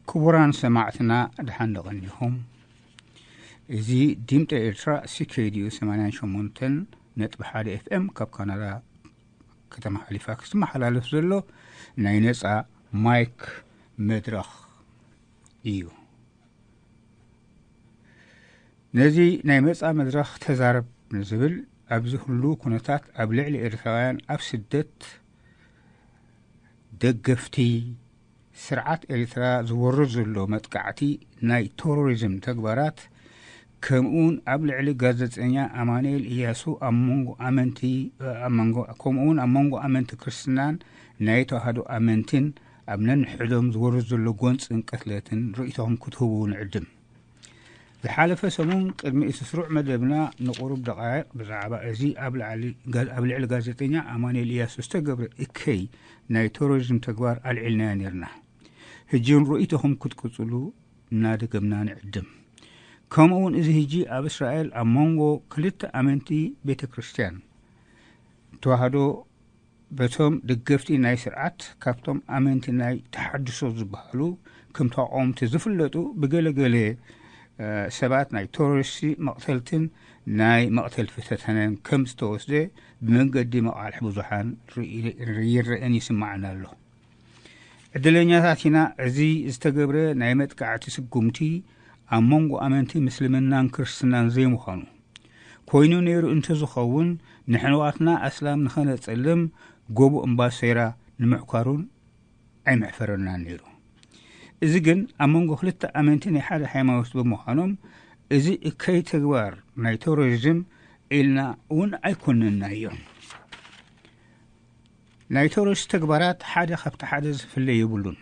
ክቡራን ሰማዕትና፣ ደሓን ደቐኒኹም። እዚ ድምፂ ኤርትራ፣ ሲ ኬ ዲ ዩ ሰማንያን ሸሞንተን ነጥቢ ሓደ ኤፍ ኤም፣ ካብ ካናዳ ከተማ ሃሊፋክስ ዝመሓላለፍ ዘሎ ናይ ነፃ ማይክ መድረኽ እዩ። ነዚ ናይ መጻ መድረኽ ተዛረብ ንዝብል፣ ኣብዚ ህሉ ኩነታት ኣብ ልዕሊ ኤርትራውያን ኣብ ስደት፣ ደገፍቲ ስርዓት ኤርትራ ዝወርድ ዘሎ መጥቃዕቲ፣ ናይ ቴሮሪዝም ተግባራት፣ ከምኡውን ኣብ ልዕሊ ጋዜጠኛ ኣማኑኤል ኢያሱ ኣብ መንጎ ኣመንቲ፣ ኣብ መንጎ፣ ከምኡውን ኣብ መንጎ ኣመንቲ ክርስትናን ናይ ተዋህዶ ኣመንትን ኣብ ነንሕዶም ዝወርድ ዘሎ ጎንጽን ቅትለትን ርእይቶኹም ክትህቡ ንዕድም። ዝሓለፈ ሰሙን ቅድሚ እቲ ስሩዕ መደብና ንቁሩብ ደቓይቕ ብዛዕባ እዚ ኣብ ላዕሊ፣ ኣብ ልዕሊ ጋዜጠኛ ኣማኑኤል ኢያሱ ዝተገብረ እከይ ናይ ቴሮሪዝም ተግባር ኣልዒልናዮ ነይርና። ሕጂ እውን ርእይቶኹም ክትቅጽሉ እናደገምና ንዕድም። ከምኡ እውን እዚ ሕጂ ኣብ እስራኤል ኣብ መንጎ ክልተ ኣመንቲ ቤተ ክርስቲያን ተዋህዶ በቶም ደገፍቲ ናይ ስርዓት ካብቶም ኣመንቲ ናይ ተሓድሶ ዝበሃሉ ከም ተቃወምቲ ዝፍለጡ ብገለገለ፣ እ፣ ሰባት ናይ ቴሮሪስቲ መቕተልትን ናይ መቕተል ፍተተነን ከም ዝተወስደ ብመንገዲ መቓልሕ ብዙሓን ርኢ-፣ ይረአን ይስማዕን ኣሎ። ዕድለኛታት ኢና። እዚ ዝተገብረ ናይ መጥቃዕቲ ስጉምቲ ኣብ መንጎ ኣመንቲ ምስልምናን ክርስትናን ዘይምዃኑ ኮይኑ ነይሩ እንተዝኸውን፣ ንሕንዋትና ኣስላም ንኸነጸልም ጎቦ እምባሰይራ ንምዕኳሩን ኣይምሕፈረናን ነይሩ። እዚ ግን ኣብ መንጎ ክልተ ኣመንቲ ናይ ሓደ ሃይማኖት ብምዃኖም፣ እዚ እከይ ተግባር ናይ ቴሮሪዝም ኢልና እውን ኣይኮነናዮን። ናይ ቴሮሪስት ተግባራት ሓደ ካብቲ ሓደ ዝፍለ የብሉን።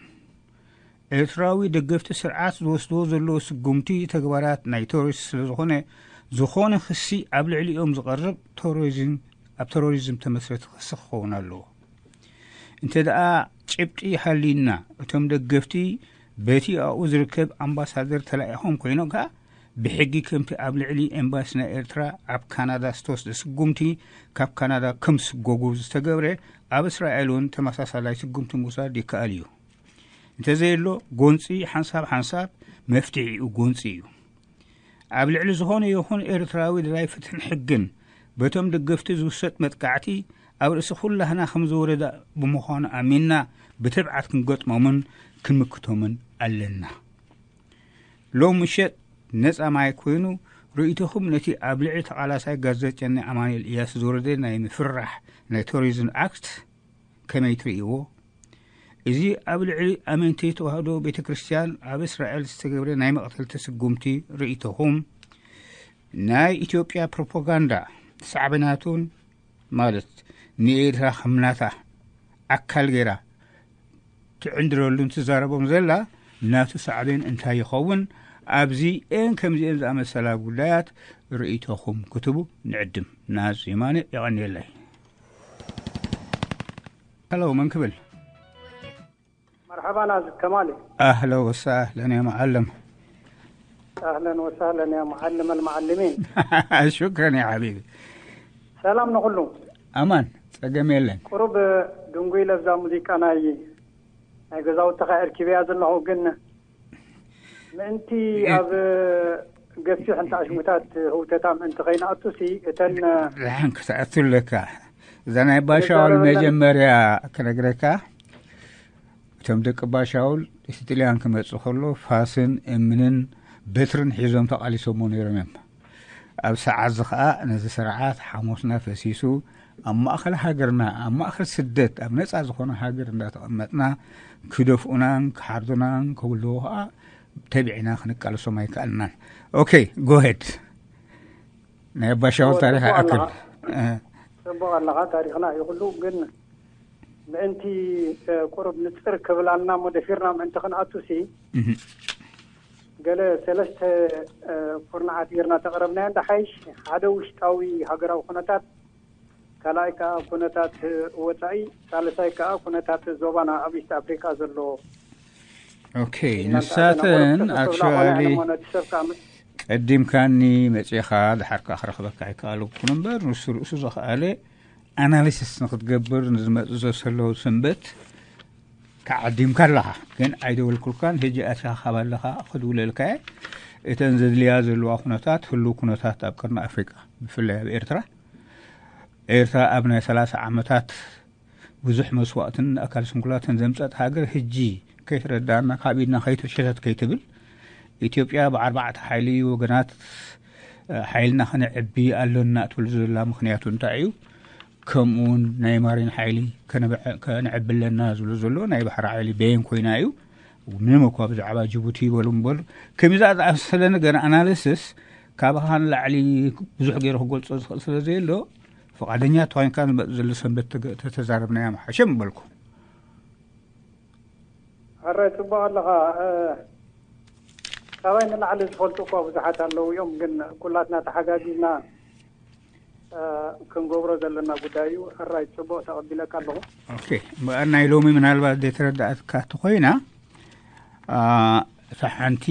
ኤርትራዊ ደገፍቲ ስርዓት ዝወስድዎ ዘለዉ ስጉምቲ ተግባራት ናይ ቴሮሪስት ስለ ዝኾነ፣ ዝኾነ ክሲ ኣብ ልዕሊኦም ዝቐርብ ቴሮሪዝም፣ ኣብ ቴሮሪዝም ተመስረተ ክሲ ክኸውን ኣለዎ። እንተ ደኣ ጭብጢ ሃልዩና፣ እቶም ደገፍቲ በቲ ኣብኡ ዝርከብ ኣምባሳደር ተላኢኾም ኮይኖም ከኣ፣ ብሕጊ ከምቲ ኣብ ልዕሊ ኤምባሲ ናይ ኤርትራ ኣብ ካናዳ ዝተወስደ ስጉምቲ፣ ካብ ካናዳ ከም ዝስጎጉ ዝተገብረ፣ ኣብ እስራኤል እውን ተመሳሳላይ ስጉምቲ ምውሳድ ይከኣል እዩ። እንተዘየሎ፣ ጎንጺ ሓንሳብ ሓንሳብ መፍትሒኡ ጎንጺ እዩ። ኣብ ልዕሊ ዝኾነ ይኹን ኤርትራዊ ደላይ ፍትሕን ሕግን በቶም ደገፍቲ ዝውሰድ መጥቃዕቲ ኣብ ርእሲ ኩላህና ከም ዝወረደ ብምዃኑ ኣሚንና ብትብዓት ክንገጥሞምን ክንምክቶምን ኣለና። ሎም ምሸት ነጻ ማይክ ኮይኑ ርእይቶኹም ነቲ ኣብ ልዕሊ ተቓላሳይ ጋዜጠኛ ኣማኑኤል ኢያሱ ዝወረደ ናይ ምፍርራሕ ናይ ቴሮሪዝም ኣክት ከመይ ትርእይዎ? እዚ ኣብ ልዕሊ ኣመንቲ ተዋህዶ ቤተ ክርስቲያን ኣብ እስራኤል ዝተገብረ ናይ መቕተልቲ ስጉምቲ ርእይቶኹም? ናይ ኢትዮጵያ ፕሮፓጋንዳ ሳዕቤናቱን፣ ማለት ንኤርትራ ከም ናታ ኣካል ገይራ ትዕንድረሉን ትዛረቦም ዘላ ናቱ ሳዕቤን እንታይ ይኸውን? ኣብዚኤን ከምዚኤን ዝኣመሰላ ጉዳያት ርእይቶኹም ክትቡ ንዕድም። ናዝ የማነ፣ የቐንየለይ። ሄሎ፣ መን ክብል? መርሓባ ናዝ ከማል። ኣህለ ወሳህለን ያ መዓለም። ኣህለን ወሳህለን ያ መዓለም ኣልመዓልሚን። ሹክረን ያ ሓቢቢ። ሰላም ንኹሉ። ኣማን፣ ጸገም የለን። ቁሩብ ድንጉይ ለብዛ ሙዚቃ ናይ፣ ናይ ገዛውትኻ ኣርኪበያ ዘለኹ፣ ግን ምእንቲ እ- ኣብ ገፊሕ እንተ ኣሽሙታት ህውተታ ምእንቲ ከይንኣቱሲ፣ እተን ደሓን ክትኣቱ ኣለካ። እዛ ናይ ባሻውል ንዛረበለን መጀመርያ ክነግረካ፣ እቶም ደቂ ባሻውል እቲ ጥልያን ክመጽእ ከሎ ፋስን እምንን በትርን ሒዞም ተቓሊሶሞ ነይሮም እዮም። ኣብ ሰዓት እዚ ኸኣ ነዚ ስርዓት ሓሞትና ፈሲሱ ኣብ ማእከል ሃገርና፣ ኣብ ማእከል ስደት፣ ኣብ ነጻ ዝኾነ ሃገር እንዳተቐመጥና ክደፍኡናን ክሓርዱናን ከብልዎ ኸኣ ተቢዕና ክንቃለሶም ኣይከኣልናን። ኦኬ፣ ጎሄድ። ናይ ኣባሻውል እወ፣ ታሪኽ ጽቡቕ ኣይኣክል። ኣለኻ። እ። ጽቡቕ ኣለኻ፣ ታሪኽና እዩ ኩሉ። ግን ምእንቲ፣ እ፣ ቁሩብ ንጽር ክብላልና እሞ ደፊርና ምእንቲ ክንኣቱሲ፣ እህ። ገለ ሰለስተ፣ እ፣ ኩርናዓት ጌርና ተቕረብናዮ። እንዳ ሓይሽ ሓደ ውሽጣዊ ሃገራዊ ኩነታት፣ ካልኣይ ከኣ ኩነታት ወጻኢ፣ ሳልሳይ ከኣ ኩነታት ዞባና ኣብ ኢስት ኣፍሪቃ ዘሎ ኦኬ፣ ኢልና ንሳተን ንተኣዘና ቆረብ ተፈፍላ ቆልዓ actually እሞ ነቲ ሰብ ከኣ ም- ቀዲምካኒ መጺኻ፣ ድሓር ከኣ ክረኽበካ ኣይከኣለኩን እምበር፣ ንሱ ርእሱ ዝኸኣለ ኣናሊሲስ ንክትገብር ንዝመጽእ ዘሎ ሰንበት ተዓዲምካ ኣለኻ፣ ግን ኣይደወልኩልካን። ሕጂ ኣቲኻ ካብ ኣለኻ ክድውለልካ እየ። እተን ዘድልያ ዘለዋ ኩነታት፣ ህሉው ኩነታት ኣብ ቀርኒ ኣፍሪቃ፣ ብፍላይ ኣብ ኤርትራ፣ ኤርትራ ኣብ ናይ ሰላሳ ዓመታት ብዙሕ መስዋእትን ኣካል ስንኩላትን ዘምጸት ሃገር፣ ሕጂ ከይተረዳእና፣ ካብ ኢድና ከይተሸተት ከይትብል፣ ኢትዮጵያ ብኣርባዕተ ሓይሊ ወገናት፣ እ፣ ሓይልና ከነዕቢ ኣሎና ትብል ዘላ ምኽንያቱ እንታይ እዩ? ከምኡውን ናይ ማሪን ሓይሊ ከነብዐ-፣ ከነዕቢ ኣለና ዝብሎ ዘሎ፣ ናይ ባሕሪ ሓይሊ በየን ኮይና እዩ? ምንም እኳ ብዛዕባ ጅቡቲ ይበሉ እምበር፣ ከምዛ ዝኣመሰለ ነገር፣ ኣናሊሲስ፣ ካባኻ ንላዕሊ ብዙሕ ገይረ ክገልጾ ዝኽእል ስለ ዘየሎ፣ ፍቓደኛ ተኾይንካ ንመጽእ ዘሎ ሰንበት ተገ-፣ ተተዛረብናዮ ምሓሸ ምበልኩ። ሕራይ ጽቡቕ ኣለኻ። እ፣ ካባይ ንላዕሊ ዝፈልጡ እኳ ብዙሓት ኣለዉ እዮም፣ ግን ኩላትና ተሓጋጊዝና፣ እ፣ ክንገብሮ ዘለና ጉዳይ እዩ። ሕራይ ጽቡቕ ተቐቢለካ ኣለኹ። ኦኬ፣ እምበኣር ናይ ሎሚ ምናልባት ዘይተረዳእካ ተኾይና፣ እ፣ እታ ሓንቲ፣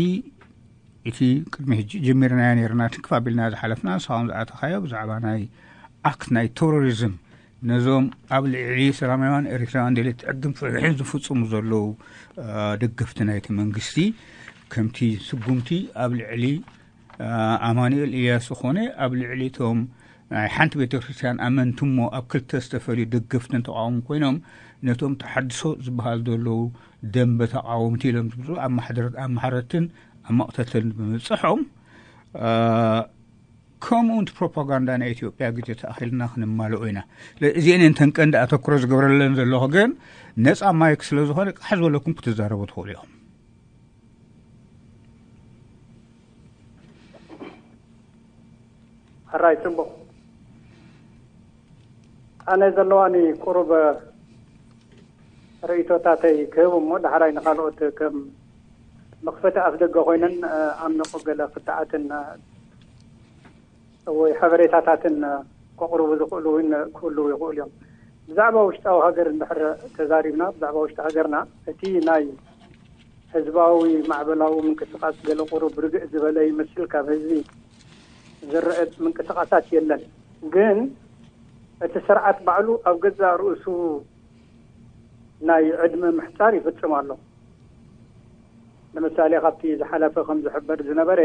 እቲ ቅድሚ ሕጂ ጀሚርናዮ ነይርና፣ ትንክፍ ኣቢልና ዝሓለፍና፣ ንስኻ እውን ዝኣተኻዮ ብዛዕባ ናይ ኣክት ናይ ቴሮሪዝም፣ ነዞም ኣብ ልዕሊ ሰላማውያን ኤርትራውያን ደለይቲ ሕግን ፍትሕን ዝፍጽሙ ዘለዉ፣ እ፣ ደገፍቲ ናይቲ መንግስቲ፣ ከምቲ ስጉምቲ ኣብ ልዕሊ፣ እ፣ ኣማኑኤል ኢልያስ ዝኾነ፣ ኣብ ልዕሊ እቶም ናይ ሓንቲ ቤተ ክርስቲያን ኣመንቲ እሞ ኣብ ክልተ ዝተፈልዩ ደገፍትን ተቃወምትን ኮይኖም፣ ነቶም ተሓድሶ ዝበሃል ዘለዉ ደንበ ተቃወምቲ ኢሎም ዝብሉ ኣብ ማሕደረት-፣ ኣብ ማሕረድትን ኣብ መቕተልትን ብምብጽሖም፣ እ፣ ከምኡ እቲ ፕሮፓጋንዳ ናይ ኢትዮጵያ ግዜ ተኣኺልና ክንማልኦ ኢና። እዚአን እየን እተን ቀንዲ ኣተኩሮ ዝገብረለን ዘለኹ፣ ግን ነጻ ማይክ ስለ ዝኾነ ቃሕ ዝበለኩም ክትዛረቡ ትኽእሉ ኢኹም። ሕራይ ጽቡቕ። ኣነ ዘለዋኒ ቁሩብ ርእይቶታተይ ክህብ እሞ፣ ዳሕራይ ንኻልኦት ከም መኽፈቲ ኣፍ ደገ ኮይነን፣ እ፣ ኣብ ንቑ ገለ ክትዓትን፣ እ፣ ወይ ሓበሬታታትን፣ እ፣ ከቕርቡ ዝኽእሉ እውን ክህልዉ ይኽእሉ እዮም። ብዛዕባ ውሽጣዊ ሃገር እንድሕር ተዛሪብና፣ ብዛዕባ ውሽጢ ሃገርና፣ እቲ ናይ ህዝባዊ ማዕበላዊ ምንቅስቃስ ገለ ቁሩብ ርግእ ዝበለ ይመስል፣ ካብ ህዝቢ ዝረአ ምንቅስቃሳት የለን። ግን እቲ ስርዓት ባዕሉ ኣብ ገዛእ ርእሱ ናይ ዕድመ ምሕጻር ይፍጽም ኣሎ። ንምሳሌ፣ ካብቲ ዝሓለፈ ከም ዝሕበር ዝነበረ፣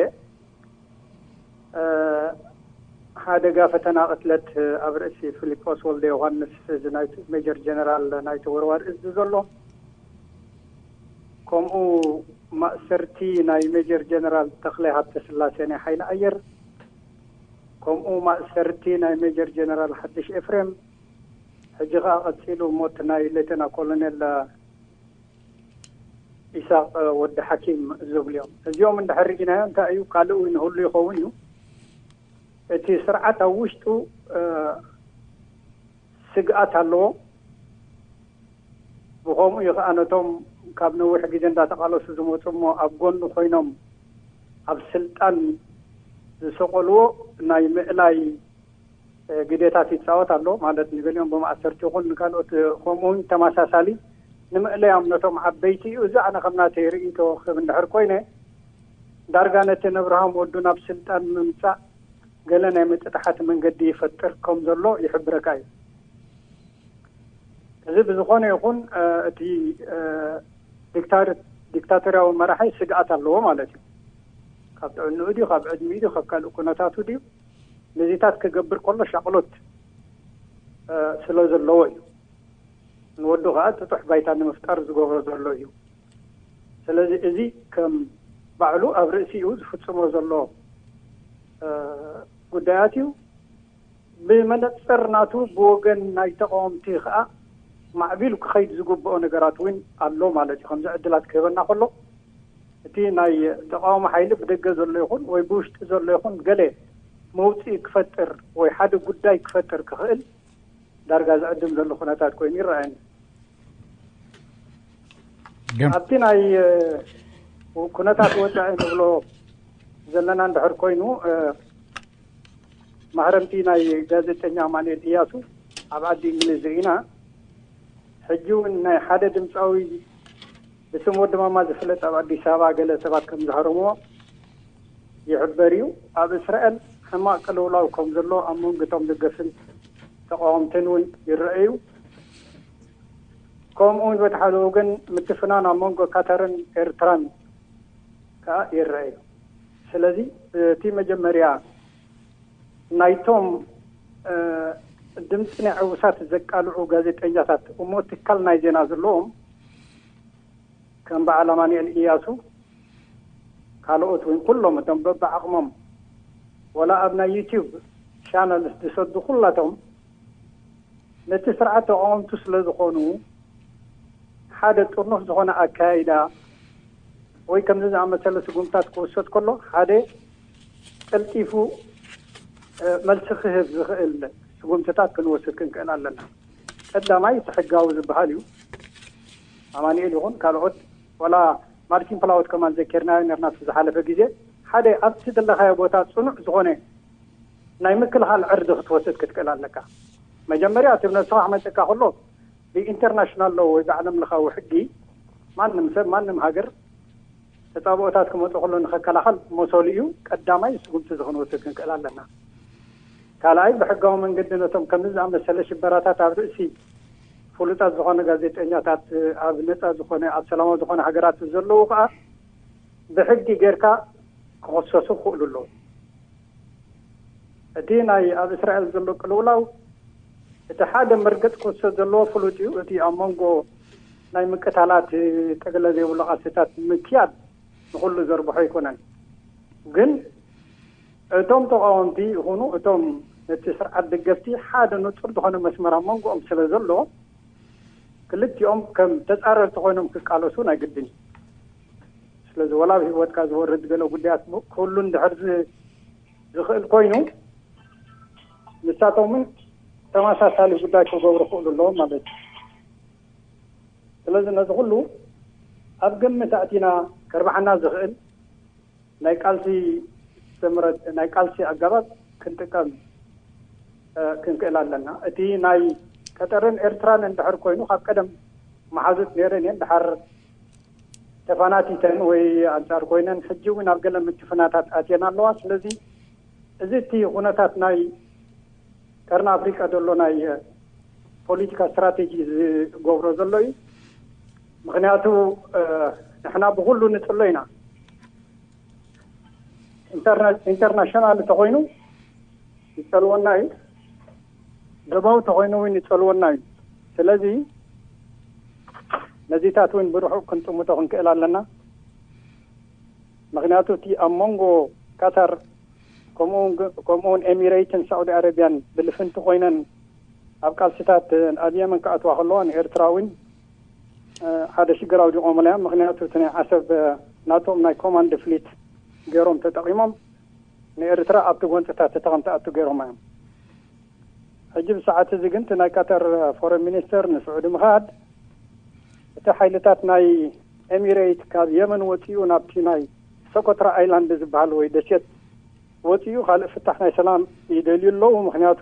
እ፣ ሓደጋ ፈተና ቅትለት ኣብ ርእሲ ፊሊጶስ ወልደ ዮሃንስ፣ እዚ ናይ ሜጀር ጀነራል ናይ ተወርዋር እዚ ዘሎ፣ ከምኡ ማእሰርቲ ናይ ሜጀር ጀነራል ተኽለ ሃብተስላሴ ናይ ሓይሊ ኣየር፣ ከምኡ ማእሰርቲ ናይ ሜጀር ጀነራል ሓድሽ ኤፍሬም፣ ሕጂ ኸኣ ቀጺሉ ሞት ናይ ሌተና ኮሎኔል ኢሳቕ ወዲ ሓኪም ዝብሉ እዮም። እዚኦም እንድሕር ርኢናዮ እንታይ እዩ፣ ካልእ እውን ይህሉ ይኸውን እዩ። እቲ ስርዓት ኣብ ውሽጡ፣ እ፣ ስግኣት ኣለዎ። ብኸምኡ እዩ ኸኣ ነቶም ካብ ነዊሕ ግዜ እንዳተቓለሱ ዝመጹ እሞ ኣብ ጎኑ ኮይኖም ኣብ ስልጣን ዝሰቐልዎ ናይ ምእላይ፣ እ፣ ግዴታት ይጻወት ኣሎ። ማለት ንገሊኦም ብማእሰርቲ ይኹን ንካልኦት፣ እ፣ ከምኡውን ተመሳሳሊ ንምእለያም ነቶም ዓበይቲ እዩ። እዚ ኣነ ከም ናተይ ርእይቶ ክህብ እንድሕር ኮይነ፣ ዳርጋ ነቲ ንኣብርሃም ወዱ ናብ ስልጣን ምምጻእ ገለ ናይ ምጥጥሓት መንገዲ ይፈጥር ከም ዘሎ ይሕብረካ እዩ። እዚ ብዝኾነ ይኹን፣ እ፣ እቲ፣ እ፣ ዲክታር-፣ ዲክታቶርያዊ መራሒ ስግኣት ኣለዎ ማለት እዩ። ካብ ጥዕንኡ ድዩ፣ ካብ ዕድሚኡ ድዩ፣ ካብ ካልእ ኩነታቱ ድዩ፣ ነዚታት ክገብር ከሎ ሻቕሎት፣ እ፣ ስለ ዘለዎ እዩ። ንወዱ ኸኣ ጥጡሕ ባይታ ንምፍጣር ዝገብሮ ዘሎ እዩ። ስለዚ እዚ ከም ባዕሉ ኣብ ርእሲኡ ዝፍጽሞ ዘሎ፣ እ፣ ጉዳያት እዩ። ብመነጽር ናቱ ብወገን ናይ ተቃወምቲ ኸኣ ማዕቢሉ ክኸይድ ዝግብኦ ነገራት እውን ኣሎ ማለት እዩ። ከምዚ ዕድላት ክህበና ከሎ፣ እቲ ናይ ተቃዋሚ ሓይሊ ብደገ ዘሎ ይኹን ወይ ብውሽጢ ዘሎ ይኹን ገለ መውጽኢ ክፈጥር ወይ ሓደ ጉዳይ ክፈጥር ክኽእል ዳርጋ ዝዕድም ዘሎ ኩነታት ኮይኑ ይረኣየኒ። ግን ኣብቲ ናይ፣ እ፣ ኩነታት ወጻኢ ንብሎ ዘለና እንድሕር ኮይኑ፣ እ፣ ማህረምቲ ናይ ጋዜጠኛ ኣማኑኤል ኢያሱ ኣብ ዓዲ እንግሊዝ ርኢና። ሕጂ እውን ናይ ሓደ ድምፃዊ ብስም ወዲ ማማ ዝፍለጥ ኣብ ኣዲስ ኣበባ ገለ ሰባት ከም ዝሃረምዎ ይሕበር እዩ። ኣብ እስራኤል ሕማቕ ቅልውላው ከም ዘሎ ኣብ መንጎ እቶም ደገፍን ተቃወምትን እውን ይረአ እዩ። ከምኡ እውን በቲ ሓደ ወገን ምትፍናን ኣብ መንጎ ካታርን ኤርትራን ከኣ ይረአ እዩ። ስለዚ እቲ መጀመርያ ናይቶም ድምፂ ናይ ዕውሳት ዘቃልዑ ጋዜጠኛታት እሞ ትካል ናይ ዜና ዘለዎም ከም በዓል ኣማንኤል ኢያሱ ካልኦት እውን ኩሎም እቶም በብዓቕሞም ወላ ኣብ ናይ ዩቲዩብ ቻነልስ ዝሰዱ ኩላቶም ነቲ ስርዓት ተቃወምቱ ስለ ዝኾኑ ሓደ ጥርኑፍ ዝኾነ ኣካያይዳ ወይ ከምዚ ዝኣመሰለ ስጉምታት ክወሰድ ከሎ ሓደ ቀልጢፉ መልሲ ክህብ ዝኽእል ስጉምትታት ክንወስድ ክንክእል ኣለና። ቀዳማይ እቲ ሕጋዊ ዝበሃል እዩ። ኣማንኤል ይኹን ካልኦት ዋላ ማርቲን ፕላወት ከማን ዘኪርናዮ ነርና ዝሓለፈ ግዜ ሓደ ኣብቲ ዘለኻዮ ቦታ ፅኑዕ ዝኾነ ናይ ምክልኻል ዕርዲ ክትወስድ ክትክእል ኣለካ። መጀመርያ እቲ ነስኻ ክመፅካ ከሎ ብኢንተርናሽናል ሎ ወይ ብዓለም ለኻዊ ሕጊ ማንም ሰብ ማንም ሃገር ተፃብኦታት ክመፁ ከሎ ንኸከላኸል መሰሉ እዩ። ቀዳማይ ስጉምቲ እዚ ክንወስድ ክንክእል ኣለና። ካልኣይ ብሕጋዊ መንገዲ ነቶም ከምዚ ዝኣመሰለ ሽበራታት ኣብ ርእሲ ፍሉጣት ዝኾነ ጋዜጠኛታት ኣብ ነፃ ዝኾነ ኣብ ሰላማዊ ዝኾነ ሃገራት ዘለዉ ከዓ ብሕጊ ጌርካ ክኸሰሱ ክኽእሉ ኣለዉ። እቲ ናይ ኣብ እስራኤል ዘሎ ቅልውላው እቲ ሓደ መርገፅ ክወሰድ ዘለዎ ፍሉጥ እዩ። እቲ ኣብ መንጎ ናይ ምቅታላት ጠገለ ዘይብሉ ቃልስታት ምክያድ ንኩሉ ዘርብሖ ኣይኮነን። ግን እቶም ተቃወምቲ ይኹኑ እቶም ነቲ ስርዓት ደገፍቲ ሓደ ንፁር ዝኾነ መስመር ኣብ መንጎኦም ስለ ዘሎ ክልቲኦም ከም ተፃረርቲ ኮይኖም ክቃለሱ ናይ ግድን እዩ። ስለዚ ወላ ኣብ ህይወትካ ዝወርድ ገለ ጉዳያት ክህሉ እንድሕር ዝኽእል ኮይኑ ንሳቶም እውን ተመሳሳሊ ጉዳይ ክገብሩ ክእሉ ኣለዎም ማለት እዩ። ስለዚ ነዚ ኩሉ ኣብ ግምት ኣእቲና ከርብሓና ዝኽእል ናይ ቃልሲ ትምህርት ናይ ቃልሲ ኣገባብ ክንጥቀም ክንክእል ኣለና። እቲ ናይ ቀጠርን ኤርትራን እንድሕር ኮይኑ ካብ ቀደም መሓዙት ነይረን እየን። ድሓር ተፋናቲተን ወይ ኣንጻር ኮይነን ሕጂ እውን ኣብ ገለ ምትፍናታት ኣትየን ኣለዋ። ስለዚ እዚ እቲ ኩነታት ናይ ቀርኒ ኣፍሪቃ ዘሎ ናይ ፖለቲካ ስትራቴጂ ዝገብሮ ዘሎ እዩ። ምክንያቱ ንሕና ብኩሉ ንፅሎ ኢና። ኢንተርናሽናል እንተኮይኑ ይፀልወና እዩ፣ ደባዊ ተኮይኑ እውን ይፀልወና እዩ። ስለዚ ነዚታት እውን ብርሑቅ ክንጥምቶ ክንክእል ኣለና። ምክንያቱ እቲ ኣብ መንጎ ካታር ከምኡውን ኤሚሬትን ሳዑዲ ኣረቢያን ብልፍንቲ ኮይነን ኣብ ቃልስታት ኣብ የመን ክኣትዋ ከለዋ ንኤርትራ እውን ሓደ ሽግር ኣውዲቆምላ እዮም። ምክንያቱ እቲ ናይ ዓሰብ ናቶም ናይ ኮማንድ ፍሊት ገይሮም ተጠቂሞም ንኤርትራ ኣብቲ ጎንፅታት እቲ ከም ትኣቱ ገይሮማ እዮም። ሕጂ ብሰዓት እዚ ግን እቲ ናይ ቀጠር ፎረን ሚኒስተር ንስዑዲ ምኻድ እቲ ሓይልታት ናይ ኤሚሬት ካብ የመን ወፂኡ ናብቲ ናይ ሰኮትራ ኣይላንድ ዝበሃል ወይ ደሴት ወፂኡ ካልእ ፍታሕ ናይ ሰላም ይደልዩ ኣለዉ። ምክንያቱ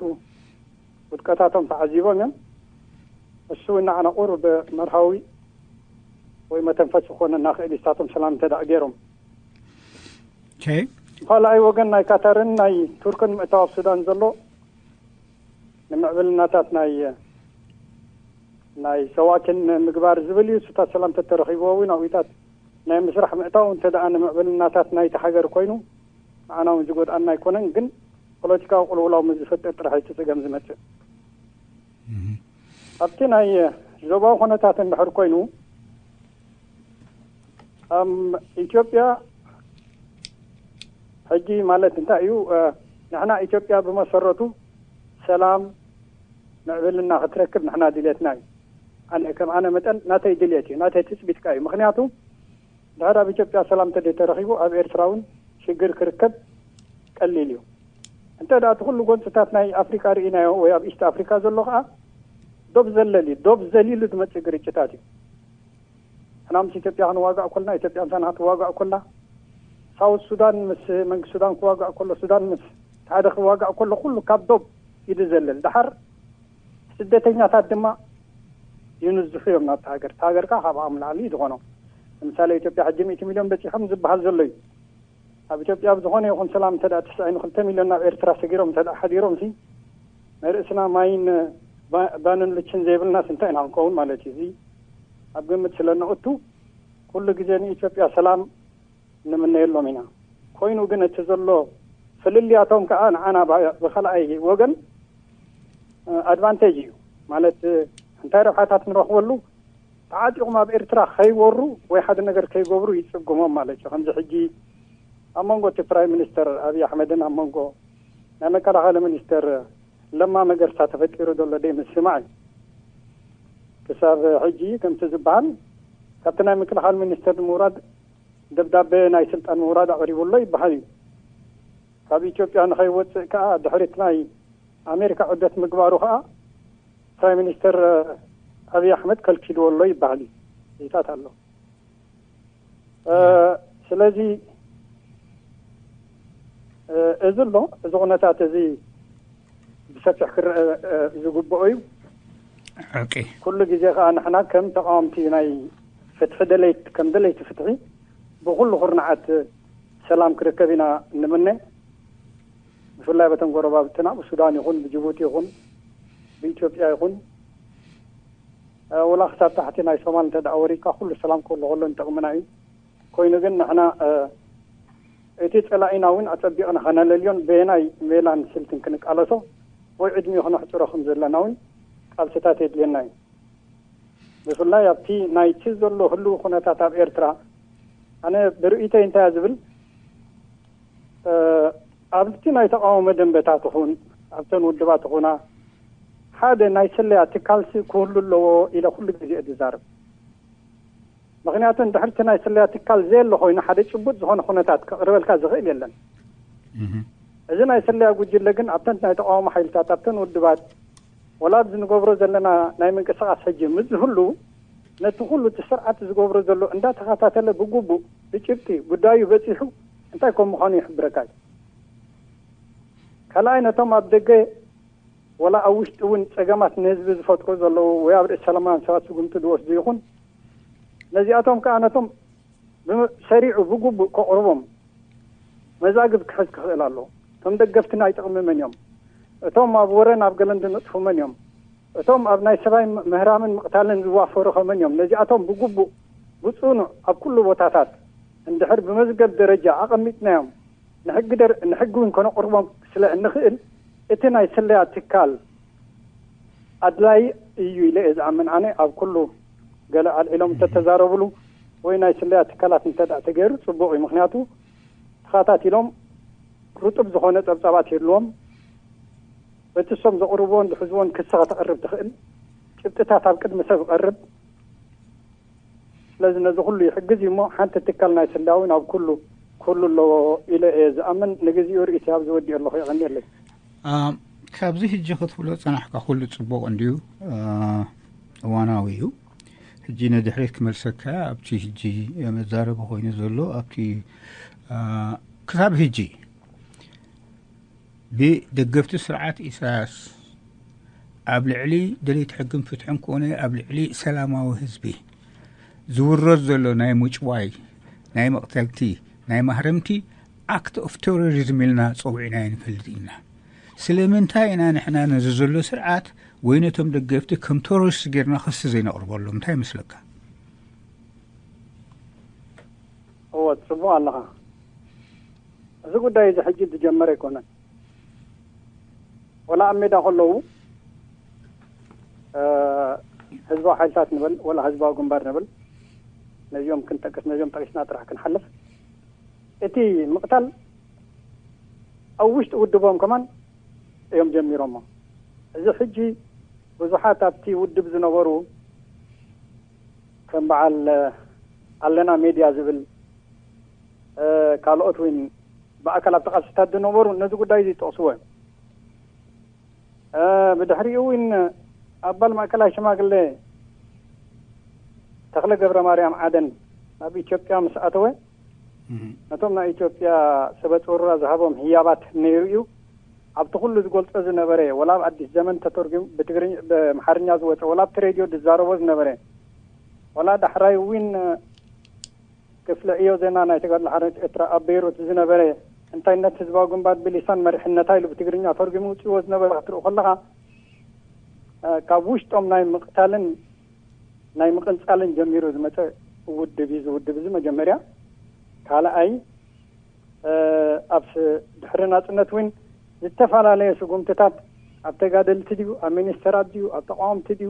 ውድቀታቶም ተዓዚቦም እዮም። እሱ እውን ንዓና ቁሩብ መርሃዊ ወይ መተንፈሲ ክኾነና ክእል እዩ፣ ንሳቶም ሰላም እንተ ደኣ ገይሮም። ካልኣይ ወገን ናይ ካታርን ናይ ቱርክን ምእታው ኣብ ሱዳን ዘሎ ንምዕብልናታት ናይ ናይ ሰዋኪን ምግባር ዝብል እዩ። እሱታት ሰላም ተተረኺብዎ እውን ኣብኢታት ናይ ምስራሕ ምእታው እንተ ደኣ ንምዕብልናታት ናይቲ ሃገር ኮይኑ ንዓና እውን ዝጎድኣና ኣይኮነን። ግን ፖለቲካዊ ቅልውላው ምስ ዝፈጥር ጥራሕ እቲ ፀገም ዝመፅእ ኣብቲ ናይ ዞባዊ ኩነታት እንድሕር ኮይኑ ኣብ ኢትዮጵያ ሕጂ ማለት እንታይ እዩ? ንሕና ኢትዮጵያ ብመሰረቱ ሰላም ምዕብልና ክትረክብ ንሕና ድልየትና እዩ። ኣነ ከም ኣነ መጠን ናተይ ድልየት እዩ፣ ናተይ ትፅቢትካ እዩ። ምክንያቱ ድሕር ኣብ ኢትዮጵያ ሰላም እንተደይተረኺቡ ኣብ ኤርትራ እውን ሽግር ክርከብ ቀሊል እዩ። እንተ ደኣ እቲ ኩሉ ጎንፅታት ናይ ኣፍሪካ ርኢናዮ ወይ ኣብ ኢስት ኣፍሪካ ዘሎ ከዓ ዶብ ዘለል እዩ። ዶብ ዘሊሉ ዝመፅእ ግርጭታት እዩ። ሕና ምስ ኢትዮጵያ ክንዋጋእ ኮልና ኢትዮጵያ ምሳና ክትዋጋእ ኮላ ሳውት ሱዳን ምስ መንግስቲ ሱዳን ክዋጋእ ኮሎ ሱዳን ምስ ሓደ ክዋጋእ ኮሎ ኩሉ ካብ ዶብ እዩ ዝዘለል። ድሓር ስደተኛታት ድማ ይንዝሑ እዮም ናብቲ ሃገር። እቲ ሃገር ከዓ ካብኣም ላዕሊ እዩ ዝኾኖም። ንምሳሌ ኢትዮጵያ ሕጂ ሚእቲ ሚልዮን በፂሖም ዝበሃል ዘሎ እዩ። ኣብ ኢትዮጵያ ብዝኾነ ይኹን ሰላም እንተ ትስዐ ንክልተ ሚልዮን ናብ ኤርትራ ሰጊሮም እንተ ሓዲሮም ሲ ናይ ርእስና ማይን ባንን ልችን ዘይብልናስ እንታይ ኢና ክንከውን ማለት እዩ። እዚ ኣብ ግምት ስለ ነእቱ፣ ኩሉ ግዜ ንኢትዮጵያ ሰላም ንምነየሎም ኢና። ኮይኑ ግን እቲ ዘሎ ፍልልያቶም ከኣ ንዓና ባ-፣ ብኻልኣይ ወገን፣ እ፣ ኣድቫንቴጅ እዩ። ማለት፣ እ፣ እንታይ ረብሓታት ንረኽበሉ? ተዓጢቖም ኣብ ኤርትራ ከይወሩ ወይ ሓደ ነገር ከይገብሩ ይጽግሞም ማለት እዩ። ከምዚ ሕጂ ኣብ መንጎ እቲ ፕራይም ሚኒስተር ኣብይ ኣሕመድን ኣብ መንጎ ናይ መከላኸሊ ሚኒስተር ለማ መገርሳ ተፈጢሩ ዘሎ ደይ ምስማዕ እዩ። ክሳብ ሕጂ ከምቲ ዝበሃል፣ ካብቲ ናይ ምክልኻል ሚኒስተር ንምውራድ ደብዳቤ ናይ ስልጣን ምውራድ ኣቕሪቡ ኣሎ ይበሃል እዩ። ካብ ኢትዮጵያ ንኸይወፅእ ከኣ ድሕሪት ናይ ኣሜሪካ ዑደት ምግባሩ ከኣ ፕራይም ሚኒስተር ኣብይ ኣሕመድ ከልኪልዎ ኣሎ ይበሃል እዩ። ይታት ኣሎ። እ፣ ስለዚ፣ እ፣ እዚ ኣሎ፣ እዚ ኩነታት እዚ ብሰፊሕ ክረአ፣ እ፣ ዝግብኦ እዩ። ኦኬ። ኩሉ ግዜ ከኣ ንሕና ከም ተቃወምቲ ናይ ፍትሒ ደለይት-፣ ከም ደለይቲ ፍትሒ ብኩሉ ኩርናዓት ሰላም ክርከብ ኢና ንምነ። ብፍላይ በተን ጎረባብትና ብሱዳን ይኹን ብጅቡቲ ይኹን ብኢትዮጵያ ይኹን፣ እ፣ ወላ ክሳብ ታሕቲ ናይ ሶማል እንተ ደኣ ወሪድካ ኩሉ ሰላም ክህሉ ከሎ ንጠቕምና እዩ። ኮይኑ ግን ንሕና፣ እ፣ እቲ ጸላኢና እውን ኣጸቢቕና ከነለልዮን በየናይ ሜላን ስልትን ክንቃለሶ ወይ ዕድሚኡ ክነሕጽሮ ከም ዘለና እውን ቃልስታት የድልየና እዩ። ብፍላይ ኣብቲ ናይቲ ዘሎ ህልው ኩነታት ኣብ ኤርትራ፣ ኣነ ብርእይተይ እንታይ እያ ዝብል፣ እ፣ ኣብቲ ናይ ተቃውሞ ደንበታት ይኹን ኣብተን ውድባት ይኹና፣ ሓደ ናይ ስለያ ትካልሲ ክህሉ ኣለዎ ኢለ ኩሉ ግዜ እየ ዝዛረብ። ምኽንያቱ እንድሕር እቲ ናይ ስለያ ትካል ዘየሎ ኮይኑ ሓደ ጭቡጥ ዝኾነ ኩነታት ከቕርበልካ ዝኽእል የለን። እህ። እዚ ናይ ስለያ ጉጅለ ግን ኣብተን ናይ ተቃውሞ ሓይልታት፣ ኣብተን ውድባት፣ ወላ ኣብዚ ንገብሮ ዘለና ናይ ምንቅስቃስ ሕጂ ምስ ዝህሉ፣ ነቲ ኩሉ እቲ ስርዓት ዝገብሮ ዘሎ እንዳተኸታተለ ብግቡእ ብጭብጢ ጉዳዩ በጺሑ እንታይ ከም ምዃኑ ይሕብረካ እዩ። ካልኣይ ነቶም ኣብ ደገ ወላ ኣብ ውሽጢ እውን ጸገማት ንህዝቢ ዝፈጥሩ ዘለዉ ወይ ኣብ ርእሲ ሰላማውያን ሰባት ስጉምቲ ዝወስዱ ይኹን፣ ነዚኣቶም ከኣ ነቶም ብሰሪዑ ብግቡእ ከቕርቦም መዛግብ ክሕዝ ክኽእል ኣለዎ። እቶም ደገፍቲ ናይ ጥቕሚ መን እዮም? እቶም ኣብ ወረን ኣብ ገለን ዝነጥፉ መን እዮም? እቶም ኣብ ናይ ሰብኣይ ምህራምን ምቕታልን ዝዋፈሩ ከ መን እዮም? ነዚኣቶም ብግቡእ ብጽኑዕ ኣብ ኩሉ ቦታታት እንድሕር ብመዝገብ ደረጃ ኣቐሚጥናዮም ንሕጊ ደር-፣ ንሕጊ እውን ከነቕርቦም ስለ እንኽእል፣ እቲ ናይ ስለያ ትካል ኣድላይ እዩ ኢለ እየ ዝኣምን። ኣነ ኣብ ኩሉ ገለ ኣልዒሎም እንተተዛረቡሉ ወይ ናይ ስለያ ትካላት እንተ ደኣ ተገይሩ ጽቡቕ እዩ። ምኽንያቱ ተኸታቲሎም ርጡብ ዝኾነ ጸብጻባት ይህልዎም። በቲ እሶም ዘቕርብዎን ዝሕዝዎን ክሲ ከተቕርብ ትኽእል። ጭብጥታት ኣብ ቅድሚ ሰብ ይቐርብ። ስለዚ ነዚ ኩሉ ይሕግዝ እዩ እሞ ሓንቲ ትካል ናይ ስለያ እውን ኣብ ኩሉ ክህሉ ኣለዎ ኢለ እየ ዝኣምን። ንግዚኡ ርእይተይ ኣብዚ ወዲኦ ኣለኹ። የቐንየለይ። አ፣ ካብዚ ሕጂ ክትብሎ ጸናሕካ ኩሉ ጽቡቕ እንድዩ፣ አ፣ እዋናዊ እዩ። ሕጂ ንድሕሪት ክመልሰካ ኣብቲ ሕጂ መዛረቢ ኮይኑ ዘሎ ኣብቲ፣ አ፣ ክሳብ ሕጂ ብደገፍቲ ስርዓት ኢሳያስ ኣብ ልዕሊ ደለይቲ ሕግን ፍትሕን ኮነ ኣብ ልዕሊ ሰላማዊ ህዝቢ ዝውረድ ዘሎ ናይ ምጭዋይ፣ ናይ መቕተልቲ፣ ናይ ማህረምቲ ኣክት ኦፍ ቴሮሪዝም ኢልና ጸዊዕናዮ ንፈልጥ ኢና። ስለምንታይ ኢና ንሕና ነዚ ዘሎ ስርዓት ወይ ነቶም ደገፍቲ ከም ቴሮሪስት ጌርና ክሲ ዘይነቕርበሎም? እንታይ ይመስለካ? እወ፣ ጽቡቕ ኣለኻ። እዚ ጉዳይ እዚ ሕጂ ዝጀመረ ኣይኮነን። ወላ ኣብ ሜዳ ከለዉ፣ እ፣ ህዝባዊ ሓይልታት ንበል፣ ወላ ህዝባዊ ግንባር ንበል፣ ነዚኦም ክንጠቅስ፣ ነዚኦም ጠቂስና ጥራሕ ክንሓልፍ፣ እቲ ምቕታል ኣብ ውሽጢ ውድቦም ከማን እዮም ጀሚሮሞ። እዚ ሕጂ ብዙሓት ኣብቲ ውድብ ዝነበሩ ከም በዓል ኣለና ሜድያ ዝብል፣ እ፣ ካልኦት እውን ብኣካል ኣብቲ ቃልስታት ዝነበሩ ነዚ ጉዳይ እዚ ይጠቕስዎ እዮም። እ፣ ብድሕሪኡ እውን ኣባል ማእከላይ ሽማግሌ ተኽለ ገብረ ማርያም ዓደን ናብ ኢትዮጵያ ምስ ኣተወ፣ እህ። ነቶም ናይ ኢትዮጵያ ሰበ ጸውራ ዝሃቦም ህያባት ነይሩ እዩ። ኣብቲ ኩሉ ዝገልጾ ዝነበረ፣ ወላ ኣብ ኣዲስ ዘመን ተተርጉሙ ብትግርኛ፣ ብኣምሓርኛ ዝወጸ፣ ወላ ኣብቲ ሬድዮ ዝዛረቦ ዝነበረ፣ ወላ ዳሕራይ እውን ክፍለ ዕዮ ዜና ናይ ተጋድሎ ሓርነት ኤርትራ ኣብ ቤይሩት ዝነበረ፣ እንታይነት ህዝባዊ ግንባር ብሊሳን መሪሕነታ ኢሉ ብትግርኛ ተርጉሙ ውጽእዎ ዝነበረ ክትርኢ ከለኻ፣ እ፣ ካብ ውሽጦም ናይ ምቕታልን ናይ ምቕንጻልን ጀሚሩ ዝመጸ ውድብ እዩ። እዚ ውድብ እዚ መጀመርያ፣ ካልኣይ፣ ኣብ ድሕሪ ናጽነት እውን ዝተፈላለየ ስጉምትታት፣ ኣብ ተጋደልቲ ድዩ፣ ኣብ ሚኒስተራት ድዩ፣ ኣብ ተቃወምቲ ድዩ፣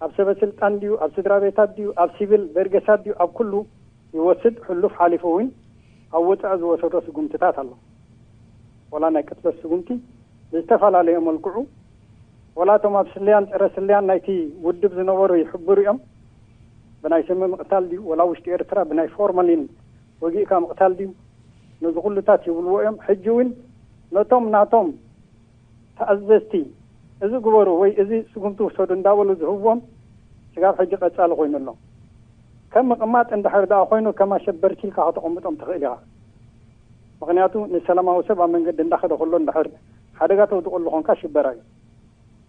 ኣብ ሰበ ስልጣን ድዩ፣ ኣብ ስድራ ቤታት ድዩ፣ ኣብ ሲቪል በርገሳት ድዩ፣ ኣብ ኩሉ ይወስድ። ሕሉፍ ሓሊፉ እውን ኣብ ወጻኢ ዝወሰዶ ስጉምትታት ኣሎ። ወላ ናይ ቅትለት ስጉምቲ ብዝተፈላለየ መልክዑ፣ ወላ እቶም ኣብ ስልያን ጸረ ስልያን ናይቲ ውድብ ዝነበሩ ይሕብሩ እዮም። ብናይ ስሚ ምቕታል ድዩ፣ ወላ ውሽጢ ኤርትራ ብናይ ፎርማሊን ወጊእካ ምቕታል ድዩ፣ ነዚ ኩሉታት ይብልዎ እዮም። ሕጂ እውን ነቶም ናቶም ተኣዘዝቲ፣ እዚ ግበሩ ወይ እዚ ስጉምቲ ውሰዱ እንዳበሉ ዝህብዎም ስጋብ ሕጂ ቀጻሊ ኮይኑ ኣሎ። ከም ምቕማጥ እንድሕር ደኣ ኮይኑ፣ ከም ኣሸበርቲ ኢልካ ከተቐምጦም ትኽእል ኢኻ። ምኽንያቱ ንሰላማዊ ሰብ ኣብ መንገዲ እንዳኸደ ከሎ እንድሕር ሓደጋ ተውድቐሉ ኾንካ ሽበራ እዩ።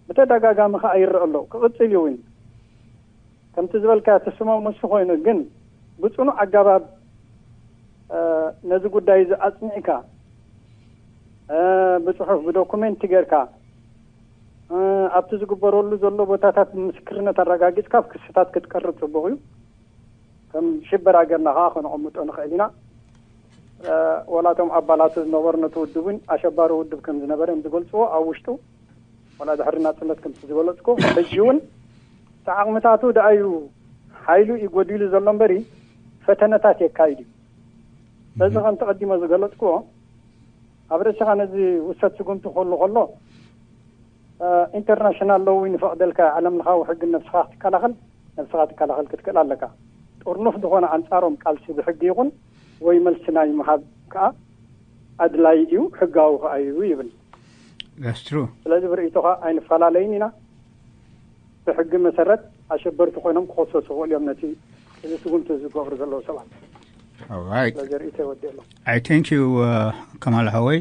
ብተደጋጋሚ ኸኣ ይረአ ኣሎ፣ ክቕጽል እዩ እውን። ከምቲ ዝበልካ ትስማሙ እሱ ኮይኑ፣ ግን ብጽኑዕ ኣገባብ፣ እ፣ ነዚ ጉዳይ እዚ ኣጽኒዕካ፣ እ፣ ብጽሑፍ ብዶኩሜንት ጌርካ፣ እ፣ ኣብቲ ዝግበረሉ ዘሎ ቦታታት ምስክርነት ኣረጋጊጽካ ኣብ ክስታት ክትቀርብ ጽቡቕ እዩ። ከም ሽበራ ጌርና ኸኣ ከነቐምጦ ንኽእል ኢና። እ፣ ወላቶም ኣባላቱ ዝነበሩ ነቲ ውድብ እውን ኣሸባሪ ውድብ ከም ዝነበረ እዮም ዝገልጽዎ። ኣብ ውሽጡ ወላ ድሕሪ ናጽነት ከምቲ ዝገለጽኩ፣ ሕጂ እውን እቲ ዓቕምታቱ ደኣ እዩ፣ ሓይሉ እዩ ጎዲሉ ዘሎ እምበሪ፣ ፈተነታት የካይድ እዩ። በዚ ከምቲ ቀዲሞ ዝገለጽኩዎ፣ ኣብ ርእስኻ ነዚ ውሰድ ስጉምቲ ክህሉ ከሎ፣ እ፣ ኢንተርናሽናል ሎው ይፈቕደልካ፣ ዓለም ለኻዊ ሕጊ ነብስኻ ክትከላኸል፣ ነብስኻ ክትከላኸል ክትክእል ኣለካ። ጥርኑፍ ዝኾነ ኣንጻሮም ቃልሲ ብሕጊ ይኹን ወይ መልሲ ናይ ምሃብ ከኣ ኣድላይ እዩ፣ ሕጋዊ ከኣ እዩ ይብል። That's true. ስለዚ ብርእይቶኻ ኣይንፈላለይን ኢና። ብሕጊ መሰረት ኣሸበርቲ ኮይኖም ክኸሰሱ ይኽእሉ እዮም፣ ነቲ እዚ ስጉምቲ ዝገብሩ ዘለዉ ሰባት። All right. ስለዚ ርእይቶ ይወድእ ኣሎ። I thank you, uh, Kamal Hawai.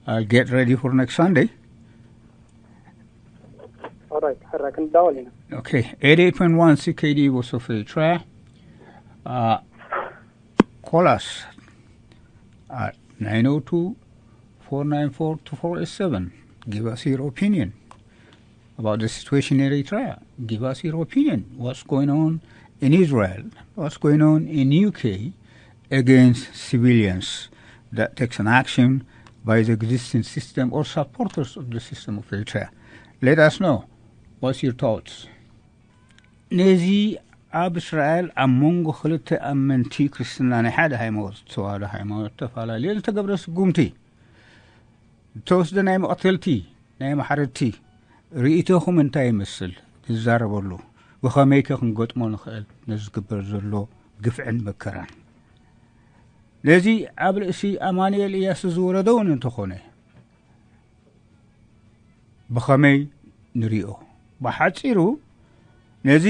I'll get ready for next Sunday. ኦራይት፣ ሕራ ክንዳወል ኢና። Okay, eighty-eight point one C K D was of Eritrea. Uh, call us at nine oh two, four nine four, two four eight seven. Give us your opinion about the situation in Eritrea. Give us your opinion. What's going on in Israel? What's going on in U K against civilians that takes an action by the existing system or supporters of the system of Eritrea? Let us know. What's your thoughts? ነዚ ኣብ እስራኤል ኣብ መንጎ ክልተ ኣመንቲ ክርስትና ናይ ሓደ ሃይማኖት፣ ተዋህዶ ሃይማኖት፣ ተፈላለየ ዝተገብረ ስጉምቲ፣ ዝተወስደ ናይ መቕተልቲ፣ ናይ ማሕረድቲ ርእይቶኹም እንታይ ይመስል? ንዛረበሉ። ብኸመይ ከ ክንገጥሞ ንኽእል ነዚ ዝግበር ዘሎ ግፍዕን መከራን? ነዚ ኣብ ርእሲ ኣማኑኤል እያሱ ዝወረደ እውን እንተኾነ፣ ብኸመይ ንሪኦ? ብሓጺሩ፣ ነዚ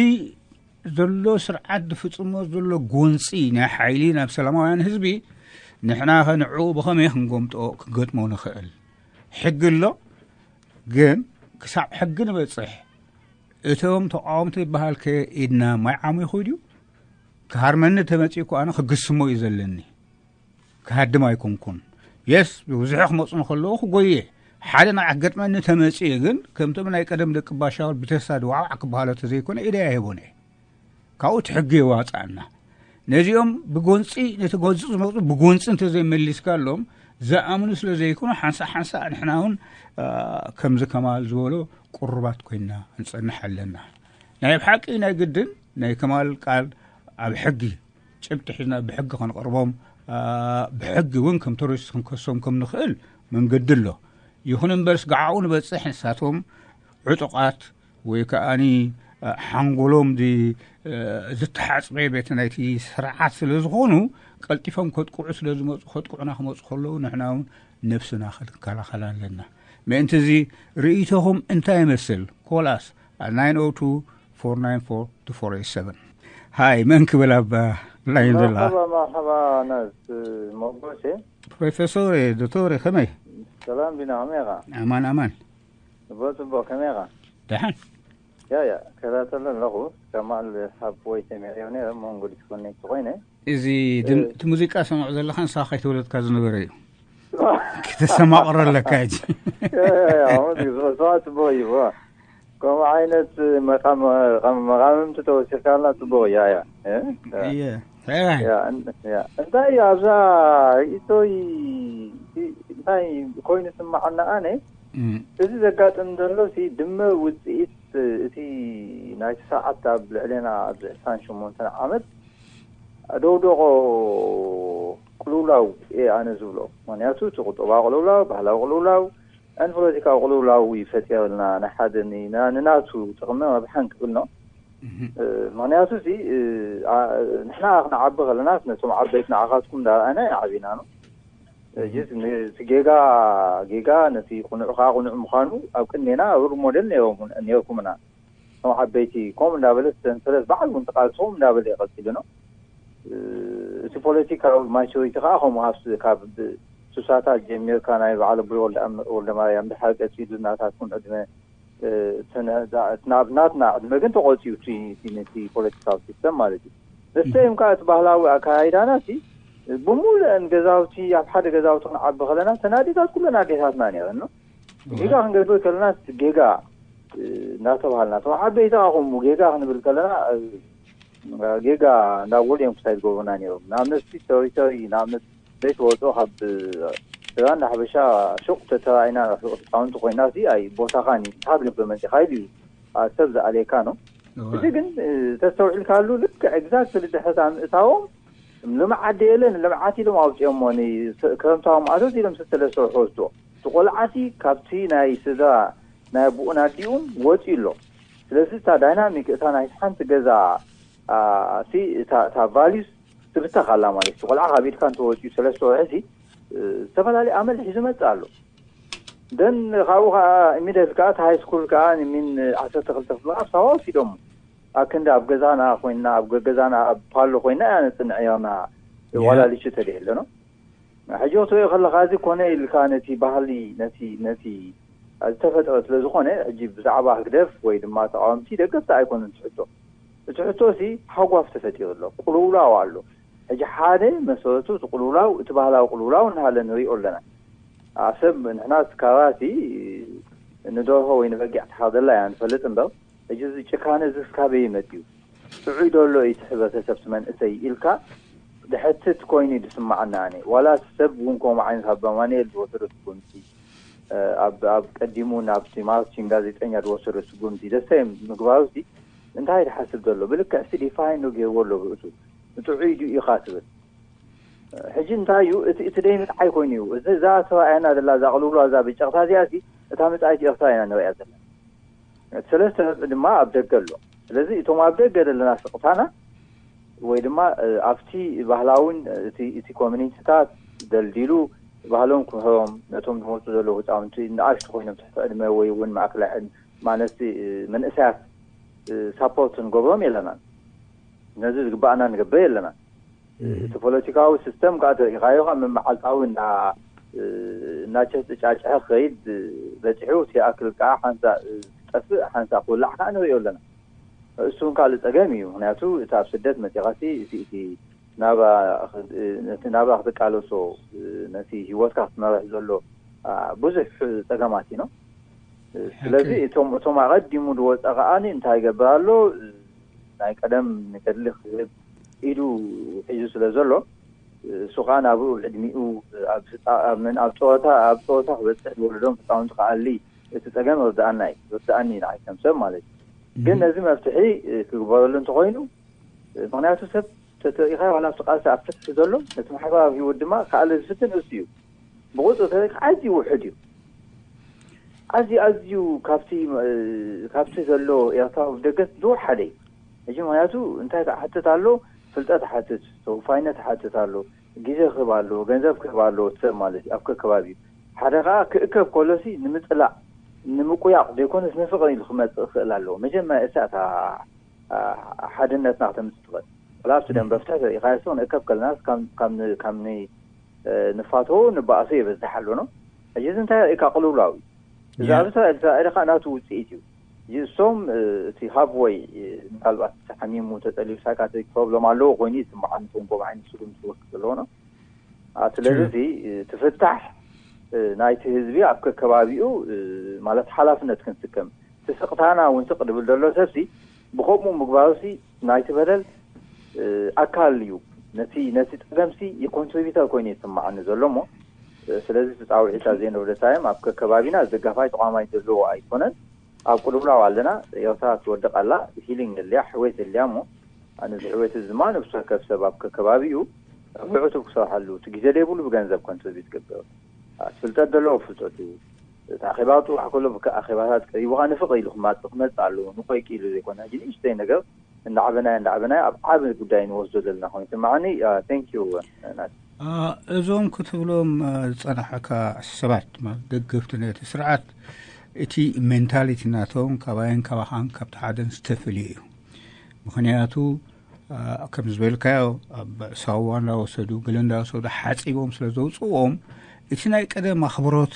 ዘሎ ስርዓት ዝፍጽሞ ዘሎ ጎንጺ ናይ ሓይሊ ናብ ሰላማውያን ህዝቢ፣ ንሕና ኸ ንዕኡ ብኸመይ ክንጎምጦ፣ ክንገጥሞ ንኽእል? ሕጊ ኣሎ፣ ግን ክሳብ ሕጊ ንበጽሕ፣ እቶም ተቃወምቲ ዝበሃል ከ ኢድና ማይ ዓሚኹ ድዩ? ክሃርመኒ ተመጺኡ እኮ ኣነ ክግስሞ እዩ ዘለኒ። ክሃድም ኣይኮንኩን። የስ፣ ብብዝሒ ክመጹ ከለዉ ክጎየ። ሓደ ንዓክ ገጥመኒ ተመጺኡ ግን፣ ከምቶም ናይ ቀደም ደቂ ባሻውል ብተሳድ ዋዕዋዕ ክበሃሎ ተዘይኮነ፣ ኢደይ ኣይህቦን እየ። ካብኡ እቲ ሕጊ የዋጽኣና። ነዚኦም ብጎንጺ፣ ነቲ ጎንጺ ዝመጹ ብጎንጺ እንተዘይመሊስካሎም፣ ዝኣምኑ ስለ ዘይኮኑ፣ ሓንሳእ ሓንሳእ ንሕና እውን፣ አ፣ ከምዚ ከማል ዝበሎ ቅሩባት ኮይንና ክንጸንሕ ኣለና። ናይ ብሓቂ ናይ ግድን ናይ ከማል ቃል ኣብ ሕጊ ጭብጢ ሒዝና ብሕጊ ከንቐርቦም፣ አ፣ ብሕጊ እውን ከም ቴሮሪስት ክንከሶም ከም ንኽእል መንገዲ ኣሎ። ይኹን እምበርስ፣ ገዓኡ ንበጽሕ፣ ንሳቶም ዕጡቓት ወይ ከኣኒ፣ አ፣ ሓንጎሎም ዚ-፣ አ፣ ዝተሓጽበ ቤት ናይቲ ስርዓት ስለ ዝኾኑ፣ ቀልጢፎም ከጥቅዑ ስለ ዝመጹ፣ ከጥቅዑና ክመጹ ከለዉ፣ ንሕና እውን ነብስና ክንከላኸል ኣለና። ምእንቲ እዚ ርእይቶኹም እንታይ ይመስል? ኮላስ at nine oh two, four nine four, two four eight seven. ሃይ፣ መን ክብል ኣብ ላይን ዘላ? መርሓባ፣ መርሓባ፣ ኣነስ ሞጎሴ። ፕሮፌሶር፣ ዶክተር፣ ከመይ? ሰላም ዲና፣ ከመይ ኢኻ? ኣማን፣ ኣማን። ጽቡቕ፣ ጽቡቕ፣ ከመይ ኢኻ? ደሓን። ያ፣ ያ፣ ከታተሎ ኣለኹ። ከማል ሓብወይ ሰሚዐዮ ነይረ፣ መንጎ ዲስኮኔክት ኮይነ። እዚ ድም-፣ እቲ ሙዚቃ ሰምዖ ዘለኻ ንስኻ ከይተወለድካ ዝነበረ እዩ። ክተስተማቕሮ ኣለካ ሕጂ። ያ፣ ያ፣ ያ፣ ሙዚቃ፣ ጽቡቕ፣ ጽቡቕ እዩ፣ ዋ። ከምኡ ዓይነት መቃመ- መቃመምቲ ተወሲኽካልና ጽቡቕ እያ እያ። እ? እየ። ሕራይ። ያ፣ እን- ያ። እንታይ እዩ ኣብዛ ርእይቶይ እንታይ ኮይኑ ስማዓና ኣነ? እም። እዚ ዘጋጥም ዘሎ ሲ ድምር ውጽኢት እቲ ናይቲ ሰዓት ኣብ ልዕሌና ኣብዚ ዕስራን ሸሞንተን ዓመት ደውደቆ ቅልውላው እየ ኣነ ዝብሎ። ምክንያቱ እቲ ቁጠባዊ ቅልውላው፣ ባህላዊ ቅልውላው፣ ዕን ፖለቲካዊ ቅልውላው እዩ ፈጢርልና። ንሓደ ኒ- ና- ንናቱ ጥቕሚ ረብሓን ክብል ነው። እህ። እ፣ ምክንያቱ እዚ፣ እ፣ ኣ- ንሕና ክንዓቢ ከለና ነቶም ዓበይት ንዓኻትኩም እንዳረኣና ኢና ዓቢና ነው። እህ። ጅስ ን- እቲ ጌጋ ጌጋ ነቲ ቁኑዕ ከዓ ቁኑዕ ምዃኑ ኣብ ቅድሜና ሩል ሞዴል ነይሮም- ነይርኩምና። እቶም ዓበይቲ ከምኡ እንዳበለ ሰንሰለት በዓል እውን ተቃልሶም እንዳበለ ይቐጽሉ ነው። እ፣ እቲ ፖለቲካዊ ማቹሪቲ ከዓ ከምኡ ካብ ስ- ካብ ብ- ሱሳታት ጀሚርካ ናይ በዓል ኣቦይ ወልደ ኣም- ወልደ ማርያም ድሓር ቀጺሉ ናታትኩም ዕድመ፣ እ፣ እቲ ነ- ዛ- እቲ ናብ ናትና ዕድመ ግን ተቆጺዩ እቲ እቲ ነቲ ፖለቲካዊ ሲስተም ማለት እዩ። ደስተይም ከዓ እቲ ባህላዊ ኣካያይዳና እቲ ብሙሉአን ገዛውቲ ኣብ ሓደ ገዛውቲ ክንዓቢ ከለና ተናዲታት ኩለን ኣዴታትና ነይረን ነው። ጌጋ ክንገብር ከለና ጌጋ፣ እ፣ እናተባሃልና እቶም ዓበይቲ ከዓ ከምኡ ጌጋ ክንብል ከለና፣ እ፣ ጌጋ እንዳበሉ እዮም ክሳይ ዝገብሩና ነይሮም። ንኣብነት ሲ ተሪተሪ ንኣብነት ዘይትወፅኦ ካብ ስጋን ንሓበሻ ሹቅ ተተራኢና ህፃውንቲ ኮይና ሲ ኣይ ቦታኻን እዩ ሓግልበ መፂኻ ኢሉ እዩ ኣብ ሰብ ዝኣልየካ ነው። እዚ ግን፣ እ፣ ተስተውዒልካሉ ልክዕ ኤግዛክትሊ ድሕሪ ምእታዎም ልምዓት ደየለ ንልምዓት ኢሎም ኣውፅኦሞ። ክረምታዊ ማእቶት ኢሎም ሰለስተ ወርሒ ወስዶ እቲ ቆልዓሲ ካብቲ ናይ ስድራ ናይ ኣቦኡን ኣዲኡን ወፂኡ ኣሎ። ስለዚ እታ ዳይናሚክ እታ ናይ ሓንቲ ገዛ፣ እ፣ እታ ቫሊዩስ ትብተኽ ኣላ ማለት እዩ። ቆልዓ ካብ ኢድካ እንተወፂኡ ሰለስተ ወርሒ ሲ፣ እ፣ ዝተፈላለዩ ኣመል ሒዙ መፅእ ኣሎ። ደን ካብኡ ከዓ ኢሚደት ከዓ ሃይ ስኩል ከዓ ሚን ዓሰርተ ክልተ ክፍለ ኣብ ሳዋ ወሲዶም ኣክንዲ ኣብ ገዛና ኮይና ኣብ ገዛና ኣብ ፓሎ ኮይና እያ ነፅንዕ ርና ዋላ ልሹ ተደየለ ነው። ሕጂ ክትሪኦ ከለኻ እዚ ኮነ ኢልካ ነቲ ባህሊ ነቲ ነቲ ዝተፈጠረ ስለ ዝኾነ ሕጂ ብዛዕባ ህግደፍ ወይ ድማ ተቃወምቲ ደገፍቲ ኣይኮኑን ትሕቶ። እቲ ሕቶ ሲ ሓጓፍ ተፈጢሩ ኣሎ፣ ቅልውላው ኣሎ። ሕጂ ሓደ መሰረቱ እቲ ቅልውላው እቲ ባህላዊ ቅልውላው እናሃለ ንሪኦ ኣለና። ኣብ ሰብ ንሕና ስካባሲ ንደርሆ ወይ ንበጊዕ ትሓርደላ እያ ንፈልጥ እምበር ሕጂ እዚ ጭካነ እዚ ስካበይ መጥዩ ጥዑይ ደሎ እዩ እቲ ሕብረተሰብ እቲ መንእሰይ ኢልካ ድሕትት ኮይኑ እዩ ዝስማዓና። ኣነ ዋላ እቲ ሰብ እውን ከምኡ ዓይነት ኣብ ኣማኑኤል ዝወሰዶ ስጉምቲ፣ ኣብ ኣብ ቀዲሙ ናብቲ ማርቲን ጋዜጠኛ ዝወሰዶ ስጉምቲ ደሰ ምግባሩ ሲ እንታይ ድሓስብ ዘሎ ብልክዕ ሲ ዲፋይን ዶ ገይርዎ ኣሎ ብርእሱ ንጥዑይ ድዩ ኢኻ ትብል። ሕጂ እንታይ እዩ እቲ እቲ ደይ ምጥዓይ ኮይኑ እዩ እዚ እዛ ተባኣያና ዘላ እዛ ቅልውላ እዛ ብጨቕታ እዚኣ ሲ እታ መጻኢት ኤርትራ ኢና ንሪኣ ዘለና። እቲ ሰለስተ ነጥቢ ድማ ኣብ ደገ ኣሎ። ስለዚ እቶም ኣብ ደገ ዘለና ስቕታና ወይ ድማ ኣብቲ ባህላውን እቲ ኮሚኒቲታት ደልዲሉ ባህሎም ክምህሮም ነቶም ዝመፁ ዘለዉ ህፃውንቲ ንኣሽቱ ኮይኖም ትሕቲ ዕድመ ወይ እውን ማእከላይ ማለት መንእሰያት ሳፖርት ንገብሮም የለናን። ነዚ ዝግባኣና ንገብር የለናን። እቲ ፖለቲካዊ ሲስተም ከዓ ተሪኢኻዮ ከዓ መመዓልታዊ እና እናጨጫጭሐ ክኸይድ በፂሑ ሲኣክል ከዓ ሓንሳ ዝጠፍእ ሓንሳ ክውላዕ ከዓ ንሪኦ ኣለና። እሱ እውን ካልእ ፀገም እዩ። ምክንያቱ እቲ ኣብ ስደት መፂኻሲ እቲ ናባ ክትቃለሶ ነቲ ሂወትካ ክትመርሕ ዘሎ ብዙሕ ፀገማት እዩ። ስለዚ እቶም እቶም ኣቐዲሙ ዝወፀ ከዓኒ እንታይ ይገብር ኣሎ? ናይ ቀደም ንገድሊ ክህብ ኢዱ ሒዙ ስለ ዘሎ እሱ ከዓ ናብኡ ዕድሚኡ ኣብ ጡረታ ኣብ ጡረታ ክበፅሕ ዝወለዶም ህፃውንቲ ክኣሊ እቲ ፀገም ርድኣና እዩ ርድኣኒ ንዓይ ከም ሰብ ማለት እዩ። ግን ነዚ መፍትሒ ክግበረሉ እንተኮይኑ ምክንያቱ ሰብ ተተሪኢኻ ዋላ ኣብቲ ቃልሲ ኣብ ፍትሒ ዘሎ ነቲ ማሕበራዊ ሂወት ድማ ክኣሊ ዝፍትን እሱ እዩ። ብቁፅሪ ተሪኢኻ ኣዝዩ ውሑድ እዩ። ኣዝዩ ኣዝዩ ካብቲ ካብቲ ዘሎ ኤርትራዊ ብደገ ዝወሓደ እዩ። ሕጂ ምክንያቱ እንታይ ክሓትት ኣሎ? ፍልጠት ሓትት፣ ተወፋይነት ሓትት ኣሎ፣ ግዜ ክህብ ኣለዎ፣ ገንዘብ ክህብ ኣለዎ እቲ ሰብ ማለት እዩ ኣብ ከከባቢኡ። ሓደ ከዓ ክእከብ ከሎሲ ንምፅላእ ንምቁያቕ ዘይኮነስ ንፍቕሪ ኢሉ ክመፅእ ክኽእል ኣለዎ። መጀመርያ እሳ እታ ሓድነትና ክተምፅእ ትኽእል። ወላ ኣብቲ ደንበ ፍትሒ ተሪኢኻዮ ንእከብ ከለና ካብ ንፋቶ ንባእሶ የበዝሕ ኣሎ ነው። ሕጂ እዚ እንታይ ርእካ ቅልውላው እዩ። እዚ ኣብ እስራኤል ተራእየ ከዓ ናቱ ውፅኢት እዩ። እሶም እቲ ሃብወይ ምናልባት ሓሚሙ ተጠልዩ ሳይካትሪክ ፕሮብለም ኣለዎ ኮይኑ ይስምዓኒ። ኮንጎ ዓይነት ስጉምቲ ክወስድ ዘለዎ ነው። ስለዚ እዚ ትፍታሕ ናይቲ ህዝቢ ኣብ ከከባቢኡ ማለት ሓላፍነት ክንስከም እቲ ስቕታና እውን ስቕ ድብል ዘሎ ሰብሲ ብኸምኡ ምግባሩሲ ናይቲ በደል ኣካል እዩ። ነቲ ነቲ ጸገምሲ ኮንትሪቢተር ኮይኑ ይስምዓኒ ዘሎ እሞ፣ ስለዚ እቲ ጻውዒት ኣዘይ ነብደታ እዮም ኣብ ከከባቢና ደጋፋይ ተቋማይ ዘለዎ ኣይኮነን። ኣብ ቅልውላው ኣለና። ኤርትራ ትወድቕ ኣላ። ሂሊንግ የድልያ፣ ሕወየት የድልያ እሞ፣ ነዚ ሕወየት እዚ ድማ ነብሲ ወከፍ ሰብ ኣብ ከከባቢኡ ብዕቱብ ክሰርሓሉ፣ እቲ ግዜ ዘይብሉ ብገንዘብ ኮንትሪቢዩት ክገብር፣ ፍልጠት ዘለዎ ፍልጠቱ፣ እቲ ኣኼባ ክጽዋዕ ከሎ ብከ ኣኼባታት ቀሪቡኻ ንፍቕ ኢሉ ክማጽእ ክመጽእ ኣለዎ። ንኾይ ክኢሉ ዘይኮነ ሕጂ ንእሽተይ ነገር እንዳዕበናዮ እንዳዕበናዮ ኣብ ዓቢ ጉዳይ ንወስዶ ዘለና ኮይኑ ይስምዓኒ። Thank you ናቲ። እዞም ክትብሎም ዝጸናሕካ ሰባት ማለት ደገፍቲ ነቲ ስርዓት፣ እቲ ሜንታሊቲ ናቶም ካባይን ካባኻን ካብቲ ሓደን ዝተፈልየ እዩ። ምኽንያቱ ከም ዝበልካዮ ኣብ ሳዋ እንዳወሰዱ ገለ እንዳወሰዱ ሓፂቦም ስለ ዘውፅዎም፣ እቲ ናይ ቀደም ኣኽብሮት፣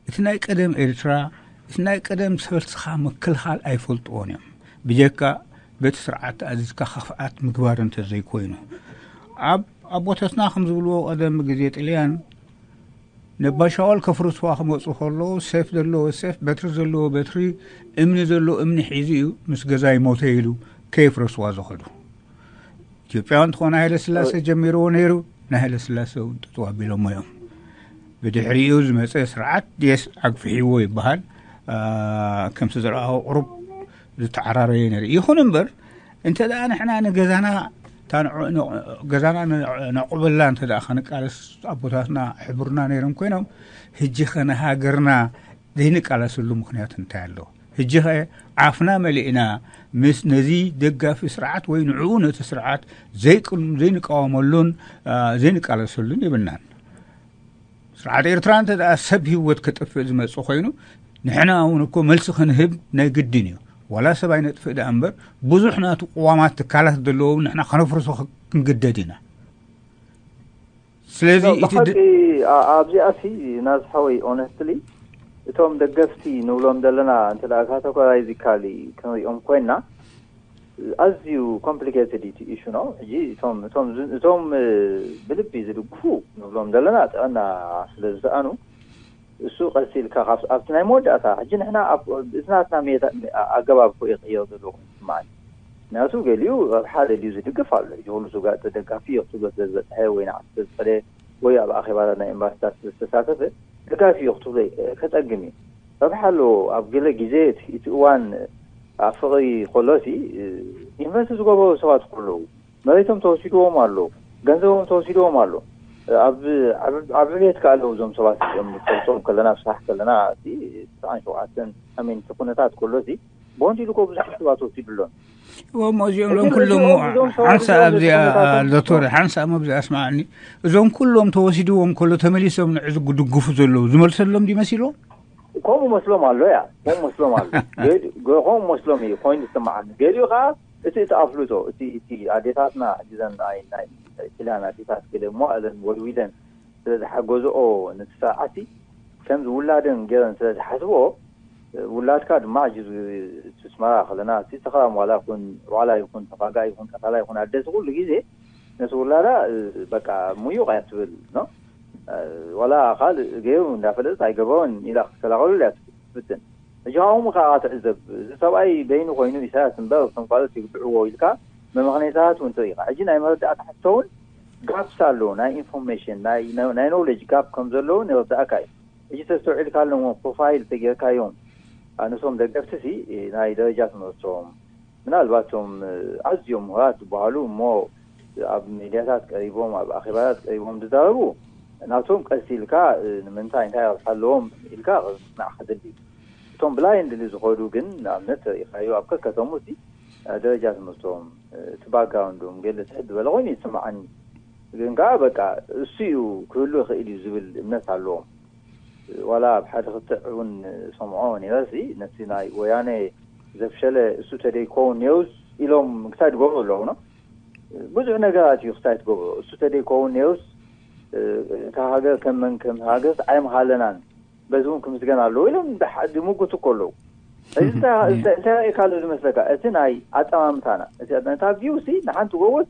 እቲ ናይ ቀደም ኤርትራ፣ እቲ ናይ ቀደም ሰበልትኻ ምክልኻል ኣይፈልጥዎን እዮም። ብጀካ በቲ ስርዓት ኣዚዝካ ኸፍኣት ምግባር እንተዘይኮይኑ፣ ኣብ ኣቦታትና ከም ዝብልዎ ቀደም ግዜ ጥልያን ነባሻዋል ከፍርስዋ ክመፁ ከለዉ ሴፍ ዘለዎ ሴፍ፣ በትሪ ዘለዎ በትሪ፣ እምኒ ዘለዎ እምኒ ሒዙ እዩ ምስ ገዛይ ሞተ ኢሉ ከየፍረስዋ ዝኸዱ። ኢትዮጵያ እንትኾነ ሃይለ ስላሴ ጀሚርዎ ነይሩ፣ ናይ ሃይለ ስላሴ እውን ጠጠው ኣቢሎሞ እዮም። ብድሕሪኡ ዝመፀ ስርዓት ድስ ኣግፍሕዎ ይበሃል። ከምቲ ዝረኣኹ ቁሩብ ዝተዓራረየ ነይሩ። ይኹን እምበር እንተ ደኣ ንሕና ንገዛና ገዛና ነዕቁበላ እንተ ደኣ ከንቃለስ ኣቦታትና ሕቡርና ነይሮም ኮይኖም፣ ህጂ ኸ ንሃገርና ዘይንቃለሰሉ ምኽንያት እንታይ ኣሎ? ህጂ ኸ ዓፍና መሊእና ምስ ነዚ ደጋፊ ስርዓት ወይ ንዕኡ ነቲ ስርዓት ዘይቅን ዘይንቃወመሉን ዘይንቃለሰሉን የብልናን። ስርዓት ኤርትራ እንተ ደኣ ሰብ ህይወት ከጥፍእ ዝመጽእ ኮይኑ ንሕና እውን እኮ መልሲ ክንህብ ናይ ግድን እዩ። ዋላ ሰብ ኣይነጥፍእ ደኣ እምበር ብዙሕ ናቱ ቅዋማት ትካላት ዘለዎም ንሕና ከነፍርሶ ክንግደድ ኢና። ስለዚ እቲ ብሓቂ ኣብዚኣ ሲ ናዝሓወይ ኦነስትሊ እቶም ደገፍቲ ንብሎም ዘለና እንተ ካተጎራይዝ ይካል ክንሪኦም ኮይና ኣዝዩ ኮምፕሊኬትድ እቲ ኢሹ ነው። ሕጂ እቶም እቶም እቶም ብልቢ ዝድግፉ ንብሎም ዘለና ጥዕና ስለ ዝሰኣኑ እሱ ቀስ ኢልካ ኣብቲ ናይ መወዳእታ ሕጂ ንሕና እዚ ናትና ኣገባብ ኮ ይቅየር ዘለዎ ይስምዓኒ። ምክንያቱ ገሊኡ ረብሓ ደልዩ ዝድግፍ ኣሎ። እዚ ኩሉ ስጋጥ ደጋፊ እዮ ክትብሎ ስለ ዝበፅሐ ወይ ንዓዲ ስለ ዝኸደ ወይ ኣብ ኣኼባታት ናይ ኤምባሲታት ስለ ዝተሳተፈ ደጋፊ እዮ ክትብሎ ከፀግም እዩ። ረብሓ ኣለዎ። ኣብ ገለ ግዜ እቲ እዋን ኣብ ፍቕሪ ከሎሲ ኢንቨስት ዝገበሩ ሰባት ከለዉ መሬቶም ተወሲድዎም ኣሎ፣ ገንዘቦም ተወሲድዎም ኣሎ። ኣብ ዕብየት ከ ኣለዉ እዞም ሰባት እዚኦም ንፈልጦም ከለና ስራሕ ከለና እቲ ተስዓን ሸውዓተን ኣሜን እቲ ኩነታት ከሎ እዚ ቦንድ ኢሉ እኮ ብዙሓት ሰባት ወሲዱ ኣሎ። እሞ እዚኦም ሎም ኩሎም ሓንሳ ኣብዚኣ ዶክተር ሓንሳ እሞ ኣብዚኣ ኣስማዓኒ እዞም ኩሎም ተወሲድዎም ከሎ ተመሊሶም ንዕዚ ዝድግፉ ዘለዉ ዝመልሰሎም ድዩ መሲልዎም? ከምኡ መስሎም ኣሎ እያ ከምኡ መስሎም ኣሎ። ከምኡ መስሎም እዩ ኮይኑ ዝስምዓኒ። ገሊኡ ከዓ እቲ እቲ ኣፍልጦ እቲ እቲ ኣዴታትና ሕጂ ዘን ናይ ናይ ጥልያን ኣዴታት ገለ እሞ እለን ወልዊለን ስለ ዝሓገዝኦ ነቲ ሰብዓሲ ከምዚ ውላደን ገይረን ስለ ዝሓስብኦ ውላድካ ድማ ሕጂ እቲ ስመራ ከለና እቲ ተኽራም ዋላ ይኹን ዋላ ይኹን ተፋጋ ይኹን ቀታላ ይኹን ኣደሲ ኩሉ ግዜ ነቲ ውላዳ በቃ ሙዩቕ እያ ትብል ነው ዋላ ካልእ ገይሩ እንዳፈለጥት ኣይገበሮን ኢላ ክትከላኸሉ እያ ትፍትን። ሕጂ ካብኡ ከዓ ትዕዘብ እዚ ሰብኣይ በይኑ ኮይኑ ኢሳያስ እምበር እቶም ካልኦት ይግድዕዎ ኢልካ መመኽነይታታት እውን ትርኢ ኢኻ። ሕጂ ናይ መረዳእታ ሕቶ እውን ጋፕስ ኣለዎ ናይ ኢንፎርሜሽን ናይ ኖውሌጅ ጋፕ ከም ዘለዉ ንርዳእካ እዩ። ሕጂ ተስተውዒልካ ኣለዎ ፕሮፋይል ተጌርካዮም ኣነሶም ደገፍቲ ሲ ናይ ደረጃ ትምህርቶም ምናልባት እቶም ኣዝዮም ምሁራት ዝበሃሉ እሞ ኣብ ሜድያታት ቀሪቦም ኣብ ኣኼባታት ቀሪቦም ዝዛረቡ ናቶም ቀስ ኢልካ ንምንታይ እንታይ ረብሓ ኣለዎም ኢልካ ክስማዕ ከድሊ እዩ። እቶም ብላይንድሊ ዝኸዱ ግን ንኣብነት ተሪኢኻዮ ኣብ ከከተሙ እቲ ደረጃ ትምህርቶም እቲ ባክግራውንዶም ገለ ትሕት ዝበለ ኮይኑ ይስምዓኒ። ግን ከዓ በቃ እሱ እዩ ክህሉ ይኽእል እዩ ዝብል እምነት ኣለዎም። ዋላ ኣብ ሓደ ክትዕ እውን ሰምዖ ነይረ ሲ ነቲ ናይ ወያነ ዘፍሸለ እሱ ተደይከውን ኔውስ ኢሎም ክሳይ ትገብሩ ኣለዉ ነው ብዙሕ ነገራት እዩ ክሳይ ትገብሩ እሱ ተደይከውን ኔውስ እታ ሃገር ከም መን ከም ሃገር ኣይምሃለናን በዚ እውን ክምስገን ኣለዎ ኢሎም ዝምጉት እኮ ኣለዉ። እዚ እንታይ ርእካ ኣሎ ዝመስለካ እቲ ናይ ኣጠማምታና ነታ ቪው ሲ ንሓንቲ ጎቦት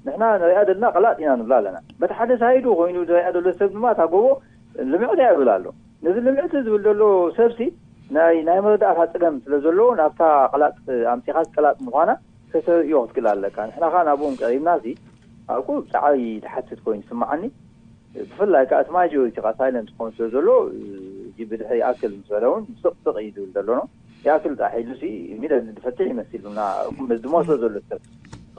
ንሕና ንሪኣ ዘለና ቀላጥ ኢና ንብላ ኣለና በቲ ሓደ ሳይዱ ኮይኑ ዝሪኣ ዘሎ ሰብ ድማ እታ ጎቦ ልምዕቲ እያ ይብል ኣሎ። ነዚ ልምዕቲ ዝብል ዘሎ ሰብሲ ናይ ናይ መረዳእታ ፀገም ስለ ዘለዎ ናብታ ቀላጥ ኣምፂኻስ ቀላጥ ምዃና ከተርእዮ ክትክእል ኣለካ። ንሕና ከዓ ናብኦም ቀሪብና ሲ ኣብቁ ብጣዕሚ ትሓትት ኮይኑ ይስምዓኒ። ብፍላይ ከዓ እቲ ማጆሪቲ ከዓ ሳይለንት ክኾን ስለ ዘሎ ብድሕሪ ይኣክል ምስ በለ እውን ስቕ ስቕ እዩ ዝብል ዘሎ ነው። ይኣክል ጣሕ ኢሉ ሲ ሚለ ዝፈትሕ ይመስል ዝመስሎ ዘሎ ሰብ።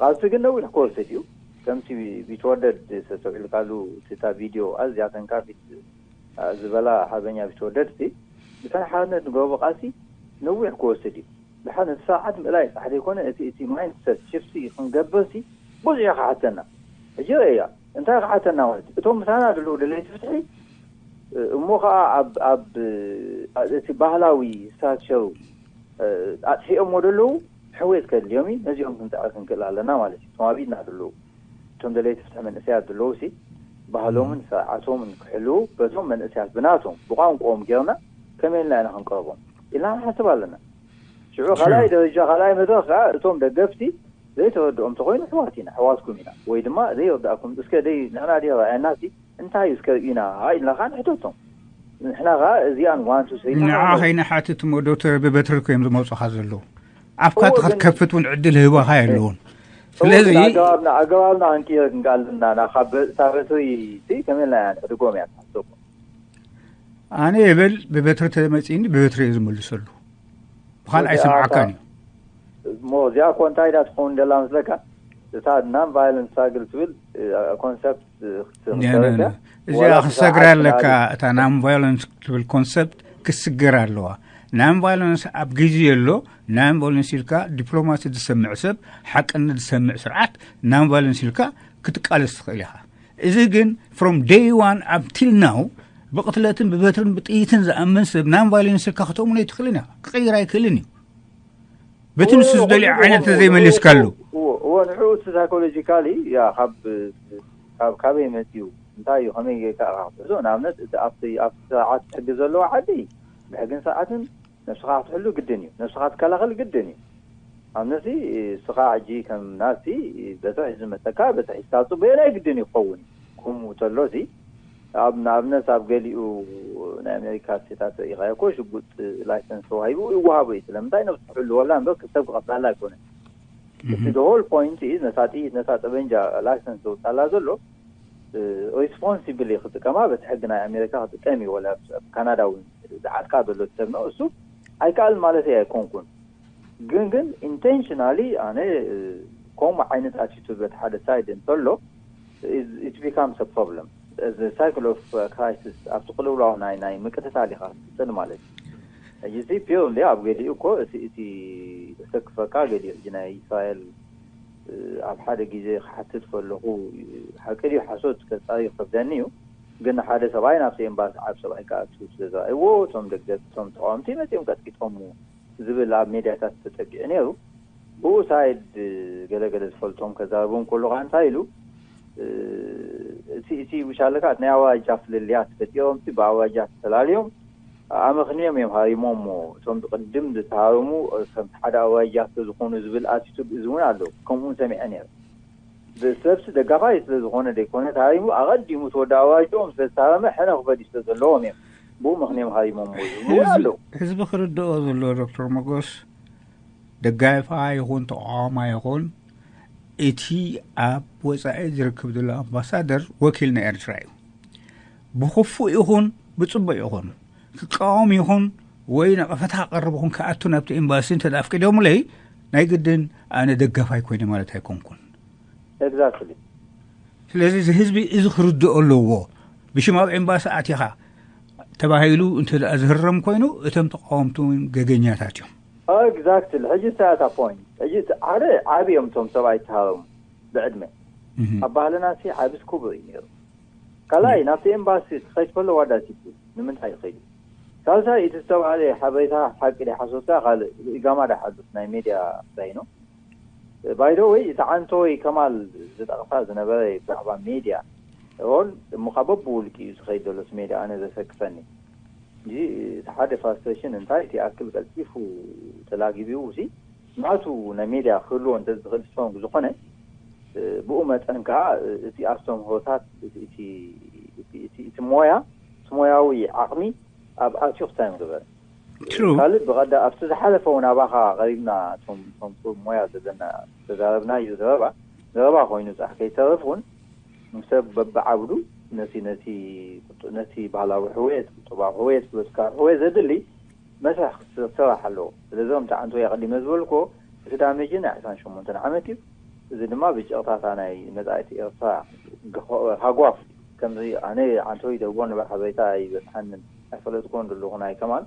ቃልሲ ግን ነዊሕ ክወስድ እዩ። ከምቲ ቢትወደድ ዝተውዒልካሉ እታ ቪድዮ ኣዝያ ተንካፊት ዝበላ ሓርበኛ ቢትወደድ ሲ ብተን ሓርነት ንገብሮ ቃልሲ ነዊሕ ክወስድ እዩ። ድሓር ነቲ ስርዓት ምእላይ ጥራሕ ዘይኮነ እቲ እቲ ማይንድሰት ሽፍቲ ክንገብር ሲ ብዙሕ እዩ ክሓተና። ሕጂ ርእያ እንታይ ክሓተና ማለት እዩ? እቶም ምሳና ዘለዉ ደለይቲ ፍትሒ እሞ ከዓ ኣብ ኣብ እቲ ባህላዊ ስትራክቸሩ ኣጥፊኦሞ ደለዉ ሕውየት ከድልዮም እዩ። ነዚኦም ክንፅዕር ክንክእል ኣለና ማለት እዩ። እቶም ኣብ ኢድና ዘለዉ እቶም ደለይቲ ፍትሒ መንእሰያት ዘለዉ ሲ ባህሎምን ስርዓቶምን ክሕልዉ በቶም መንእሰያት ብናቶም ብቋንቋኦም ጌርና ከመይ ኢልና ኢና ክንቀርቦም ኢልና ንሓስብ ኣለና። ሽዑ ካልኣይ ደረጃ ካልኣይ መድረኽ ከዓ እቶም ደገፍቲ ዘይተረድኦም ተኮይኑ ኣሕዋት ኢና ኣሕዋትኩም ኢና ወይ ድማ ዘይርዳእኩም እስከ ደይ ንሕና ደይ ረኣየና ሲ እንታይ እዩ እስከ ርእዩና ኢልና ከዓ ንሕተቶም። ንሕና ከዓ እዚኣን ዋንቱ ሰይና ንዓ ከይንሓትት እሞ ዶክተር ብበትሪ እዮም ዝመፁኻ ዘለዉ። ኣፍካ እዎ፣ ግን ትከፍት እውን ዕድል ህባኻ የለውን። እዎ፣ ስለዚ ግን ኣገባብና ኣገባብና ክንቅየር ክንክእል ኣለና። ና ካብ እታ በትሪ ሲ ከመይ ኢልና ኢና ንሕድጎም እያ ትሓስቦ። ኣነ የበል ብበትሪ ተመፂኒ ብበትሪ እየ ዝመልሰሉ። ብኻልእ ኣይሰምዓካን እዩ። እሞ እዚኣ እኮ እንታይ ዳ ትኸውን ደላ መስለካ? እታ ናን ቫይለንስ ስትራግል ትብል ኮንሰፕት ክትሰግር እዚኣ ክሰግር ኣለካ። እታ ናን ቫይለንስ ትብል ኮንሰፕት ክስገር ኣለዋ። ናን ቫይለንስ ኣብ ግዜ ኣሎ። ናን ቫይለንስ ኢልካ ዲፕሎማሲ ዝሰምዕ ሰብ፣ ሓቅነት ዝሰምዕ ስርዓት ናን ቫይለንስ ኢልካ ክትቃለስ ትኽእል ኢኻ። እዚ ግን from day one until now ብቕትለትን ብበትርን ብጥይትን ዝኣምን ሰብ ናን ቫይለንስ ኢልካ ከተእምኖ ኣይትኽእልን ኢኻ። ክቕይር ኣይክእልን እዩ። በቲ ንሱ ዝደልዮ ዓይነት ዘይመሊስካሉ። እዎ ንዕኡ እቲ ሳይኮሎጂካሊ ያ ካብ ካብ ካበይ መፅዩ እንታይ እዩ ከመይ ጌርካ ኢኻ ክትሕዞ? ንኣብነት እቲ ኣብቲ ኣብቲ ስርዓት ሕጊ ዘለዎ ዓዲ ብሕግን ስርዓትን ነብስኻ ክትሕሉ ግድን እዩ። ነብስኻ ክትከላኸል ግድን እዩ። ኣብነሲ እስኻ ሕጂ ከም ናሲ በትሒ ዝመፀካ በትሒ ስታቱ በየናይ ግድን እዩ ክኸውን እዩ። ከምኡ ተሎ ሲ ኣብ ንኣብነት ኣብ ገሊኡ ናይ ኣሜሪካ ስቴታት ርኢኻዮ እኮ ሽጉጥ ላይሰንስ ተዋሂቡ ይወሃቦ እዩ። ስለምንታይ ነብሱ ክሕልወላ እምበር ክሰብ ክቐትላላ ኣይኮነን። እቲ the whole point is ነታ ጥይት ነታ ጠበንጃ ላይሰንስ ዘውፃላ ዘሎ ሪስፖንሲብሊ ክጥቀማ በቲ ሕጊ ናይ ኣሜሪካ ክጥቀም እዩ። ወላ ኣብ ካናዳ እውን ዝዓጥቃ ዘሎ ሰብ ነው እሱ ኣይከኣልን ማለት ኣይኮንኩን። ግን ግን ኢንቴንሽናሊ ኣነ ከምኡ ዓይነት ኣቲቱድ በቲ ሓደ ሳይድ እንተሎ it becomes a problem. The cycle of crisis ኣብቲ ቅልውላው ናይ ናይ ምቅትታል ኢኻ ትቅፅል ማለት እዩ። ሕጂ እዚ ፒዮርሊ ኣብ ገሊኡ እኮ እቲ እቲ ዘሰክፈካ ገሊኡ ሕጂ ናይ እስራኤል ኣብ ሓደ ግዜ ክሓትት ከለኹ ሓቂ ድዩ ሓሶት ከፃሪ ይከብደኒ እዩ። ግን ሓደ ሰብኣይ ናብቲ ኤምባሲ ዓብ ሰብኣይ ክኣቱ ስለ ዝረኣይዎ እቶም ደገፍቲ እቶም ተቃወምቲ መፂኦም ቀጥቂጦምዎ ዝብል ኣብ ሜድያታት ተጠቂዑ ነይሩ። ብኡ ሳይድ ገለገለ ዝፈልጦም ከዛረቦም ከሎ ከዓ እንታይ ኢሉ እቲ እቲ ውሻለካት ናይ ኣዋጃ ፍልልያት ፈጢሮም እቲ ብኣዋጃ ተፈላልዮም ኣመኽንዮም እዮም ሃሪሞሞ እቶም ቅድም ዝተሃረሙ ከም ሓደ ኣዋጃ ዝኾኑ ዝብል ኣቲቱድ እዚ እውን ኣሎ። ከምኡ እውን ሰሚዐ ነይሩ። ብሰብሲ ደጋፋይ ስለ ዝኾነ ደይኮነ ተሃሪሙ ኣቐዲሙ ተወዲ ኣዋጅኦም ስለ ዝተሃረመ ሕነ ክፈዲ ስለ ዘለዎም እዮም ብኡ ምኽንዮም ሃሪሞሞ ዝብሉ እውን ኣለዉ። ህዝቢ ክርድኦ ዘለዎ ዶክተር መጎስ ደጋፋ ይኹን ተቃዋማ ይኹን እቲ ኣብ ወፃኢ ዝርክብ ዘሎ ኣምባሳደር ወኪል ናይ ኤርትራ እዩ። ብክፉእ ይኹን ብፅቡቅ ይኹን ክቃወም ይኹን ወይ ነቐፈታ ክቐርብ ይኹን ክኣቱ ናብቲ ኤምባሲ እንተ ኣፍቂዶምለይ ናይ ግድን ኣነ ደጋፋይ ኮይነ ማለት ኣይኮንኩን። ኤግዛክትሊ። ስለዚ እዚ ህዝቢ እዚ ክርድኦ ኣለዎ። ብሽም ኣብ ኤምባሲ ኣቲኻ ተባሂሉ እንተ ደኣ ዝህረም ኮይኑ እቶም ተቃወምቲ እውን ገገኛታት እዮም። ኤግዛክትሊ። ሕጂ እንታይ እያ እታ ፖይንት? ሕጂ ሓደ ዓቢ እዮም እቶም ሰብኣይ ተሃረሙ ብዕድመ። ኣብ ባህልና ሲ ዓብስ ክቡር እዩ ነይሩ። ካልኣይ ናብቲ ኤምባሲ ክኸይድ ከሎ ዋዳ ሲቲ ንምንታይ ይኸይዱ? ሳልሳይ እቲ ዝተባህለ ሓበሬታ ሓቂ ዳይ ሓሶት ካልእ ኢጋማ ዳይ ሓሶት ናይ ሜድያ ዳይ ነው። ባይደወይ እቲ ዓንተወይ ከማል ዝጠቕሳ ዝነበረ ብዛዕባ ሜድያ ሮል እሞ ካብ በብውልቂ እዩ ዝኸይድ ዘሎ እቲ ሜድያ ኣነ ዘሰክፈኒ። እዚ እቲ ሓደ ፍራስትሬሽን እንታይ እቲ ኣክል ቀልጢፉ ተላጊቢኡ ሲ ናቱ ናይ ሜድያ ክህልዎ እንተ ዝኽእል ስትሮንግ ዝኾነ ብኡ መጠን ከዓ እቲ ኣስተምህሮታት እቲ ሞያ እቲ ሞያዊ ዓቕሚ ኣብ ኣትዩ ክሳይ ምግበር True. ካልእ ብቐዳ ኣብቲ ዝሓለፈ እውን ኣባኻ ቀሪብና እቶም እቶም ቁሩብ ሞያ ዘለና ተዛረብናዮ ዘረባ ዘረባ ኮይኑ ጻሕ ከይተረፍ እውን ንሰብ በብዓብዱ ነቲ ነቲ ነቲ ባህላዊ ሕውየት ቁጠባዊ ሕውየት ፖለቲካዊ ሕውየት ዘድሊ መስርሕ ክትሰራሕ ኣለዎ። ስለዚ ከምቲ ዓንቶ ኣቐዲመ ዝበልኮ እቲ ዳሜጅ ናይ ዕስራን ሸሞንተን ዓመት እዩ። እዚ ድማ ብጨቕታታ ናይ መጻኢት ኤርትራ ሃጓፍ ከምዚ ኣነ ዓንቶይ ደቦ ንበር ሓበሬታ ኣይበጽሓንን ኣይፈለጥኮን ዘለኹ ናይ ከማን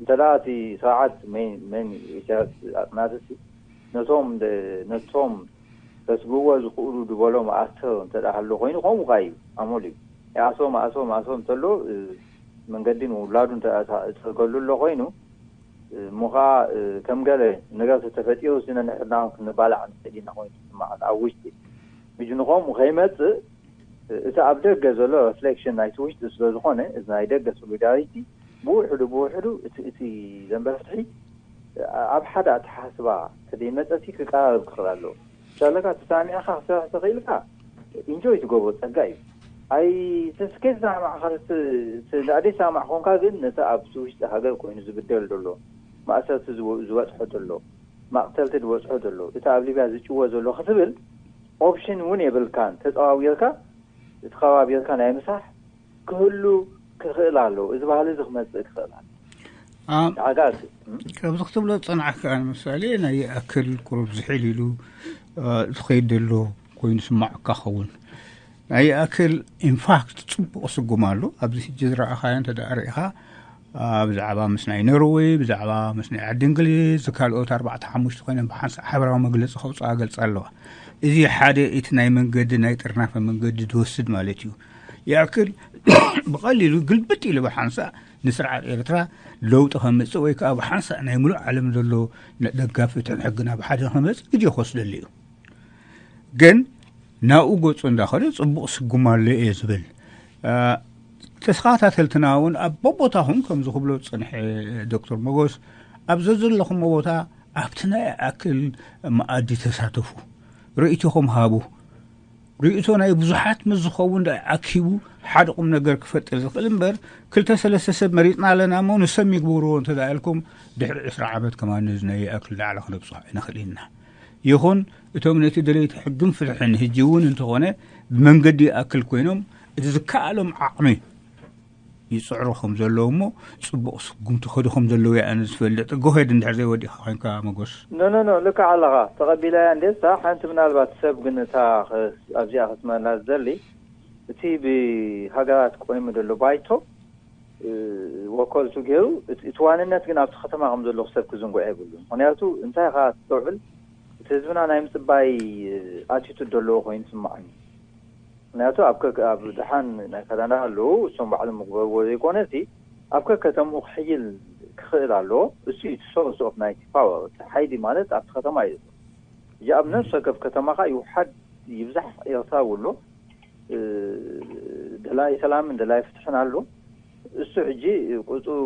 እንተ እቲ ስርዓት ሜን ሜን ኢሳያስ ኣጽናትሲ ነቶም ነቶም ከስግዎ ዝኽእሉ ዝበሎም ኣስተር እንተ ደኣ ሃሎ ኮይኑ ከምኡ ከኣ እዩ ኣመሉ እዩ። ይኣስሮም ኣስሮም ኣስሮም እንተሎ መንገዲ ንውላዱ እንተ ደኣ ዝጸርገሉ ኣሎ ኮይኑ እሞ ኸኣ ከም ገለ ነገር ተተፈጢሩ ስነ ንሕድናውን ክንባላዕ ንኽእል ኢና ኮይኑ ዝስማዓት ኣብ ውሽጢ ምጅኑ ከምኡ ከይመጽእ እቲ ኣብ ደገ ዘሎ ሪፍሌክሽን ናይቲ ውሽጢ ስለ ዝኾነ እዚ ናይ ደገ ሶሊዳሪቲ ብውሕዱ ብውሕዱ እቲ እቲ ዘንበፍትሒ ኣብ ሓደ ኣተሓስባ ተደይመጸሲ ክቀራረብ ክኽእል ኣለዎ። ሻለካ ተሳሚዕኻ ክሰርሕ ተኽኢልካ ኢንጆይ ትገብሮ ጸጋ እዩ። ኣይ ተስኬ ተሰማዕኻ ናእደይ ሰማዕ ኮንካ ግን ነቲ ኣብ ውሽጢ ሃገር ኮይኑ ዝብደል ዘሎ ማእሰርቲ ዝበጽሖ ዘሎ ማቕተልቲ ዝበጽሖ ዘሎ እቲ ኣብ ሊብያ ዝጭወ ዘሎ ክትብል ኦፕሽን እውን የብልካን። ተጸዋዊርካ እቲ ከባቢርካ ናይ ምሳሕ ክህሉ ክኽእል ኣለዎ። እዚ ባህሊ እዚ ክመጽእ ክኽእል ኣሎ። ዓጋግ ከምዚ ክትብሎ ዝጸናዕካ ምሳሌ ናይ ይኣክል ቁሩብ ዝሕል ኢሉ ዝኸይድ ዘሎ ኮይኑ ስማዕካ ኸውን ናይ ይኣክል ኢንፋክት ጽቡቕ ስጉም ኣሎ። ኣብዚ ሕጂ ዝረኣኻዮ እንተ ደኣ ርኢኻ ብዛዕባ ምስ ናይ ኖርወይ ብዛዕባ ምስ ናይ ዓዲ እንግሊዝ ካልኦት ኣርባዕተ ሓሙሽተ ኮይኖም ብሓንሳእ ሓበራዊ መግለፂ ከውፅኣ ገልፃ ኣለዋ። እዚ ሓደ እቲ ናይ መንገዲ ናይ ጥርናፈ መንገዲ ዝወስድ ማለት እዩ። ይኣክል ብቐሊሉ ግልብጥ ኢሉ ብሓንሳእ ንስርዓት ኤርትራ ለውጢ ከምፅእ ወይ ከዓ ብሓንሳእ ናይ ሙሉእ ዓለም ዘሎ ደጋፊ ፍትሕን ሕግን ኣብ ሓደ ከምፅእ ግዜ ክወስደሉ እዩ። ግን ናብኡ ገፁ እንዳኸደ ፅቡቕ ስጉም ኣሎ እየ ዝብል ተስኻታተልትና እውን ኣብ ቦቦታኹም ከምዚ ክብሎ ዝፀንሐ ዶክተር መጎስ ኣብ ዘዘለኹሞ ቦታ ኣብቲ ናይ ኣክል መኣዲ ተሳተፉ፣ ርእይቶኹም ሃቡ። ርእይቶ ናይ ብዙሓት ምስ ዝኸውን ዳ ኣኪቡ ሓደ ቁም ነገር ክፈጥር ዝኽእል እምበር ክልተ ሰለስተ ሰብ መሪፅና ኣለና እሞ ንሶም ይግበርዎ እንተዳ ኢልኩም ድሕሪ ዕስራ ዓመት ከማን ነዚ ናይ ኣክል ዳዕላ ክነብፅሖ ኣይንኽእል ኢና። ይኹን እቶም ነቲ ደለይቲ ሕግን ፍትሕን ህጂ እውን እንተኾነ ብመንገዲ ይኣክል ኮይኖም እቲ ዝከኣሎም ዓቕሚ ይፅዕሩ ከም ዘለዉ እሞ ፅቡቕ ስጉምቲ ከዱ ከም ዘለዉ እየ ኣነ ዝፈልጥ። ጎሄድ እንድሕር ዘይወዲእካ ኮይንካ መጎስ። ኖ ኖ ኖ ልክዕ ኣለኻ ተቐቢላያ እንዴሳ ሓንቲ ምናልባት ሰብ ግን እታ ኣብዚኣ ክትመላ ዝደሊ እቲ ብሃገራት ቆይሙ ዘሎ ባይቶ ወከልቱ ገይሩ እቲ ዋንነት ግን ኣብቲ ከተማ ከም ዘለኹ ሰብ ክዝንጎዕ የብሉን። ምክንያቱ እንታይ ካ ትስተውዕል እቲ ህዝብና ናይ ምፅባይ ኣቲቱድ ዘለዎ ኮይኑ ስማዓኒ። ምክንያቱ ኣብ ከ- ኣብ ደሓን ናይ ካናዳ ኣለዉ እሶም ባዕሎም ምግበርዎ ዘይኮነ እቲ ኣብ ከከተምኡ ክሕይል ክኽእል ኣለዎ። እሱ እዩ እቲ ሶርስ ኦፍ ናይቲ ፓወር እቲ ሓይሊ ማለት ኣብቲ ከተማ እዩ ዘሎ። እዚ ኣብ ነፍሲ ወከፍ ከተማ ከዓ ይውሓድ ይብዛሕ ኤርትራዊ ኣሎ። ደላይ ሰላምን ደላይ ፍትሕን ኣሎ። እሱ ሕጂ ቁፅሩ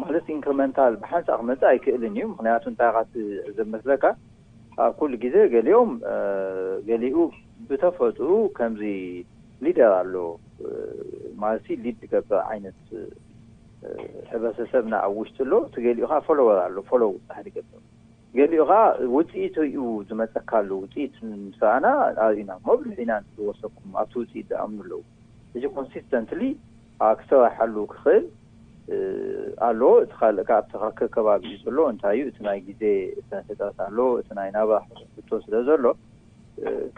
ማለት ኢንክሪመንታል ብሓንሳእ ክመፅእ ኣይክእልን እዩ። ምክንያቱ እንታይ ካ ትዕዘብ መስለካ ኣብ ኩሉ ግዜ ገሊኦም ገሊኡ ብተፈጥኡ ከምዚ ሊደር ኣሎ ማለት ሊድ ዝገብር ዓይነት ሕብረተሰብና ኣብ ውሽጢ ኣሎ። እቲ ገሊኡ ከዓ ፎሎወር ኣሎ ፎሎው ፃሕ ዝገብር ገሊኡ ከዓ ውፅኢት ሪኡ ዝመፀካ ኣሎ። ውፅኢት ምስ ረኣና ኣርእዩና እሞ ብልሕ ኢና ንወሰኩም ኣብቲ ውፅኢት ዝኣምኑ ኣለዉ። እዚ ኮንሲስተንትሊ ክሰራሓሉ ክኽእል ኣለዎ። እቲ ካልእ ከዓ ኣብቲ ከከባቢኡ ዘሎ እንታይ እዩ እቲ ናይ ግዜ ስነ ፍጥረት ኣሎ እቲ ናይ ናብራ ሕቶ ስለ ዘሎ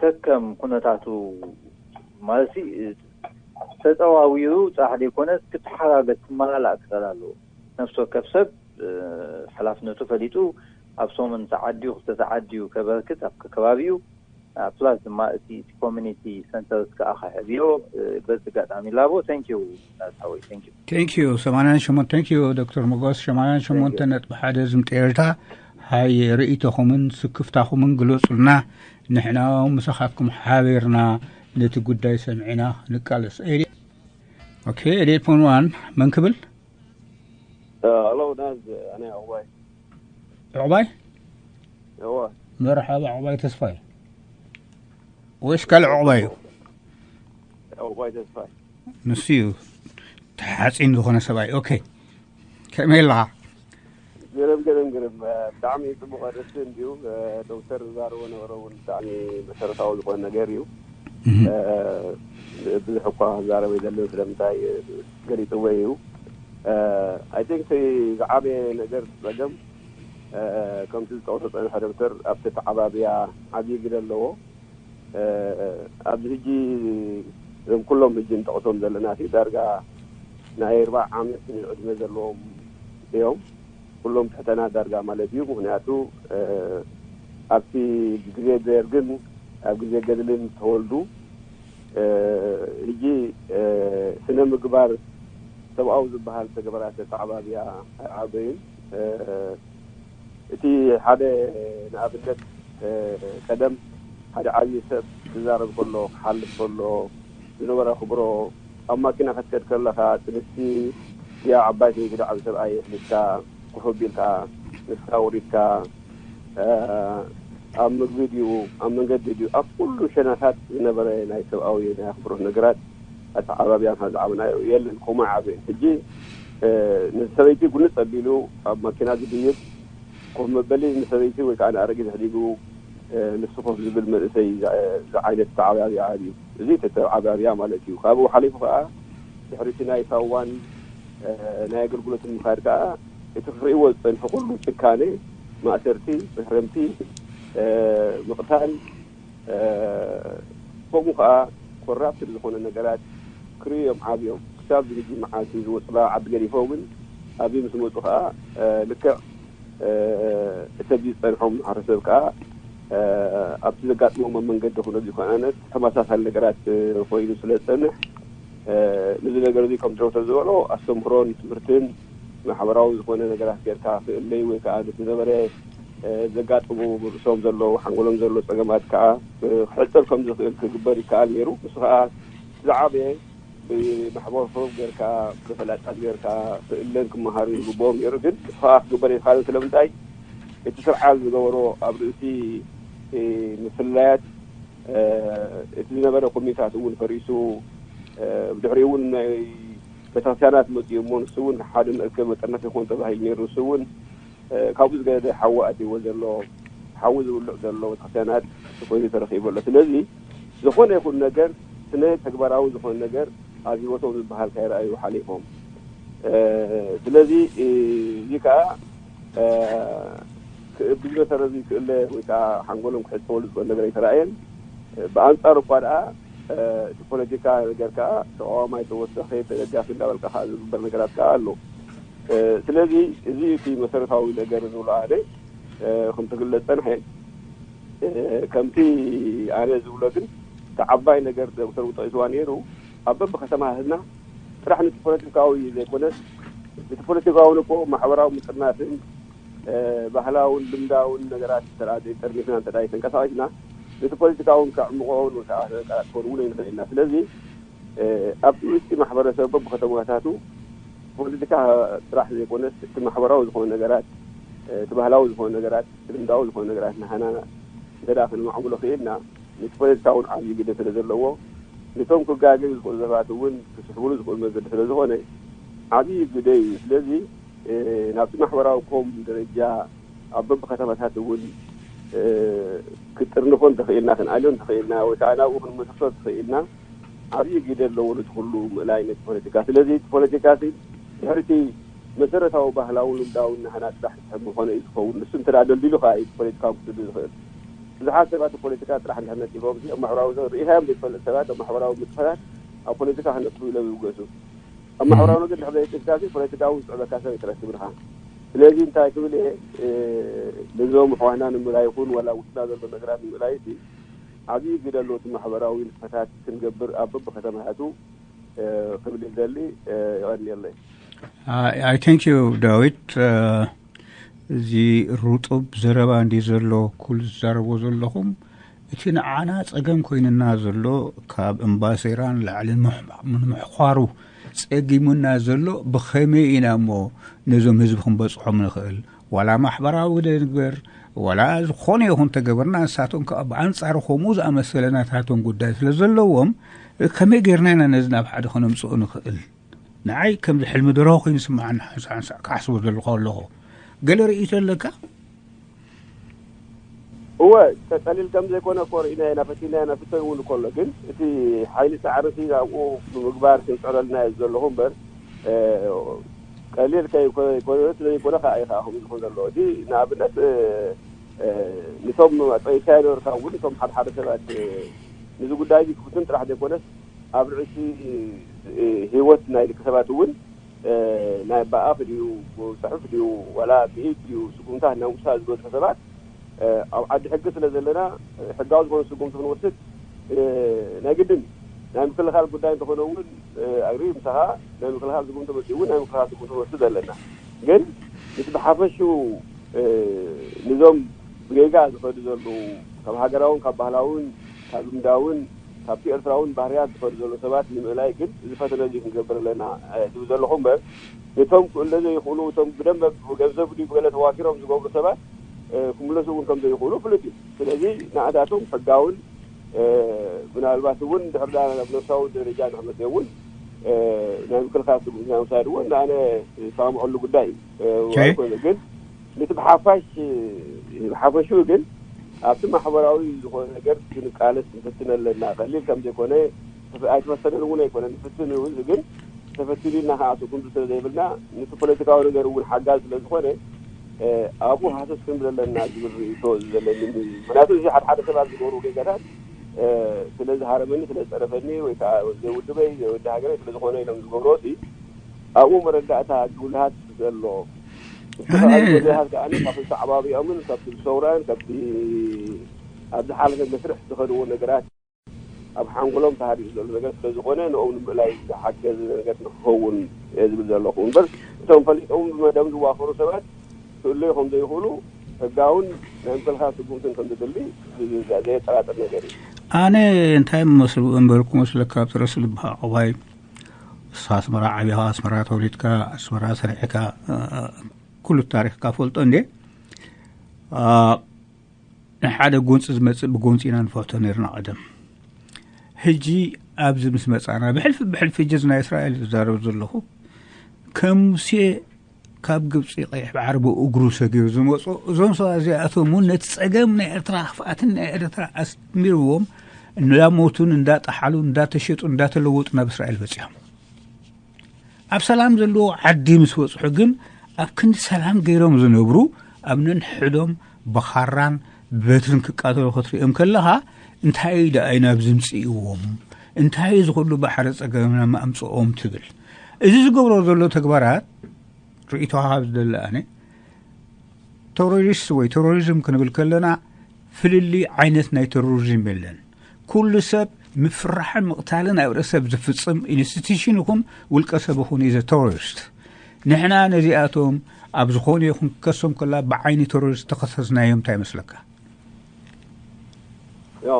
ከከም ኩነታቱ ማለት ተፀዋዊሩ ጥራሕ ዘይኮነስ ክተሓጋገዝ ክመላላእ ክኽእል ኣለዎ። ነፍሲ ወከፍ ሰብ ሓላፍነቱ ፈሊጡ ኣብ ሰሙን ተዓድዩ ክልተ ተዓድዩ ከበርክት ኣብ ከባቢኡ ፕላስ ድማ እቲ እቲ ኮሚኒቲ ሰንተርስ ከዓ ከሕብዮ በዚ ኣጋጣሚ ላቦ። Thank you ናዝሓወይ። Thank you። Thank you ሰማንያን ሸሞንተ thank you ዶክተር መጎስ ሰማንያን ሸሞንተ ነጥቢ ሓደ ዝምጤርታ ሃይ ርእይቶኹምን ስክፍታኹምን ግለጹልና። ንሕና ምሳኻትኩም ሓቢርና ነቲ ጉዳይ ሰሚዕና ንቃለስ። Okay eighty eight point one መን ክብል? Hello ናዝ ኣነ ዕቑባይ። ዕቑባይ? እወ። መርሓባ ዕቑባይ ተስፋይ ወይስ ካልእ ዕቑባይ እዩ? ዕቑባይ ተስፋይ። ንሱ እዩ ተሓፂን ዝኾነ ሰብኣይ። Okay ከመይ ኣለኻ? ግርም ግርም ግርም። ብጣዕሚ ጽቡቕ ኣርእስቲ እንድዩ። ዶክተር ዝዛረቦ ነበረ እውን ብጣዕሚ መሰረታዊ ዝኾነ ነገር እዩ። ብዙሕ እኳ ክዛረብ ኣይደልን፣ ስለምንታይ ገሊጽዎ እዩ። ኣይ ቲንክ እቲ ዝዓበየ ነገር ጸገም፣ ከምቲ ዝጠቕሶ ጸንሐ ዶክተር፣ ኣብቲ ተዓባብያ ዓብዪ ግደ ኣለዎ። ኣብዚ ሕጂ እዞም ኩሎም ሕጂ ንጠቕሶም ዘለና ሲ ዳርጋ ናይ ኣርባዓ ዓመት ዕድመ ዘለዎም እዮም። ኩሎም ትሕተና ዳርጋ ማለት እዩ። ምክንያቱ ኣብቲ ግዜ ደርግን ኣብ ግዜ ገድልን ዝተወልዱ፣ ሕጂ ስነ ምግባር ሰብኣዊ ዝበሃል ተግባራት ተዓባብያ ኣይዓበዩን። እቲ ሓደ ንኣብነት ቀደም ሓደ ዓብዪ ሰብ ክዛረብ ከሎ፣ ክሓልፍ ከሎ ዝነበረ ክብሮ፣ ኣብ ማኪና ክትከድ ከለኻ እቲ ንስቲ ድያ ዓባይ ሰበይቲ ዶ ዓብዪ ሰብኣይ ሒዝካ ኮፍ ኣቢልካ ንስኻ ወሪድካ ኣብ ምግቢ ድዩ ኣብ መንገዲ ድዩ ኣብ ኩሉ ሸነኻት ዝነበረ ናይ ሰብኣዊ ናይ ኣኽብሮት ነገራት ኣተዓባብያ ዝዓበናዮ የለን። ከምኡ ዓብየን ሕጂ ንሰበይቲ ጉንፅ ኣቢሉ ኣብ ማኪና ዝድይብ ኮፍ መበሊ ንሰበይቲ ወይ ከዓ ንኣረጊት ኣሕዲጉ ንሱ ኮፍ ዝብል መንእሰይ ዝዓይነት ተዓባብያ እዩ። እዚ ተተዓባብያ ማለት እዩ። ካብኡ ሓሊፉ ከዓ ድሕሪ እቲ ናይ ሳዋን ናይ ኣገልግሎትን ምኻድ ከዓ እቲ ክትርእይዎ ዝፀንሑ ኩሉ ጭካኔ፣ ማእሰርቲ፣ መሕረምቲ፣ ምቕታል፣ ከምኡ ከዓ ኮራፕትድ ዝኾነ ነገራት ክርእዩ እዮም ዓብዮም። ክሳብ ዝሕጂ መዓልቲ ዝወፅላ ዓዲ ገዲፎምን ኣብዚ ምስ መፁ ከዓ ልክዕ እቲ ኣብዚ ዝፀንሖም ማሕበረሰብ ከዓ ኣብቲ ዘጋጥሞም ኣብ መንገዲ ክነዚ ኮነ ተመሳሳሊ ነገራት ኮይኑ ስለ ዝፀንሕ፣ ነዚ ነገር እዚ ከም ዶክተር ዝበሎ ኣስተምህሮን ትምህርትን ማሕበራዊ ዝኾነ ነገራት ጌርካ ክእለይ ወይ ከዓ ነቲ ነበረ ዘጋጥሙ ርእሶም ዘሎ ሓንጎሎም ዘሎ ፀገማት ከዓ ክሕፀብ ከም ዝኽእል ክግበር ይከኣል ነይሩ። ንሱ ከዓ ዝዓበየ ብማሕበረሰብ ጌርካ ብፈላጣት ጌርካ ክእለን ክመሃሩ ይግብኦም ነይሩ። ግን ንሱ ከዓ ክግበር የኻልን። ስለምንታይ? እቲ ስርዓት ዝገበሮ ኣብ ርእሲ ምፍላያት እቲ ዝነበረ ኮሚታት እውን ፈሪሱ፣ ብድሕሪኡ እውን ናይ ቤተክርስትያናት መፅኡ እሞ ንሱ እውን ሓደ መእከቢ መጠርነፊ ይኾን ተባሂሉ ነይሩ። ንሱ እውን ካብኡ ዝገደደ ሓዊ ኣትይዎ ዘሎ፣ ሓዊ ዝውልዕ ዘሎ ቤተክርስትያናት ኮይኑ ተረኺቡ ኣሎ። ስለዚ ዝኾነ ይኹን ነገር ስነ ተግባራዊ ዝኾነ ነገር ኣብ ህይወቶም ዝበሃል ካይረኣዩ ሓሊፎም። ስለዚ እዚ ከዓ ብዝመሰረዚ ክእለ ወይ ከዓ ሓንጎሎም ክሕፀወሉ ዝኽእል ነገር ኣይተረኣየን። ብኣንፃሩ እኳ ደኣ እቲ ፖለቲካ ነገር ከዓ ተቃዋማይ ተወሰኸ ተደጋፊ እንዳበልካ ከዓ ዝግበር ነገራት ከዓ ኣሎ። ስለዚ እዚ እቲ መሰረታዊ ነገር ዝብሎ ኣነ ከምቲ ክግለፅ ፀንሐ። ከምቲ ኣነ ዝብሎ ግን እቲ ዓባይ ነገር ዶክተር እውን ጠቂስዋ ነይሩ። ኣብ በብከተማታትና ጥራሕ ነቲ ፖለቲካዊ ዘይኮነስ፣ ነቲ ፖለቲካውን እኮ ማሕበራዊ ምጥርናፍን ባህላውን ልምዳውን ነገራት እንተ ደኣ ዘይጠርኒፍና እንተ ደኣ ኣይተንቀሳቒስና፣ ነቲ ፖለቲካውን ከዕምቖን ወይ ከዓ ከቀላጥፎን እውን ኣይንኽእል ኢና። ስለዚ ኣብቲ ውሽጢ ማሕበረሰብ በብከተማታቱ ፖለቲካ ጥራሕ ዘይኮነስ እቲ ማሕበራዊ ዝኾኑ ነገራት፣ እቲ ባህላዊ ዝኾኑ ነገራት፣ እቲ ልምዳዊ ዝኾኑ ነገራት ንሃና እንተ ደኣ ክንማዕብሎ ክኢልና፣ ነቲ ፖለቲካ እውን ዓብዪ ግደ ስለ ዘለዎ፣ ነቶም ክጋገዩ ዝኽእሉ ሰባት እውን ክስሕብሉ ዝኽእሉ መገዲ ስለ ዝኾነ ዓብዪ ግደ እዩ። ስለዚ ናብቲ ማሕበራዊ ኮም ደረጃ ኣብ በብከተማታት እውን ክጥርንፎ እንተኽኢልና፣ ክንኣልዮ እንተኽኢልና፣ ወይ ከዓ ናብኡ ክንምልሶ እንተኽኢልና ዓብዪ ግደ ኣለዎ ነቲ ኩሉ ምእላይ ነቲ ፖለቲካ። ስለዚ እቲ ፖለቲካ ሲ ድሕሪ እቲ መሰረታዊ ባህላዊ ልምዳዊ ናህና ጥራሕ ዝሕብ ምኾነ እዩ ዝኸውን። ንሱ እንተ ደኣ ደልዲሉ ከዓ እዩ ፖለቲካዊ ክስዱ ዝኽእል። ብዙሓት ሰባት ፖለቲካ ጥራሕ እንድሕር ነጢፎም፣ እዚኦም ማሕበራዊ ሰብ ርኢኻዮም ዘይትፈልጥ ሰባት ኣብ ማሕበራዊ ንጥፈታት ኣብ ፖለቲካ ክነጥፉ ኢሎም ይውገሱ። ኣብ ማሕበራዊ ነገር ድሕር ዘይጥፍካ ሲ ፖለቲካዊ ዝስዕበካ ሰብ ኣይትረክብን ኢኻ። ስለዚ እንታይ ክብል እየ፣ ነዞም ኣሕዋትና ንምእላይ ይኹን ዋላ ውስጥና ዘሎ ነገራት ንምእላይ ሲ ዓብዪ ግደ ኣለዎ። እቲ ማሕበራዊ ንጥፈታት ክንገብር ኣብ በብከተማታቱ ክብል ይደሊ። የቐንየለይ። I thank you ዳዊት። እዚ ርጡብ ዘረባ እንዲ ዘሎ ኩሉ ዝዛረቦ ዘለኹም እቲ ንዓና ጸገም ኮይንና ዘሎ ካብ እምባሴራ ንላዕሊ ንምሕኳሩ ጸጊሙና ዘሎ ብኸመይ ኢና እሞ ነዞም ህዝቢ ክንበጽሖም ንኽእል? ዋላ ማሕበራዊ ግደ ንግበር ዋላ ዝኾነ ይኹን ተገበርና ንሳቶም ከዓ ብኣንጻሩ ከምኡ ዝኣመሰለ ናታቶም ጉዳይ ስለ ዘለዎም ከመይ ጌርና ኢና ነዚ ናብ ሓደ ከነምጽኦ ንኽእል? ንዓይ ከምዚ ሕልሚ ደርሆ ኮይኑ ይስምዓኒ ሓንሳእ ሓንሳእ ክሓስቦ ዘለኹ ኣለኹ። ገለ ርእይቶ ኣለካ? እወ፣ ቀሊል ከም ዘይኮነ እኮ ርኢና ኢና፣ ፈቲና ኢና፣ ፍተን እውን እኮ ኣሎ። ግን እቲ ሓይሊ ፃዕሪ ሲ ኣብኡ ብምግባር ክንፅዕረልና እዩ ዘለኹ እምበር፣ ቀሊል ከይኮነ ዘይኮነ ከዓ እዩ ከዓ ከምኡ ዝኹን ዘለዎ። እዚ ንኣብነት ንቶም ጠይካ ይነበርካ እውን እቶም ሓደ ሓደ ሰባት ንዚ ጉዳይ እዚ ክፍትን ጥራሕ ዘይኮነስ ኣብ ርእሲ ህይወት ናይ ደቂ ሰባት እውን ናይ በኣፍ ድዩ፣ ጽሑፍ ድዩ፣ ዋላ ብኢድ ድዩ፣ ስጉምታት ናብ ውሳድ ዝበጽሑ ሰባት ኣብ ዓዲ ሕጊ ስለ ዘለና ሕጋዊ ዝኾነ ስጉምቲ ክንወስድ ናይ ግድን እዩ። ናይ ምክልኻል ጉዳይ እንተኾነ እውን ኣግሪ ምሳኻ ናይ ምክልኻል ስጉምቲ መፅኡ እውን ናይ ምክልኻል ስጉምቲ ክንወስድ ዘለና። ግን ምስ ብሓፈሽኡ ንዞም ብጌጋ ዝኸዱ ዘለዉ ካብ ሃገራውን ካብ ባህላውን ካብ ልምዳውን ካብቲ ኤርትራውን ባህርያት ዝኸዱ ዘለዉ ሰባት ንምእላይ ግን ዝፈተነ እዚ ክንገብር ኣለና ዝብል ዘለኹ እምበር ነቶም ክእለ ዘይኽእሉ እቶም ብደንበ ብገንዘብ ድዩ ብገለ ተዋፊሮም ዝገብሩ ሰባት ክምለሱ እውን ከም ዘይኽእሉ ፍሉጥ እዩ። ስለዚ ንኣታቶም ሕጋውን ምናልባት እውን ድሕር ናብ ነፍሳዊ ደረጃ ንክመፅእ እውን ናይ ምክልኻል ስጉምቲ ናይ ምውሳድ እውን ኣነ ዝሰማምዐሉ ጉዳይ እዩ። ግን ነቲ ብሓፋሽ ብሓፈሽኡ ግን ኣብቲ ማሕበራዊ ዝኾነ ነገር ክንቃለስ ንፍትን ኣለና። ቀሊል ከም ዘይኮነ ኣይተፈተነን እውን ኣይኮነ ንፍትን እውን ግን ተፈቲኑ ኢልና ከዓ ስጉምቲ ስለ ዘይብልና ነቲ ፖለቲካዊ ነገር እውን ሓጋዝ ስለ ዝኾነ ኣብኡ ሃሰስ ክንብል ኣለና ዝብል ርእይቶ እዩ ዘለኒ። ምክንያቱ እዚ ሓደ ሓደ ሰባት ዝገብሩ ጌጋታት ስለ ዝሃረመኒ ስለ ዝፀረፈኒ ወይ ከዓ ዘይውድበይ ዘይወዲ ሃገረይ ስለ ዝኾነ ኢሎም ዝገብርዎ ሲ ኣብኡ መረዳእታ ግብልሃት ዘሎ ኣነ ግብልሃት ከዓ ካብቲ ተዓባቢኦምን ካብቲ ሰውራን ካብቲ ኣብ ዝሓለፈ መስርሕ ዝኸድዎ ነገራት ኣብ ሓንጎሎም ተሃሪኡ ዘሎ ነገር ስለ ዝኾነ ንኦም ንምእላይ ዝሓገዝ ነገር ንክኸውን እየ ዝብል ዘለኹ እምበር እቶም ፈሊጦም ብመደም ዝዋፈሩ ሰባት ክእለዩ ከም ዘይኽእሉ ሕጋውን ናይ ምክልኻል ስጉምትን ከም ዝድሊ ዘየጠራጥር ነገር እዩ። ኣነ እንታይ መስል እምበልኩ መስለካ ኣብ ጥረስ ልብኻ ዕቑባይ ንስኻ ኣስመራ ዓቢኻ ኣስመራ ተወሊድካ ኣስመራ ሰሪሕካ ኩሉ ታሪኽካ ፈልጦ እንዴ ንሓደ ጎንፂ ዝመፅእ ብጎንፂ ኢና ንፈቶ ነርና ቀደም ሕጂ ኣብዚ ምስ መፃና ብሕልፊ ብሕልፊ ሕጂ ናይ እስራኤል ዝዛረብ ዘለኹ ከም ሙሴ ካብ ግብፂ ቀይሕ ባሕሪ ብእግሩ ሰጊሩ ዝመፁ እዞም ሰባት እዚኣቶም እውን ነቲ ፀገም ናይ ኤርትራ ክፍኣትን ናይ ኤርትራ ኣስሚርዎም እንዳሞቱን እንዳጠሓሉን እንዳተሸጡ እንዳተለወጡ ናብ እስራኤል በፂሖም። ኣብ ሰላም ዘለዎ ዓዲ ምስ በፅሑ ግን ኣብ ክንዲ ሰላም ገይሮም ዝነብሩ ኣብ ነንሕዶም ብኻራን በትርን ክቃተሉ ክትሪኦም ከለኻ እንታይ ደኣ ኢና ኣብዚ ምፅእዎም እንታይ ዝኽሉ ባሕሪ ፀገምና ማምፅኦም ትብል። እዚ ዝገብሮ ዘሎ ተግባራት ርእይቶ ሃብ ዝደሊ ኣነ ተሮሪስት ወይ ተሮሪዝም ክንብል ከለና ፍልልይ ዓይነት ናይ ተሮሪዝም የለን። ኩሉ ሰብ ምፍራሕን ምቕታልን ኣብ ርእሰብ ዝፍጽም ኢንስቲትሽን ይኹን ውልቀ ሰብ ይኹን ኢዘ ተሮሪስት። ንሕና ነዚኣቶም ኣብ ዝኾነ ይኹን ክከሶም ከላ ብዓይኒ ተሮሪስት ተኸሰስናዮም እንታይ ይመስለካ? ዮ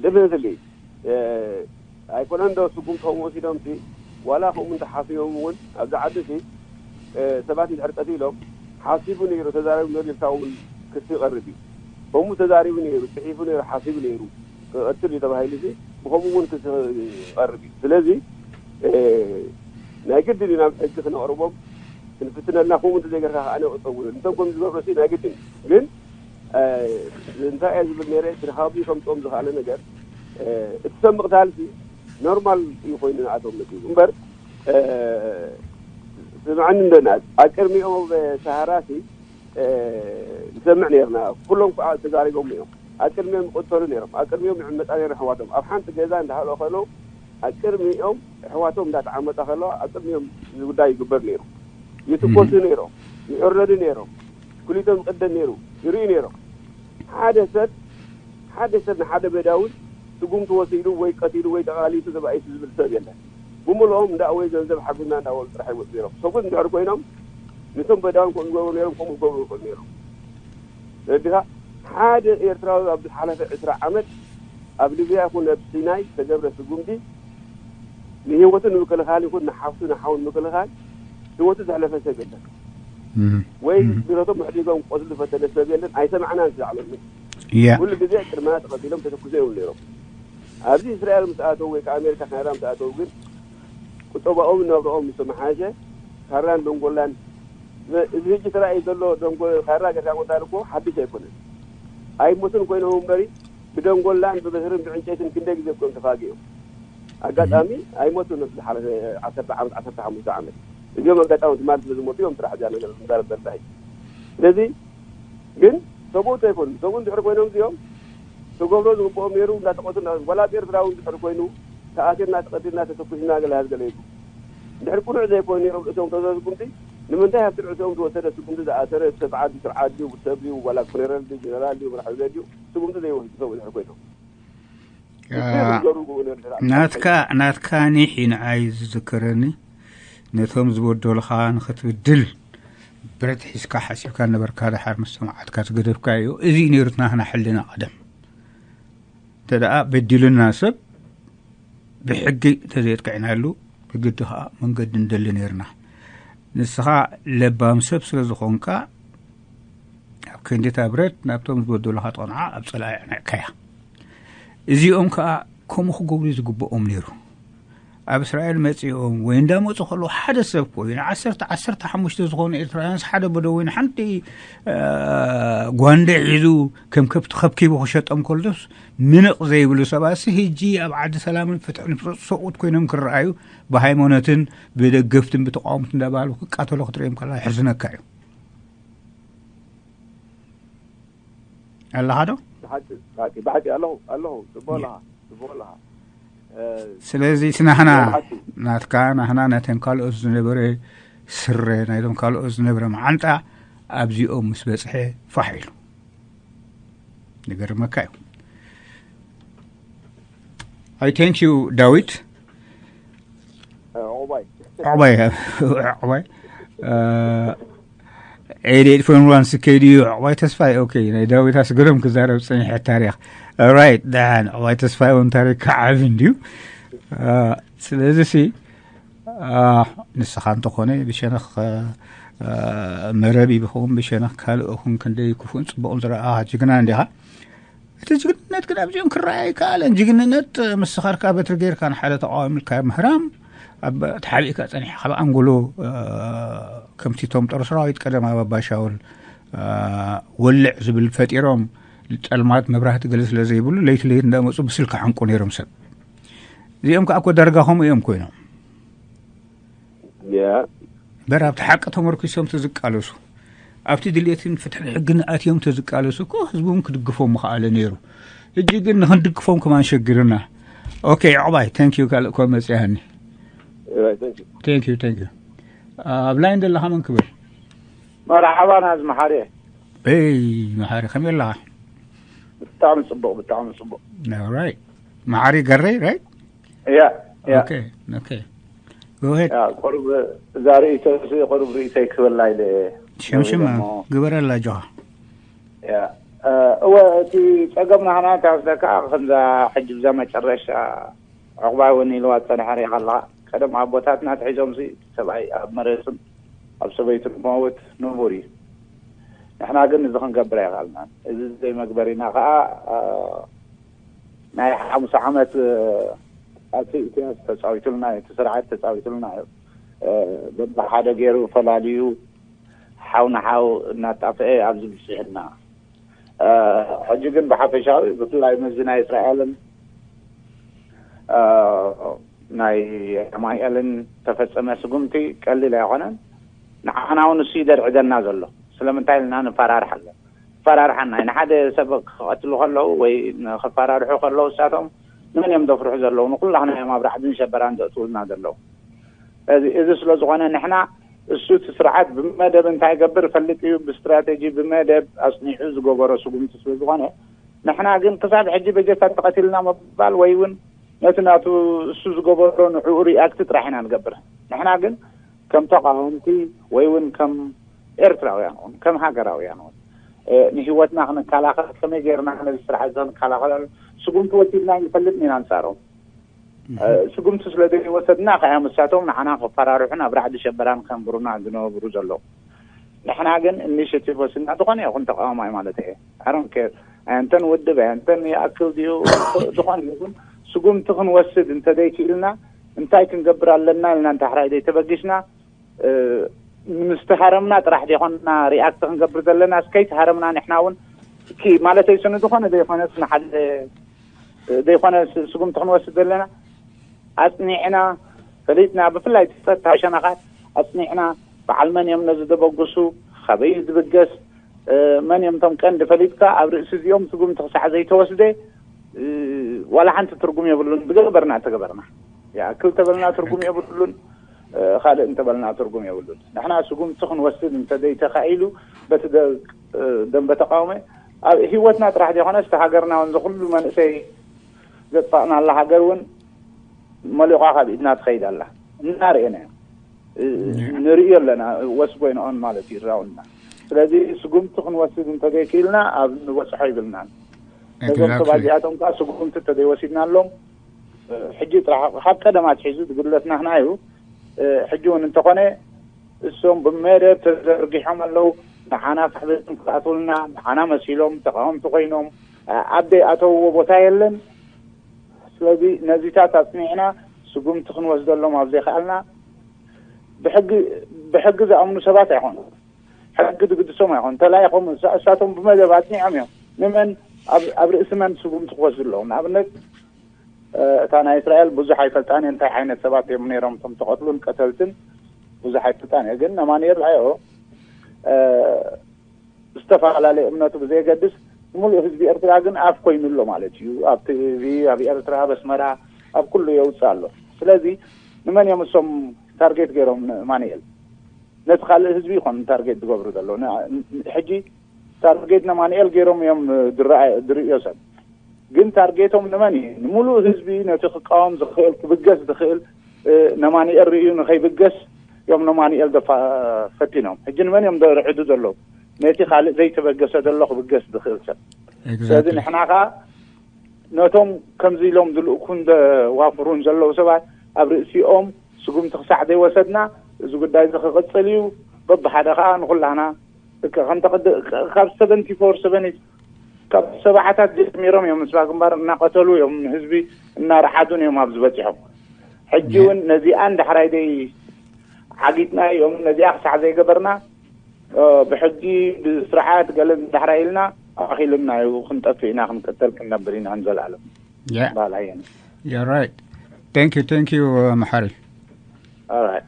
ደፍነትሊ ኣይኮነን ዶ ስጉምቶም ወሲዶም ሲ ዋላ ከምኡ እንተሓስቦም እውን ኣብዚ ዓዲ ሲ ሰባት ድሕሪ ቀቲሎም ሓሲቡ ነይሩ ተዛረቢ ነሩ ኢልካ እውን ክሲ ይቐርብ እዩ። ከምኡ ተዛሪቡ ነይሩ ፅሒፉ ነይሩ ሓሲቡ ነይሩ ክቐትል እዩ ተባሂሉ ሲ ብከምኡ እውን ክሲ ይቐርብ እዩ። ስለዚ ናይ ግድን እዩ ናብ ሕጊ ክነቕርቦም ክንፍትነልና ከምኡ እንተዘይገርካ ከዓ ነቕፀውሉ እንቶም ከም ዝገብሮ ሲ ናይ ግድን እዩ። ግን እንታይ እየ ዝብል ነረ እቲ ካብዚ ከምፅኦም ዝኽኣለ ነገር እቲ ሰብ ምቕታል ሲ ኖርማል እዩ ኮይኑ ንኣቶም መፅኡ እምበር ስምዐኒ እንደና ኣብ ቅድሚኦም ሰሃራ ሲ ንሰምዕ ነርና ኩሎም ከዓ ተዛሪቦም እዮም ኣብ ቅድሚኦም ይቕተሉ ነሮም ኣብ ቅድሚኦም ይዕመፃ ነሩ ኣሕዋቶም ኣብ ሓንቲ ገዛ እንዳሃለኦ ከለዉ ኣብ ቅድሚኦም ኣሕዋቶም እንዳተዓመፃ ከለዋ ኣብ ቅድሚኦም እዚ ጉዳይ ይግበር ነይሩ ይትኮሱ ነይሮም ይዕረዱ ነይሮም ኩሊቶም ይቅደድ ነይሩ ይርእዩ ነይሮም ሓደ ሰብ ሓደ ሰብ ንሓደ በዳዊ ስጉምቲ ወሲዱ ወይ ቀቲሉ ወይ ተቃሊሱ ተባኢሱ ዝብል ሰብ የለን ብምልኦም እንዳወይ ገንዘብ ሓግዝና እንዳበሉ ጥራሕ ይወፁ ነይሮም ሰጉት እንድሕር ኮይኖም ንቶም በዳውን ከምኡ ዝገብሩ ነይሮም ከምኡ ዝገብሩ ይኽእሉ ነይሮም ተረዲኻ ሓደ ኤርትራዊ ኣብ ዝሓለፈ ዕስራ ዓመት ኣብ ሊብያ ይኹን ኣብ ሲናይ ዝተገብረ ስጉምቲ ንህይወቱ ንምክልኻል ይኹን ንሓፍቱ ንሓው ንምክልኻል ህይወቱ ዘሕለፈ ሰብ የለን ወይ ብረቶም ኣሕዲጎም ቆስሉ ዝፈተነ ሰብ የለን ኣይሰማዕናን ዝዛዕበኒ ኩሉ ግዜ ቅድመና ተቐቢሎም ተተኩሶ እዮም ነይሮም ኣብዚ እስራኤል ምስ ኣተው ወይ ከዓ ኣሜሪካ ካናዳ ምስ ኣተው ግን ቁጠባኦም ናብርኦም ምስ ተመሓየሸ ካራን ደንጎላን እዚ ሕጂ ተራእዩ ዘሎ ደንጎ ካራ ገርካ ቆጣሪ እኮ ሓድሽ ኣይኮነን። ኣይሞቱን ኮይኖም እምበሪ ብደንጎላን ብበትርን ብዕንጨይትን ክንደይ ግዜ እኮም ተፋጊኦም። ኣጋጣሚ ኣይሞቱን። ነዚ ዝሓለፈ ዓሰርተ ዓመት፣ ዓሰርተ ሓሙሽተ ዓመት እዚኦም ኣጋጣሚ ትማሊ ስለ ዝሞቱ እዮም ጥራሕ እዚኣ ነገር ዝዛረብ ዘለኹ። ስለዚ ግን ሰብኡት ኣይኮኑን። ሰብኡት እንድሕር ኮይኖም እዚኦም ተገብሮ ዝግብኦም ነይሩ እንዳተቐቱ እንዳ-፣ ዋላ ኣብ ኤርትራ እውን እንድሕር ኮይኑ ተኣሲርና ተቐቲልና ተተኩስና ገለ ሃዝ ገለ ይብሉ። እንድሕር ቅኑዕ ዘይኮኑ ነይሮም ርእሶም ተዘዝጉምቲ ንምንታይ ኣብቲ ርእሶም ዝወሰደ ስጉምቲ ዝኣሰረ ሰብ ዓዲ ስርዓት ድዩ ሰብ ድዩ ዋላ ኮነረል ድዩ ጀነራል ድዩ መራሒ ዘ ድዩ ስጉምቲ ዘይወስዱ ሰብ እንድሕር ኮይኖም እሱ ዝገሩ ጉብነር ስርዓት ናትካ ናትካ ኒሕ ንዓይ ዝዝክረኒ ነቶም ዝበደሉኻ ንኽትብድል ብረት ሒዝካ ሓሲብካ ነበርካ። ደሓር ምስ ሰማዓትካ ትገደፍካ እዩ። እዚ እዩ ነይሩ ናህና ሕልና ቀደም። እንተ ደኣ በዲሉና ሰብ ብሕጊ ተዘየጥቅዕናሉ ብግዲ ከዓ መንገዲ ንደሊ ነይርና። ንስኻ ለባም ሰብ ስለ ዝኾንካ ኣብ ክንዲታ ብረት ናብቶም ዝበደሉኻ ጠቕንዓ ኣብ ጸላኢ ኣዕኒዕካያ። እዚኦም ከዓ ከምኡ ክገብሩ ዝግብኦም ነይሩ። ኣብ እስራኤል መጺኦም ወይ እንዳመጹ ከለዉ ሓደ ሰብ ኮይኑ ዓሰርተ ዓሰርተ ሓሙሽተ ዝኾኑ ኤርትራውያንስ ሓደ በደዊን ሓንቲ እ፣ ጓንደ ሒዙ ከም ከብቲ ከብኪቡ ክሸጦም ከልዶስ ምንቕ ዘይብሉ ሰባሲ ህጂ ኣብ ዓዲ ሰላምን ፍትሕን ሰብኡት ኮይኖም ክረኣዩ ብሃይማኖትን ብደገፍትን ብተቃወምትን እንዳባሉ ክቃተሎ ክትርእዮም ከላ ሕዝነካ እዩ። ኣለኻ ዶ? ብሓቂ ብሓቂ ብሓቂ ኣለኹ ኣለኹ ጽቡቕ ኣለኻ ጽቡቕ ኣለኻ። እ፣ ስለዚ ስናህና ብሓቂ ናትካ ናህና ነተን ካልኦት ዝነበረ ስረ ናይቶም ካልኦት ዝነበረ መዓንጣ ኣብዚኦም ምስ በጽሐ ፋሕ ኢሉ ንገርመካ እዩ። I thank you ዳዊት እ፣ ዑባይ ዕባይ ዕባይ ኤሌት ፎን ዋን ስከይ ድዩ ዕባይ ተስፋይ ኦኬ ናይ ዳዊት ኣስገዶም ክዛረብ ፀኒሐ ታሪክ ራይት ደሓን ዕባይ ተስፋይ እውን ታሪክ ከዓብ እንድዩ። ስለዚ ሲ ንስኻ እንተኾነ ብሸነኽ መረብ ይብኸውን ብሸነኽ ካልእ ኹን ክንደይ ክፉእን ፅቡቕን ዝረኣኻ ጅግና እንዲኻ። እቲ ጅግንነት ግን ኣብዚኦም ክረኣይ ኣይከኣለን። ጅግንነት ምስኻርካ በትሪ ጌርካ ንሓደ ተቃዋሚ ኢልካ ምህራም ኣብ ተሓቢእካ ጸኒሕካ ኣብ ኣንጎሎ ከምቲ ቶም ጦር ሰራዊት ቀደም ኣብ ኣባሻውል ወልዕ ዝብል ፈጢሮም ጸልማት መብራህቲ ገለ ስለ ዘይብሉ ለይቲ ለይቲ እንዳመፁ ብስልካ ሓንቁ ነይሮም ሰብ። እዚኦም ከዓ እኮ ዳርጋ ከምኡ እዮም ኮይኖም። በር ኣብቲ ሓቂ ተመርኪሶም ተዝቃለሱ ኣብቲ ድሌትን ፍትሕን ሕግን ኣትዮም ተዝቃለሱ እኮ ህዝቢ እውን ክድግፎም ምኸኣለ ነይሩ። ሕጂ ግን ንክንድግፎም ከማን ሸግርና። ኦኬ ዕቑባይ thank you ካልእ እኮ መፅያኒ። Thank you thank you። ኣብ ላይን ዘለኻ መን ክብል? መርሓባ ናዝ መሓሪ። ይ መሓሪ ከመይ ኣለኻ? ብጣዕሚ ፅቡቅ ብጣዕሚ ፅቡቅ። ራይት መሓሪ ገረይ ራይት። ያ ያ ኦኬ ኦኬ ጎሄድ። ያ ቁሩብ እዛ ርእይቶ ቁሩብ ርእይቶ ይክበላ ኢለ። ሸምሽማ ግበረላ ጆኻ። ያ እወ እቲ ፀገም ናህና ታስለካ ከምዛ ሕጂ ብዛ መጨረሻ ዕቑባይ እውን ኢልዋ ዝፀንሐ ሪኢኻ ኣለኻ። ቀደም ኣቦታትና ትሒዞም ሲ ሰብኣይ ኣብ መሬትን ኣብ ሰበይቱ ክመውት ንቡር እዩ። ንሕና ግን እዚ ክንገብር ኣይኽኣልናን። እዚ ዘይመግበሪና ከዓ ናይ ሓሙሳ ዓመት ኣቶ ኢሳያስ ተፃዊቱልና እዩ። እቲ ስርዓት ተፃዊቱልና እዩ። በብሓደ ገይሩ ፈላልዩ ሓው ንሓው እናጣፍአ ኣብዚ ብፅሕና። ሕጂ ግን ብሓፈሻዊ ብፍላይ ምስዚ ናይ እስራኤልን ናይ ኣማንኤልን ተፈፀመ ስጉምቲ ቀሊል ኣይኮነን። ንዓና እውን እሱ ይደርዕደና ዘሎ። ስለምንታይ ኢልና ንፈራርሕ ኣሎ ፈራርሓና ንሓደ ሰብ ክቐትሉ ከለዉ ወይ ንክፈራርሑ ከለዉ እሳቶም ንመን እዮም ዘፍርሑ ዘለዉ ንኩላህና እዮም ኣብ ራዕድን ሸበራን ዘእትውልና ዘለዉ። እዚ ስለ ዝኾነ ንሕና እሱ እቲ ስርዓት ብመደብ እንታይ ገብር ፈልጥ እዩ ብስትራቴጂ ብመደብ ኣፅኒዑ ዝገበሮ ስጉምቲ ስለ ዝኾነ ንሕና ግን ክሳብ ሕጂ በጀካ ተቐቲልና ምባል ወይ እውን ነቲ ናቱ እሱ ዝገበሮ ንዕኡ ሪኣክት ጥራሕ ኢና ንገብር። ንሕና ግን ከም ተቃወምቲ ወይ እውን ከም ኤርትራውያን እውን ከም ሃገራውያን እውን ንህይወትና ክንከላኸል ከመይ ገይርና ነዚ ስርዓት እዚ ክንከላኸለሉ ስጉምቲ ወሲድና ይፈልጥ ኢና ኣንፃሮም። ስጉምቲ ስለ ዘይወሰድና ከያ ምሳቶም ንዓና ክፈራርሑን ኣብ ራዕዲ ሸበራን ከንብሩና ዝነብሩ ዘለዉ። ንሕና ግን ኢኒሽቲቭ ወሲድና ዝኾነ ይኹን ተቃዋማይ ማለት እየ ኣሮንኬር ኣንተን ውድብ ኣንተን ይኣክል ድዩ ዝኾነ ይኹን ስጉምቲ ክንወስድ እንተዘይክኢልና እንታይ ክንገብር ኣለና ኢልና እንተ ሕራይ ዘይተበጊስና ምስ ተሃረምና ጥራሕ ዘይኮንና ሪኣክት ክንገብር ዘለና፣ እስከይ ተሃረምና ንሕና እውን ኪ ማለተይ ስኒ ዝኾነ ዘይኮነስ ንሓደ ዘይኮነ ስ- ስጉምቲ ክንወስድ ዘለና ኣጽኒዕና ፈሊጥና፣ ብፍላይ ጸጥታ ሸነኻት ኣጽኒዕና፣ በዓል መን እዮም ነዚ ዘበግሱ፣ ካበይ እዩ ዝብገስ፣ መን እዮም እቶም ቀንዲ ፈሊጥካ፣ ኣብ ርእሲ እዚኦም ስጉምቲ ክሳዕ ዘይተወስደ ዋላ ሓንቲ ትርጉም የብሉን። ዝገበርና እንተገበርና፣ ይኣክል ተበልና ትርጉም የብሉን፣ ካልእ እንተበልና ትርጉም የብሉን። ንሕና ስጉምቲ ክንወስድ እንተዘይተኻኢሉ፣ በቲ ደ- ደንበ ተቃውሞ ኣብ ህይወትና ጥራሕ ዘይኮነስ፣ እቲ ሃገርና እውን፣ ዝኩሉ መንእሰይ ዘጥፋእናላ ሃገር እውን መሊቋ ካብ ኢድና ትኸይድ ኣላ። እናርእየና ንርእዮ ኣለና። ወስ ጎይን ኦን ማለት እዩ ራውንድና። ስለዚ ስጉምቲ ክንወስድ እንተዘይክኢልና፣ ኣብ ንበፅሖ ይብልናን። ነዞም ሰባት እዚኣቶም ከዓ ስጉምቲ እንተዘይወሲድናሎም፣ ሕጂ ጥራሕ ካብ ቀደም ኣትሒዙ ዝግለጽ ናህና እዩ። ሕጂ እውን እንተኾነ፣ እሶም ብመደብ ተዘርጊሖም ኣለዉ። ንዓና ሳሕበትን ክኣትውልና፣ ንዓና መሲሎም ተቃወምቲ ኮይኖም ኣብ ዘይኣተውዎ ቦታ የለን። ስለዚ ነዚታት ኣጽኒዕና ስጉምቲ ክንወስደሎም ኣብ ዘይከኣልና፣ ብሕጊ ብሕጊ ዝኣምኑ ሰባት ኣይኾኑ። ሕጊ ዝግድሶም ኣይኾኑ። ተላኢኾም እሳ- እሳቶም ብመደብ ኣጽኒዖም እዮም። ንመን ኣብ ኣብ ርእሲ መን ስጉምቲ ክወስዱ ኣለዎም? ንኣብነት፣ እታ ናይ እስራኤል ብዙሕ ኣይፈልጣን እየ እንታይ ዓይነት ሰባት እዮም ነይሮም እቶም ተቐትሉን ቀተልትን፣ ብዙሕ ኣይፈልጣን እየ። ግን ነማንኤል ኣዮ ዝተፈላለየ እምነቱ ብዘየገድስ፣ ሙሉእ ህዝቢ ኤርትራ ግን ኣፍ ኮይኑ ኣሎ ማለት እዩ። ኣብ ቲቪ ኣብ ኤርትራ ኣብ ኣስመራ ኣብ ኩሉ የውፅእ ኣሎ። ስለዚ ንመን እዮም እሶም ታርጌት ገይሮም? ንማንኤል ነቲ ካልእ ህዝቢ ይኾን ታርጌት ዝገብሩ ዘለዉ። ሕጂ ታርጌት ነማንኤል ገይሮም እዮም ዝረኣ- ዝርእዮ ሰብ። ግን ታርጌቶም ንመን እዩ? ንሙሉእ ህዝቢ፣ ነቲ ክቃወም ዝኽእል፣ ክብገስ ዝኽእል፣ ነማንኤል ርእዩ ንኸይብገስ እዮም ነማንኤል ፈቲኖም። ሕጂ ንመን እዮም ዘርዕዱ ዘለዉ? ነቲ ካልእ ዘይተበገሰ ዘሎ ክብገስ ዝኽእል ሰብ። ስለዚ ንሕና ከዓ ነቶም ከምዚ ኢሎም ዝልእኩን ዘዋፍሩን ዘለዉ ሰባት ኣብ ርእሲኦም ስጉምቲ ክሳዕ ዘይወሰድና፣ እዚ ጉዳይ እዚ ክቕጽል እዩ። በብሓደ ከዓ ንኹላህና ከም ተቐድ- ካብ ሰቨንቲ ፎር ሰቨንቲ ካብ ሰብዓታት ጀሚሮም እዮም ምስባ ግንባር እናቐተሉ እዮም፣ ንህዝቢ እናረዓዱን እዮም ኣብዚ በፂሖም። ሕጂ እውን ነዚኣ እንዳሕራይ ደይ ዓጊጥና እዮም። ነዚኣ ክሳዕ ዘይገበርና፣ ብሕጊ ብስርዓት ገለ እንዳሕራይ ኢልና ኣኺልና እዩ። ክንጠፍእ ኢና፣ ክንቀተል ክንነብር ኢና ንዘለኣለም። ባላየን። You're right. Thank you, thank you, መሓሪ። Alright.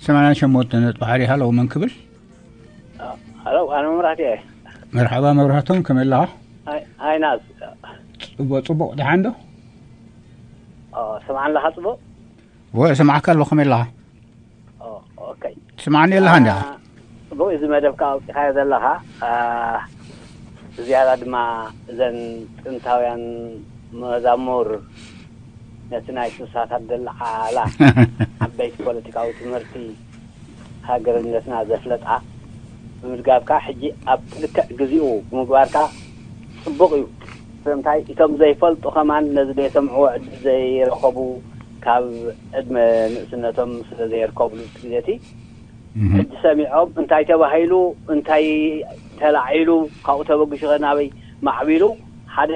ሰማንያን ሸሞንተ ነጥቢ ሓደ ሃለው መን ክብል? ሄሎ፣ ኣነ መብራህቲ እየ። መርሓባ መብራህቶም፣ ከመይ ኣለኻ? ሃይ ናዝ። ጽቡቅ ጽቡቅ፣ ደሓን ዶ? ሰምዓን ኣለኻ ጽቡቅ? ወ ሰማዕካ ኣለኹ፣ ከመይ ኣለኻ? ኦኬ። ትስምዓኒ ኣለኻ እንዲኻ? ጽቡቅ፣ እዚ መደብካ ኣውጺኻዮ ዘለኻ ዝያዳ ድማ እዘን ጥንታውያን መዛሙር ነቲ ናይ ስሳታት ዘለዓላ ዓበይቲ ፖለቲካዊ ትምህርቲ ሃገርነትና ዘፍለጣ ብምድጋፍካ፣ ሕጂ ኣብ ልክዕ ግዚኡ ብምግባርካ ጽቡቕ እዩ። ስለምንታይ እቶም ዘይፈልጡ ከማን ነዚ ዘይሰምዕዎ ዕድል ዘይረኸቡ ካብ ዕድመ ንእስነቶም ስለ ዘየርከብሉ እቲ ግዜ እቲ ሕጂ ሰሚዖም እንታይ ተባሂሉ እንታይ ተላዒሉ ካብኡ ተበግሹ ከ ናበይ ማዕቢሉ ሓደ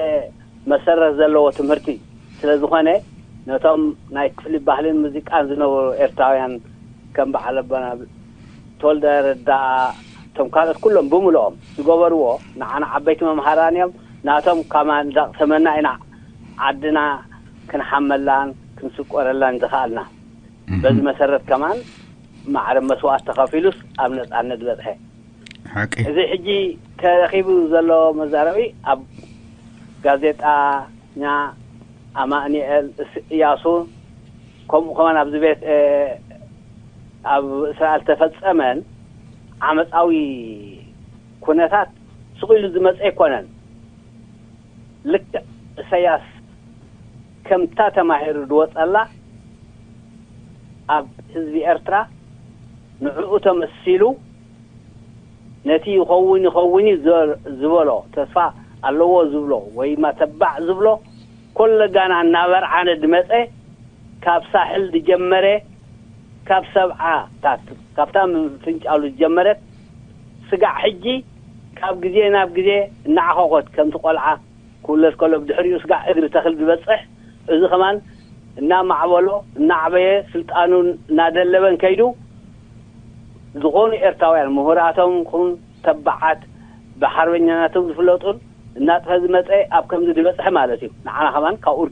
መሰረት ዘለዎ ትምህርቲ ስለ ዝኾነ ነቶም ናይ ክፍሊ ባህልን ሙዚቃን ዝነበሩ ኤርትራውያን ከም በዓል ኣቦና ተወልደ ረዳ እቶም ካልኦት ኩሎም ብምልኦም ዝገበርዎ ንዓና ዓበይቲ መምሃራን እዮም። ናቶም ከማን ዘቕሰመና ኢና ዓድና ክንሓመላን ክንስቆረላን ዝኸኣልና። በዚ መሰረት ከማን ማዕረ መስዋእት ተኸፊሉስ ኣብ ነጻነት በጽሐ። ሓቂ። እዚ ሕጂ ተረኺቡ ዘሎ መዛረቢ ኣብ ጋዜጣኛ ኣማኑኤል እስ- እያሱ ከምኡ ከማን ኣብዚ ቤት እ፣ ኣብ እስራኤል ተፈጸመን ዓመጻዊ ኩነታት ስቕ ኢሉ ዝመጸ ኣይኮነን። ልክዕ እሰያስ ከምታ ተማሂሩ ዝወጸላ ኣብ ህዝቢ ኤርትራ ንዕኡ ተመሲሉ ነቲ ይኸውን ይኸውን እዩ ዝበ- ዝበሎ ተስፋ ኣለዎ ዝብሎ ወይ ድማ ተባዕ ዝብሎ ኮለጋና እናበርዓነ ዝመጸ ካብ ሳሕል ዝጀመረ ካብ ሰብዓታት ካብታ ምፍንጫሉ ዝጀመረት ስጋዕ ሕጂ ካብ ግዜ ናብ ግዜ እናዓኸኾት ከምቲ ቆልዓ ክውለድ ከሎ ብድሕሪኡ ስጋዕ እግሪ ተኽል ዝበጽሕ እዚ ከማን እናማዕበሎ እናዕበየ ስልጣኑ እናደለበን ከይዱ ዝኾኑ ኤርትራውያን ምሁራቶም ኹን ተባዓት ብሓርበኛናቶም ዝፍለጡን እናጥፈ ዝመፀ ኣብ ከምዚ ዝበፅሐ ማለት እዩ። ንዓና ከማን ካብኡ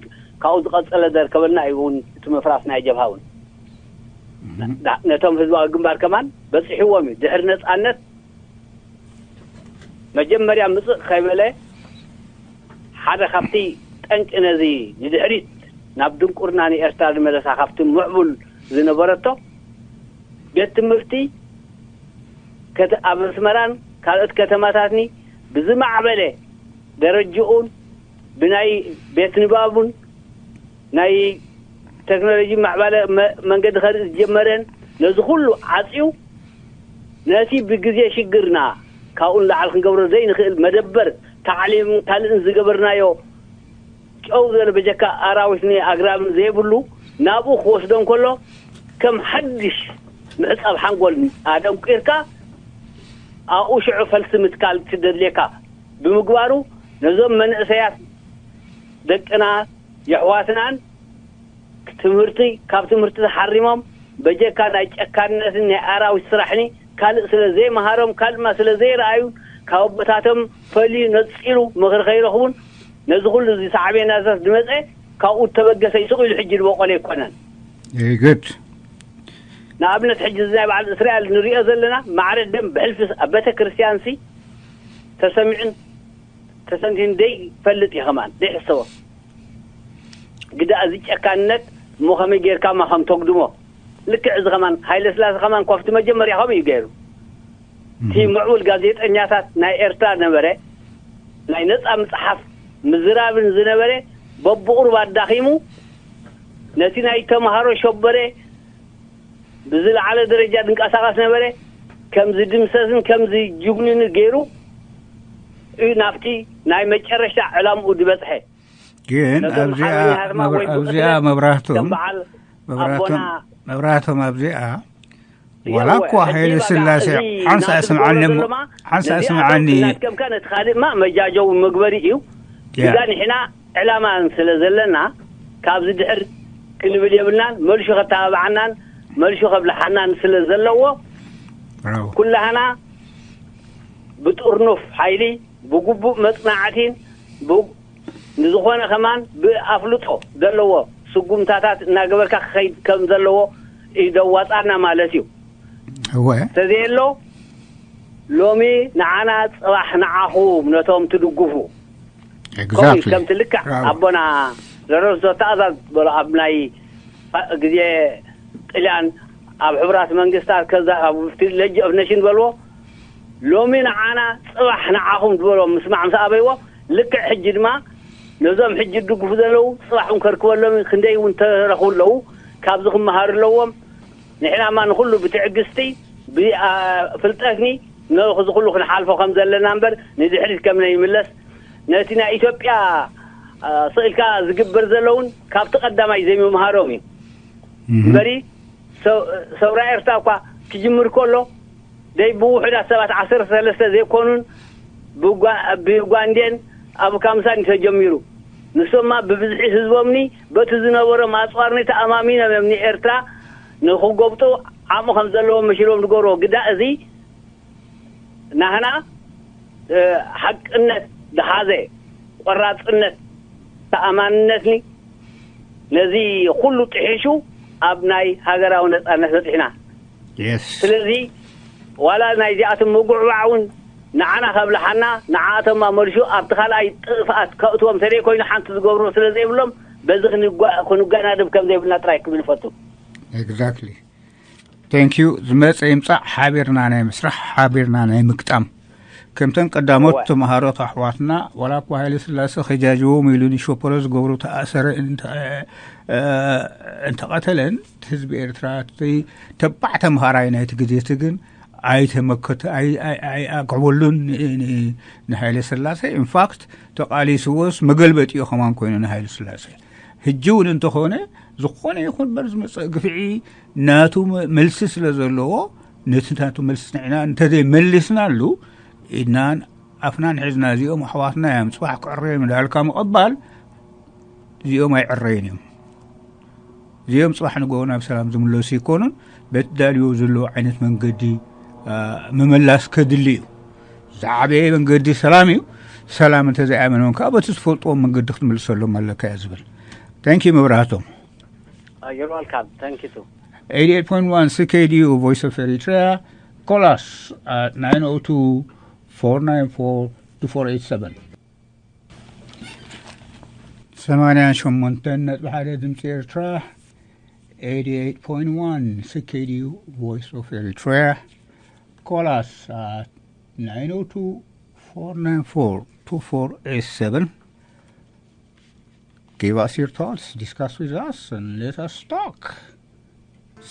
ካብኡ ዝቐፀለ ዘርከበልና እዩ እውን እቲ ምፍራስ ናይ ጀብሃ እውን ነቶም ህዝባዊ ግንባር ከማን በፂሕዎም እዩ። ድሕሪ ነፃነት መጀመርያ ምፅእ ከይበለ ሓደ ካብቲ ጠንቂ ነዚ ንድሕሪት ናብ ድንቁርና ንኤርትራ ዝመለሳ ካብቲ ምዕቡል ዝነበረቶ ቤት ትምህርቲ ከተ- ኣብ ኣስመራን ካልኦት ከተማታትኒ ብዝማዕበለ ደረጅኡን ብናይ ቤት ንባቡን ናይ ቴክኖሎጂ ማዕባለ መ- መንገዲ ከርኢ ዝጀመረን ነዚ ኩሉ ዓፅዩ ነቲ ብግዜ ሽግርና ካብኡ ንላዕሊ ክንገብሮ ዘይንኽእል መደበር ታዕሊምን ካልእን ዝገበርናዮ ጨው ዝበለ በጀካ ኣራዊትን ኣግራብን ዘይብሉ ናብኡ ክወስዶ እንከሎ ከም ሓድሽ ምዕጻብ ሓንጎል ኣደንቂርካ ኣብኡ ሽዑ ፈልሲ ምትካል ትደድልየካ ብምግባሩ ነዞም መንእሰያት ደቅና የሕዋትናን ትምህርቲ ካብ ትምህርቲ ተሓሪሞም በጀካ ናይ ጨካንነትን ናይ ኣራዊት ስራሕኒ ካልእ ስለ ዘይመሃሮም ካልእማ ስለ ዘይረኣዩ ካብ ኣቦታቶም ፈልዩ ነፂሉ ምኽሪ ከይረኽቡን ነዚ ኩሉ እዚ ሳዕቤናታት ዝመፀ ካብኡ ተበገሰ ይስቕ ኢሉ ሕጂ ዝበቆለ ኣይኮነን። ግድ ንኣብነት ሕጂ እዚ ናይ በዓል እስራኤል ንሪኦ ዘለና ማዕረ ደም ብሕልፊ ኣብ ቤተ ክርስቲያን ሲ ተሰሚዑን ተሰንቲን ደይ ፈልጥ እዩ ከማን ደይ ሕሰቦ ግዳ እዚ ጨካንነት እሞ ከመይ ጌርካ ማ ከም ተጉድሞ ልክዕ እዚ ከማን ሃይለ ስላሴ ከማን ኮፍቲ መጀመርያ ከምኡ እዩ ገይሩ እቲ ምዕቡል ጋዜጠኛታት ናይ ኤርትራ ነበረ ናይ ነፃ ምፅሓፍ ምዝራብን ዝነበረ በብቑሩብ ኣዳኺሙ ነቲ ናይ ተምሃሮ ሸበረ ብዝለዓለ ደረጃ ዝንቀሳቐስ ነበረ ከም ዝድምሰስን ከም ዝጅግንን ገይሩ እዩ ናብቲ ናይ መጨረሻ ዕላምኡ ዝበፅሐ ግን ኣብዚኣ መብራህቶም መብራህቶም ኣብዚኣ ዋላ እኳ ሃይለ ስላሴ ሓንሳ ስምዓኒ ሓንሳ ስምዓኒ ከምካ ነቲ ካልእማ መጃጀው መግበሪ እዩ ግዳ ንሕና ዕላማን ስለ ዘለና ካብዚ ድሕር ክንብል የብልናን መልሹ ከተባብዓናን መልሹ ከብልሓናን ስለ ዘለዎ ኩላህና ብጥርኑፍ ሓይሊ ብግቡእ መፅናዕቲን ንዝኾነ ከማን ብኣፍልጦ ዘለዎ ስጉምታታት እናገበርካ ክኸይድ ከም ዘለዎ እዩ ዘዋፃና ማለት እዩ። እወ ተዘየሎ ሎሚ ንዓና ፅባሕ ንዓኹም ነቶም ትድግፉ ከምቲ ልክዕ ኣቦና ሎረንሶ ተኣዛዝ ዝበሎ ኣብ ናይ ግዜ ጥልያን ኣብ ሕቡራት መንግስታት ከዛ ኣብ ሌጅ ኦፍ ኔሽን ዝበልዎ ሎሚ ንዓና ፅባሕ ንዓኹም ዝበሎ ምስማዕ ምስ ኣበይዎ ልክዕ ሕጂ ድማ ነዞም ሕጂ ድግፉ ዘለዉ ፅባሕ እውን ከርክበሎም ክንደይ እውን ተረኽቡ ኣለዉ ካብዚ ክመሃሩ ኣለዎም ንሕናማ ንኩሉ ብትዕግስቲ ብፍልጠትኒ ነዚ ኩሉ ክንሓልፎ ከም ዘለና እምበር ንድሕሪት ከም ነይምለስ ነቲ ናይ ኢትዮጵያ ስእልካ ዝግበር ዘለውን ካብቲ ቀዳማይ ዘይምምሃሮም እዩ እምበሪ ሰውራ ኤርትራ እኳ ክጅምር ከሎ ደይ ብውሑዳት ሰባት ዓሰርተ ሰለስተ ዘይኮኑን ብጓንዴን ኣብ ካምሳን ተጀሚሩ ንሶማ ብብዝሒ ህዝቦምኒ በቲ ዝነበሮም ኣፅዋርኒ ተኣማሚኖም እዮም ንኤርትራ ንክጎብጡ ዓቕሚ ከም ዘለዎም መሽሎም ዝገብርዎ ግዳ እዚ ናህና ሓቅነት ዝሓዘ ቆራፅነት ተኣማንነትኒ ነዚ ኩሉ ጥሒሹ ኣብ ናይ ሃገራዊ ነፃነት በፂሕና ስለዚ ዋላ ናይዚኣቶም ምጉዕባዕ እውን ንዓና ከብልሓና ንዓኣቶም ኣመልሹ ኣብቲ ካልኣይ ጥፍኣት ከእትዎም ተደይ ኮይኑ ሓንቲ ዝገብርዎ ስለ ዘይብሎም በዚ ክንጋናደብ ከም ዘይብልና ጥራይ ክብል ይፈቱ። Exactly. Thank you. ዝመፀ ይምፃእ ሓቢርና ናይ ምስራሕ ሓቢርና ናይ ምግጣም ከምተን ቀዳሞት ተምሃሮት ኣሕዋትና ዋላ እኳ ሃይለ ስላሴ ከጃጅዎም ኢሉ ንሸፖሮ ዝገብሩ ተኣሰረ እንተቐተለን ህዝቢ ኤርትራ ተባዕ ተምሃራይ ናይቲ ግዜ እቲ ግን ኣይተመከተ ኣይኣግዕበሉን ንሃይለ ስላሴ ኢንፋክት ተቃሊስዎስ መገልበጢዮ ከማን ኮይኑ ንሃይለ ስላሴ ህጂ እውን እንተኾነ ዝኾነ ይኹን በር ዝመፀእ ግፍዒ ናቱ መልሲ ስለ ዘለዎ ነቲ ናቱ መልሲ ንዕና እንተዘይመሊስናሉ ኢድናን ኣፍናን ሒዝና እዚኦም ኣሕዋትና እዮም ፅባሕ ክዕረዮም እንዳልካ ምቕባል እዚኦም ኣይዕረዩን እዮም እዚኦም ፅባሕ ንጎ ናብ ሰላም ዝምለሱ ይኮኑን በቲ ዳልዮ ዘለዎ ዓይነት መንገዲ ምምላስ ከድሊ እዩ። ዝዓበየ መንገዲ ሰላም እዩ። ሰላም እንተዘይኣመኖም ከዓ በቲ ዝፈልጥዎም መንገዲ ክትምልሰሎም ኣለካ እያ ዝብል። Thank you መብራህቶም። You're welcome. Thank you too. eighty-eight point one C K D U Voice of Eritrea. Call us at nine oh two, four nine four, two four eight seven. ሰማንያን ሸሞንተን ነጥቢ ሓደ ድምፂ ኤርትራ። eighty-eight point one C K D U Voice of Eritrea. Call us at nine oh two, four nine four, two four eight seven. Give us your thoughts, discuss with us, and let us talk.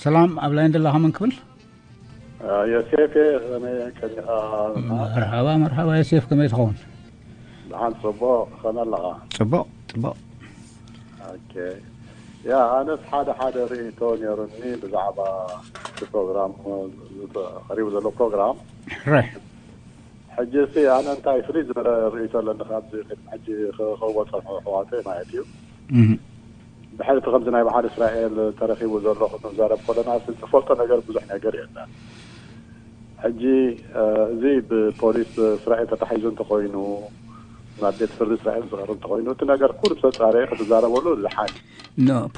ሰላም ኣብ ላይን ዘለኻ መን ክብል? ዮሴፍ ከመይ ቀኒኻ? መርሓባ መርሓባ ዮሴፍ፣ ከመይ ትኸውን? ደሓን ጽቡቕ፣ ከመይ ኣለኻ? ጽቡቕ ጽቡቕ። ኦኬ። ያ ኣነስ ሓደ ሓደ ርእይቶ ነይሩኒ ብዛዕባ እቲ ፕሮግራም ቀሪቡ ዘሎ ፕሮግራም። ራይ ሕጂ ሲ ኣነ እንታይ ፍልይ ዝበለ ርእይቶ ኣለኒ ካብዚ ቅድሚ ሕጂ ክኸዎ ጸንሑ ኣሕዋተይ ማለት እዩ። ድሕሪ እቲ ከምዚ ናይ በዓል እስራኤል ተረኺቡ ዘሎ ክንዛረብ ከለና ዝፈልጦ ነገር ብዙሕ ነገር የለን። ሕጂ እዚ ብፖሊስ እስራኤል ተታሒዙ እንተኮይኑ፣ ናብ ቤት ፍርዲ እስራኤል ዝቐርብ እንተኮይኑ፣ እቲ ነገር ኩሉ ተጻረየ ክትዛረበሉ ዝሓን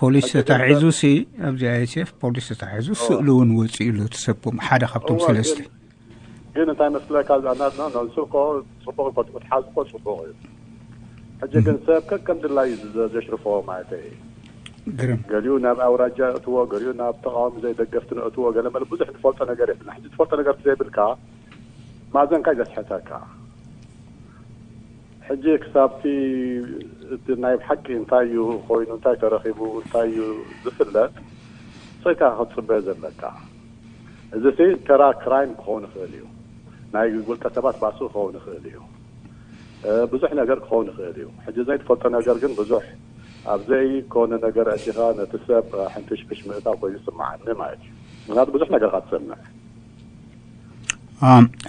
ፖሊስ ተታሒዙ ሲ ኣብዚ ኣይሴፍ ፖሊስ ተታሒዙ ስእሉ እውን ወፂኡ ኣሎ። እቲ ሰብ ሓደ ካብቶም ሰለስተ ግን እንታይ መስለካ ዝኣናድና ነሱ እኮ ጽቡቅ እኮ ክትሓዝ እኮ ጽቡቅ እዩ። ሕጂ ግን ሰብ ከከም ድላዩ ዘሽርፎ ማለት እዩ። ግርም ገሊኡ ናብ ኣውራጃ እትዎ፣ ገሊኡ ናብ ተቃዋሚ ዘይደገፍቲ እትዎ፣ ገለ መለ ብዙሕ ትፈልጦ ነገር የብልና። ሕጂ ትፈልጦ ነገር ዘይብልካ ማዘንካ እዩ ዘስሕተካ። ሕጂ ክሳብቲ እቲ ናይ ብሓቂ እንታይ እዩ ኮይኑ፣ እንታይ ተረኺቡ፣ እንታይ እዩ ዝፍለጥ ሰይካ ክትፅበዮ ዘለካ። እዚ ሲ ተራ ክራይም ክኸውን ይኽእል እዩ፣ ናይ ውልቀ ሰባት ባሱ ክኸውን ይኽእል እዩ፣ ብዙሕ ነገር ክኸውን ይኽእል እዩ። ሕጂ ዘይትፈልጦ ነገር ግን ብዙሕ ኣብ ዘይኮነ ነገር ኣቲኻ ነቲ ሰብ ሕንፍሽፍሽ ምእታው ኮይኑ ይስምዓኒ ማለት እዩ። ምክንያቱ ብዙሕ ነገር ካ ትሰምዕ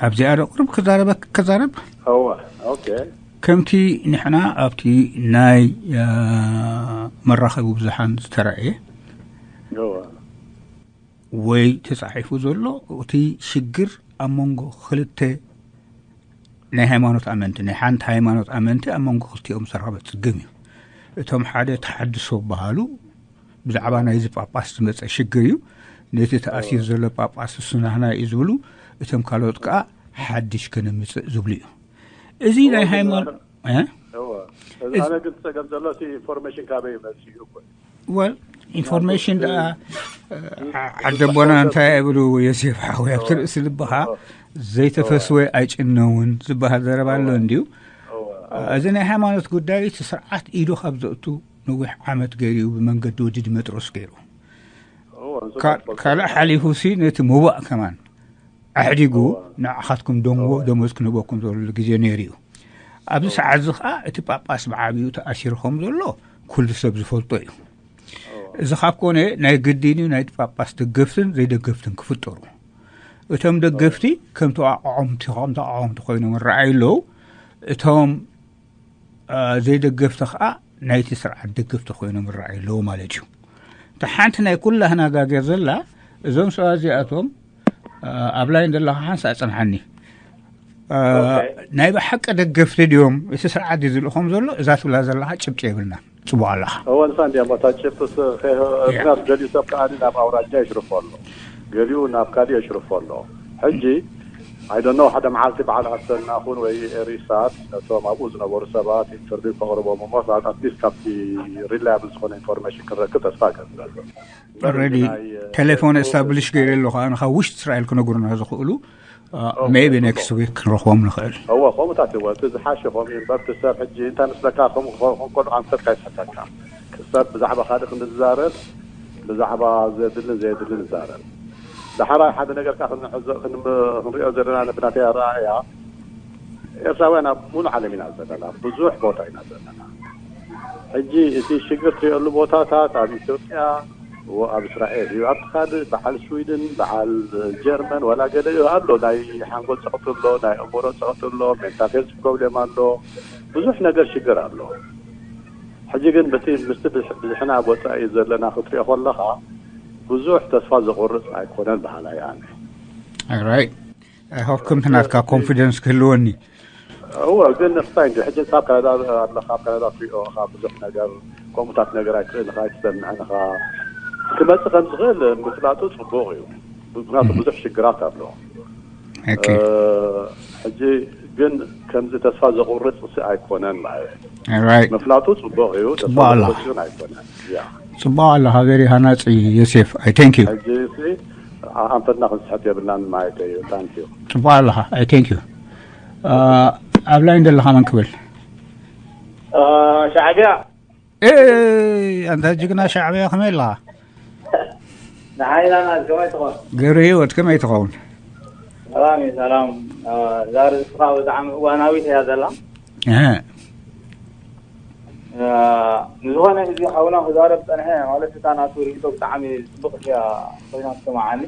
ኣብዚኣ ዶ ቅርብ ክዛረበ ክዛረብ እወ ኦኬ ከምቲ ንሕና ኣብቲ ናይ መራኸቢ ብዙሓን ዝተረእየ እወ ወይ ተጻሒፉ ዘሎ እቲ ሽግር ኣብ መንጎ ክልተ ናይ ሃይማኖት ኣመንቲ ናይ ሓንቲ ሃይማኖት ኣመንቲ ኣብ መንጎ ክልቲኦም ዝተረኸበ ጽግም እዩ። እቶም ሓደ ተሓድሶ በሃሉ ብዛዕባ ናይዚ ጳጳስ ዝመፀ ሽግር እዩ። ነቲ ተኣሲሩ ዘሎ ጳጳስ እሱ ናህና እዩ ዝብሉ፣ እቶም ካልኦት ከዓ ሓድሽ ከነምፅእ ዝብሉ እዩ። እዚ ናይ ሃይማኖት ኣነ ግን ፀገም ዘሎ ኢንፎርሜሽን ካበይ መፅኡ እኮ ወል ኢንፎርሜሽን ደኣ ዓደቦና እንታይ ይብሉ ዮሴፍ ሓወይ ኣብቲ ርእሲ ልብኻ ዘይተፈስወ ኣይጭነውን ዝበሃል ዘረባ ኣሎ እንድዩ። እዚ ናይ ሃይማኖት ጉዳይ እቲ ስርዓት ኢዱ ካብ ዘእቱ ነዊሕ ዓመት ገይሩ እዩ ብመንገዲ ወዲ ድመጥሮስ ገይሩ ካልእ ሓሊፉ ሲ ነቲ ምዋእ ከማን ኣሕዲጉ ንዓኻትኩም ደንጎ ደሞዝ ክንህበኩም ዝብለሉ ግዜ ነይሩ እዩ። ኣብዚ ሰዓት እዚ ከዓ እቲ ጳጳስ ብዓብዩ ተኣሲሩ ከም ዘሎ ኩሉ ሰብ ዝፈልጦ እዩ። እዚ ካብ ኮነ ናይ ግድን እዩ ናይ ጳጳስ ደገፍትን ዘይደገፍትን ክፍጠሩ። እቶም ደገፍቲ ከም ተቃወምቲ ከም ተቃወምቲ ኮይኖም ይረኣዩ ኣለዉ። እቶም ዘይደገፍቲ ከዓ ናይቲ ስርዓት ደገፍቲ ኮይኖም ይረኣዩ ኣለዉ ማለት እዩ። እታ ሓንቲ ናይ ኩላህና ጋገ ዘላ እዞም ሰባት እዚኣቶም ኣብ ላይን ዘለኻ ሓንሳ ኣጽንሓኒ። ናይ ብሓቂ ደገፍቲ ድዮም እቲ ስርዓት ድዩ ዝልእኾም ዘሎ? እዛ ትብላ ዘለኻ ጭብጢ የብልና። ጽቡቕ ኣለኻ። እወ ንሳ እንዲያ እታ ጭብጥስ ምክንያቱ ገሊኡ ሰብ ከኣ ናብ ኣውራጃ የሽርፎ ኣሎ፣ ገሊኡ ናብ ካሊእ የሽርፎ ኣሎ። ሕጂ ኣይደኖ ሓደ መዓልቲ በዓል ኣሰና ኹን ወይ ኤሪሳት ነቶም ኣብኡ ዝነበሩ ሰባት ኢንተርቪው ከቕርቦም እሞ ኣትሊስት ካብቲ ሪላያብል ዝኾነ ኢንፎርሜሽን ክንረክብ ተስፋ ገብር። ረዲ ቴሌፎን ኤስታብሊሽ ገይረ ኣለኹ ኣነ ካብ ውሽጢ እስራኤል ክነግሩና ዝኽእሉ ሜቢ ኔክስት ዊክ ክንረኽቦም ንኽእል። እወ ከምኡታት እወ እቲ ዝሓሸ ከምኡ እዩ እምበር እቲ ሰብ ሕጂ እንታይ ምስለካ ከምኡ ክኸውን ከሎ ኣንፈትካ ይስሕተካ። ሰብ ብዛዕባ ካልእ ክንዛረብ ብዛዕባ ዘድልን ዘየድልን ይዛረብ። ዳሕራይ ሓደ ነገር ካ ክንሪኦ ዘለና ብናተይ ኣረኣእያ ኤርትራውያን ኣብ ሙሉእ ዓለም ኢና ዘለና፣ ብዙሕ ቦታ ኢና ዘለና። ሕጂ እቲ ሽግር ትሪኦሉ ቦታታት ኣብ ኢትዮጵያ ኣብ እስራኤል እዩ። ኣብቲ ካልእ በዓል ስዊድን በዓል ጀርመን ዋላ ገለ ኣሎ ናይ ሓንጎል ፀቕጢ ኣሎ፣ ናይ ኣእምሮ ፀቕጢ ኣሎ፣ ሜንታል ሄልት ፕሮብሌም ኣሎ፣ ብዙሕ ነገር ሽግር ኣሎ። ሕጂ ግን በቲ ምስቲ ብዝሕና ወፃኢ ዘለና ክትሪኦ ከለኻ ብዙሕ ተስፋ ዘቑርፅ ኣይኮነን በሃላይ ኣነ። ራይት I hope ከምቲ ናትካ ኮንፊደንስ ክህልወኒ። እወ፣ ግን ንስታይ እንጂ ሕጂ ካብ ካናዳ ኣለኻ፣ ኣብ ካናዳ ትሪኦ ኢኻ ብዙሕ ነገር፣ ከምኡታት ነገር ኣይትርእን ኢኻ፣ ኣይትሰምዕን ኢኻ። ክመፅእ ከም ዝኽእል ምፍላጡ ፅቡቕ እዩ፣ ምክንያቱ ብዙሕ ሽግራት ኣሎ። ሕጂ ግን ከምዚ ተስፋ ዘቑርፅ ሲ ኣይኮነን ማለት እዩ። ምፍላጡ ፅቡቕ እዩ፣ ተስፋ ዘቑርፅ ግን ኣይኮነን። ፅቡቕ ኣለኻ፣ ቨሪ ሃናፂ ዮሴፍ። I thank you። ሕጂ ሲ ኣንፈትና ክንስሕት የብልናን ማለት እዩ። Thank you። ፅቡቕ ኣለኻ። I thank you። ኣብ ላይን ዘለኻ መን ክብል? ሻዕቢያ። ኣንታ ጅግና ሻዕቢያ፣ ከመይ ኣለኻ? ንሓይላና ከመይ ትኾን? ገብረ ህይወት፣ ከመይ ትኸውን? ሰላም እዩ፣ ሰላም። እዛ ርእስኻ ብጣዕሚ እዋናዊት እያ ዘላ። ንዝኾነ፣ እዚ ሓውና ክዛረብ ፀንሐ ማለት፣ እታ ናቱ ርእይቶ ብጣዕሚ ፅብቕቲ እያ ኮይና ትሰማዓኒ።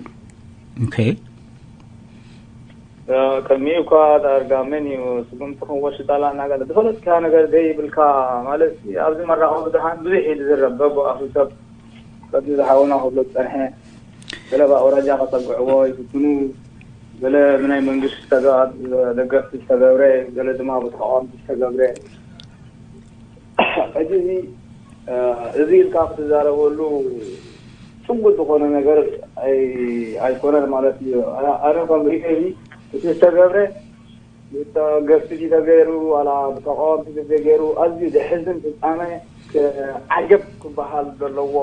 ከሚኡ እኳ ዳርጋ መን እዩ ስጉምቲ ክንወስድ ኣላ እናገለ ዝፈለጥካ ነገር ዘይብልካ ማለት፣ ኣብዚ መራኸቢ ብዙሓን ብዙሕ እዩ ዝዝረብ። በቦ ኣፉ ሰብ ከምዚ ዝሓውና ክብሎ ዝፀንሐ፣ ገለ ብኣውራጃ ከፀግዕዎ ይፍትኑ፣ ገለ ብናይ መንግስቲ ደገፍቲ ዝተገብረ፣ ገለ ድማ ብተቃወምቲ ዝተገብረ። ሕጂ እዚ እዚ ኢልካ ክትዛረበሉ ፅቡቅ ዝኾነ ነገር ኣይኮነን ማለት እዩ። ኣነ ከም ርእይቶይ እቲ ዝተገብረ ብተገፍቲ ተገይሩ ዋላ ብተቃወምቲ ተገይሩ ኣዝዩ ዘሕዝን ፍፃመ፣ ዓጀብ ክበሃል ዘለዎ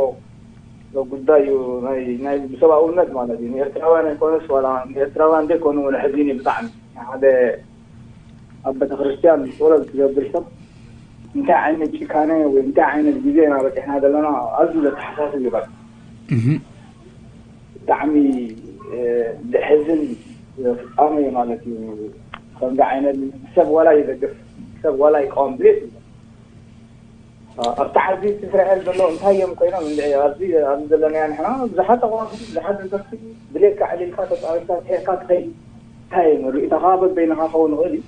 ጉዳይ እዩ። ናይ ብሰብኣውነት ማለት እዩ። ንኤርትራውያን ኣይኮነስ ዋላ ንኤርትራውያን ዘይኮኑ እውን ሕዚን እዩ ብጣዕሚ ሓደ ኣብ ቤተክርስትያን ጸሎት ዝገብር ሰብ እንታይ ዓይነት ጭካነ ወይ እንታይ ዓይነት ግዜ ኢና በፂሕና ዘለና ኣዝዩ ዘተሓሳስብ እዩ። በቃ ብጣዕሚ ዘሕዝን ፍጻመ እዩ ማለት እዩ። ከምዚ ዓይነት ሰብ ዋላ ይደግፍ ሰብ ዋላ ይቃወም ድሌት እዩ። ኣብቲ ዓዲ እስራኤል ዘሎ እንታይ እዮም ኮይኖም እንድዒ ኣብዚ ኣብዚ ዘለናዮ ንሕና ብዙሓት ተቃወምቲ ብዙሓት ደገፍቲ ድሌትካ ኣዕሊልካ ተጻዊርካ ስሒቕካ ትኸይድ እንታይ እዮም ርእይቶኻ በበይንኻ ክኸውን ይኽእል እዩ።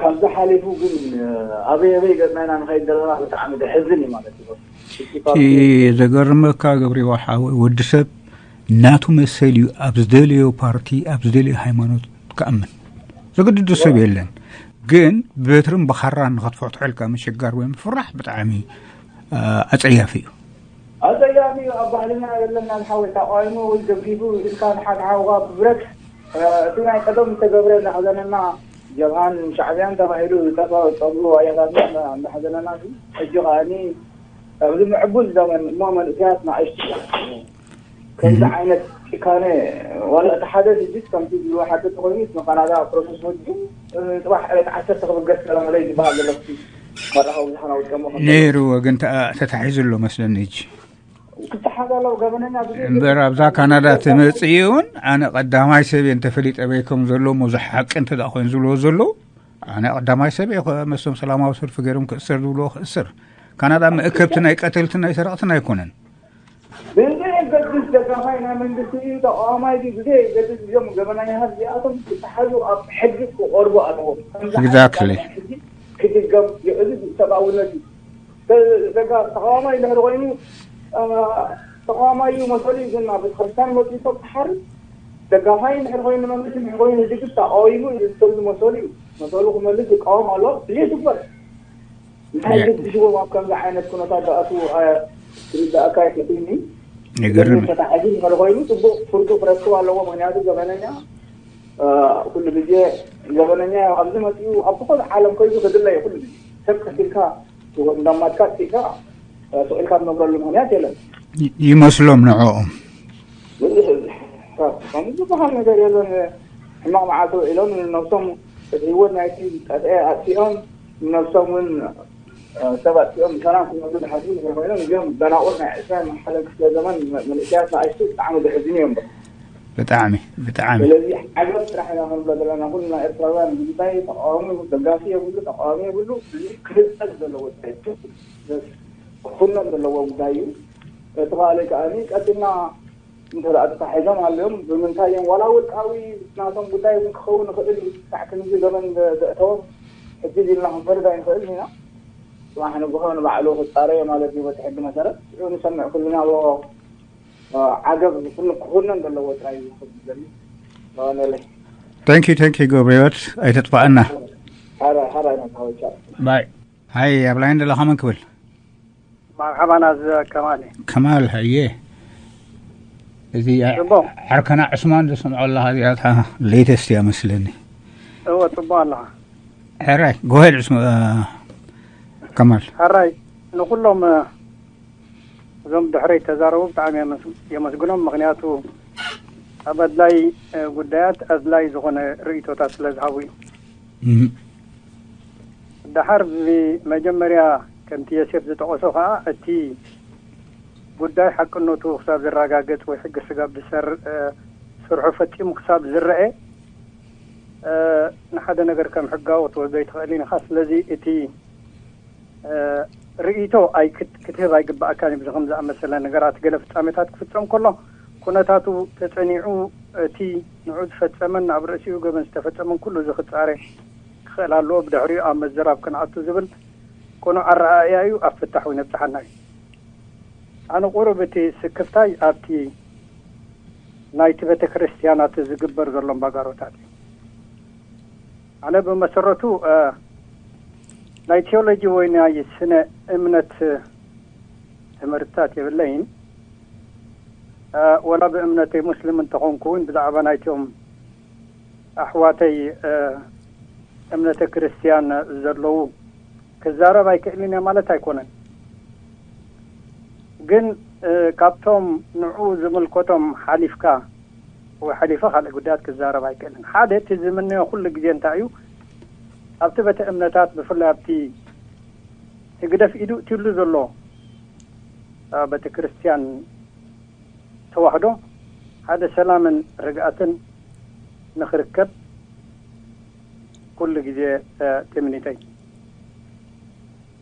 ካብዚ ሓሊፉ ግን ኣበይ ኣበይ ገጽና ኢና ንኸይድ ዘለና ብጣዕሚ ዘሕዝን እዩ ማለት እዩ። እቲ ዘገርመካ ገብሪዋ ሓወይ ወዲ ሰብ ናቱ መሰል እዩ ኣብ ዝደለዮ ፓርቲ ኣብ ዝደለዮ ሃይማኖት ክኣምን ዘገድዶ ሰብ የለን። ግን ብበትርን ብኻራን ንኸትፈትሖ ኢልካ ምሽጋር ወይ ምፍራሕ ብጣዕሚ ኣጸያፊ እዩ። ኣጸያፊ እዩ። ኣብ ባህልና የለን ናብ ሓወይ ተቃዊሙ ወይ ደጊፉ ኢልካ ንሓደ ሓውኻ ብብረት እቲ ናይ ቀደም ዝተገብረ እናሕዘነና ጀብሃን ሻዕብያን ተባሂሉ ዝጠፋ ጸጉሩ ኣያታትና እናሕዘነና ሕጂ ከዓኒ ኣብዚ ምዕቡል ዘመን እሞ መንእሰያት ንኣሽቱ ከምዚ ዓይነት ጭካነ ዋላ እቲ ሓደ ስጅት ከምቲ ዝብልዎ ሓደ ተኮይኑ ንካናዳ ፕሮሰስ ወዲኡ ፅባሕ ዕለት ዓሰርተ ክብገስ ሰላም ለይ ዝበሃል ዘሎ መራኸቢ ብዙሓን ኣውፅኦሞ ከም ነይሩ ግን ተታሒዙ ኣሎ መስለኒ። እጂ ክተሓዝ ኣለዎ ገበነኛ ብዙ እምበር ኣብዛ ካናዳ ትመፅእ እውን ኣነ ቀዳማይ ሰብ እየ እንተፈሊጠ በይከም ዘሎ እሞ ዝሓቂ እንተ ደኣ ኮይኑ ዝብልዎ ዘለዉ ኣነ ቀዳማይ ሰብ እየ መስቶም ሰላማዊ ሰልፊ ገይሮም ክእሰር ዝብልዎ ክእስር። ካናዳ መእከብቲ ናይ ቀተልትን ናይ ሰረቕትን ኣይኮነን። ብዘየገድስ ደጋፋይ ናይ መንግስቲ እዩ ተቃዋማይ ድዩ ብዘየገድስ እዞም ገበናኛታት እዚኣቶም ክተሓዙ ኣብ ሕጊ ክቀርቡ ኣለዎም። ከምዚ ዓይነት Exactly። ሕጊ ክድገም እዩ። እዚ ሰብኣውነት እዩ። ደጋ ተቃዋማይ እንድሕር ኮይኑ ተቃዋማይ እዩ መሰሉ እዩ። ግን ናብ ቤተክርስትያን መፅኡ ሰብ ክሓርድ ደጋፋይ እንድሕር ኮይኑ መንግስቲ እንድሕር ኮይኑ ድግፍ ተቃዊሙ እዩ ዝሰሉ መሰሉ እዩ። መሰሉ ክመልስ ይቃወም ኣሎ ድሌት ይግበር። እንታይ ገድሽዎም ኣብ ከምዚ ዓይነት ኩነታት ዝኣትዉ ክርዳእካ ይኽእልኒ። ይገርም። ፈታሒ ግን እንድሕር ኮይኑ ፅቡቅ ፍርዱ ክረክብ ኣለዎ። ምክንያቱ ገበነኛ ኩሉ ግዜ ገበነኛ ኣብዚ መፅኡ ኣብ ዝኾነ ዓለም ከይዱ ክድለ እዩ። ኩሉ ግዜ ሰብ ቀቲልካ እንዳማትካ ቀቲልካ ስቕ ኢልካ ትነብረሉ ምክንያት የለን። ይመስሎም ንዕኦም። ከምዚ ዝበሃል ነገር የለን። ሕማቕ መዓልቲ ውዒሎም ንነብሶም እቲ ህይወት ናይቲ ጠፍአ ኣጥፊኦም ንነብሶም እውን ሰብ ኣጥፊኦም ብሰላም ክነብሩ ዝሓስቡ እንድሕር ኮይኖም እዚኦም ደናቑር ናይ ዕስራን ሓደን ክፍለ ዘመን መንእሰያት ንኣሽቱ ብጣዕሚ ዘሕዝኑ እዮም። ብጣዕሚ ብጣዕሚ ስለዚ ዓገብ ጥራሕ ኢና ክንብሎ ዘለና ኩልና ኤርትራውያን ጉዳይ ተቃዋሚ ደጋፊ የብሉ ተቃዋሚ የብሉ እዚ ክህፀል ዘለዎ ጉዳይ ክፍኖም ዘለዎ ጉዳይ እዩ። እቲ ካልእ ከዓኒ ቀጢልና እንተ ደኣ ተታሒዞም ሃልዮም ብምንታይ እዮም ዋላ ውልቃዊ ናቶም ጉዳይ እውን ክኸውን ይኽእል እዩ። ክሳዕ ክንዚ ገበን ዘእተዎም ሕጂ ኢልና ክንፈርድ ኣይንኽእልን ኢና። ጽባሕ ንግሆ ንባዕሉ ክጻረዮ ማለት እዩ በቲ ሕጊ መሰረት ሽዑ ንሰምዕ ኩልና ኣለዎ። ዓገብ ክኹነን ዘለዎ ጥራይ እዩ ዝኽእል ዘሎ። Thank you, thank you ገብረ ህይወት ኣይተጥፋኣና። ባይ። ሃይ ኣብ ላይን ደለኻ መን ክብል? መርሓባ ናዝ ከማል። ከማል ሃየ። እዚ ጽቡቕ። ዓርከና ዕስማን ዝሰምዖ ኣለኻ እዚኣ እታ ሌተስት እያ መስለኒ። እወ ጽቡቕ ኣለኻ። ሕራይ ጎሄድ ዕስማ ከማል። ሕራይ ንኹሎም እዞም ድሕረይ ተዛረቡ ብጣዕሚ የመስግኖም። ምኽንያቱ ኣብ ኣድላይ ጉዳያት ኣድላይ ዝኾነ ርእይቶታት ስለ ዝሃቡ እዩ። ደሓር ብመጀመርያ ከምቲ የሴፍ ዝጠቐሶ ከዓ እቲ ጉዳይ ሓቅነቱ ክሳብ ዝረጋገፅ ወይ ሕጊ ስጋብ ዝሰር ስርሑ ፈፂሙ ክሳብ ዝረአ ንሓደ ነገር ከም ሕጋዊ ክትወስዶ ይትኽእል ኢኻ። ስለዚ እቲ ርእይቶ ክትህብ ኣይግባኣካን እዩ። ብዚ ከም ዝኣመሰለ ነገራት ገለ ፍጻሜታት ክፍጸም ከሎ ኩነታቱ ተጸኒዑ እቲ ንዑ ዝፈጸመን ኣብ ርእሲኡ ገበን ዝተፈጸመን ኩሉ እዚ ክጻረ ክኽእል ኣለዎ። ብድሕሪኡ ኣብ መዘራብ ክንኣቱ ዝብል ቅኑዕ ኣረኣእያ እዩ። ኣብ ፍታሕ እውን የብጽሓና እዩ። ኣነ ቁሩብ እቲ ስክፍታይ ኣብቲ ናይቲ ቤተ ክርስቲያናት ዝግበር ዘሎ እምባጋሮታት እዩ። ኣነ ብመሰረቱ ናይ ቴዎሎጂ ወይ ናይ ስነ እምነት ትምህርትታት የብለይን። ወላ ብእምነተይ ሙስሊም እንተኾንኩ እውን ብዛዕባ ናይቶም ኣሕዋተይ እምነተ ክርስትያን ዘለዉ ክዛረብ ኣይክእልን እየ ማለት ኣይኮነን። ግን ካብቶም ንዑ ዝምልከቶም ሓሊፍካ ወይ ሓሊፈ ካልእ ጉዳያት ክዛረብ ኣይክእልን። ሓደ እቲ ዝምነዮ ኩሉ ግዜ እንታይ እዩ ኣብቲ ቤተ እምነታት ብፍላይ ኣብቲ ህግደፍ ኢዱ እትብሉ ዘሎ ቤተ ክርስትያን ተዋህዶ ሓደ ሰላምን ርግኣትን ንኽርከብ ኩሉ ግዜ ትምኒተይ።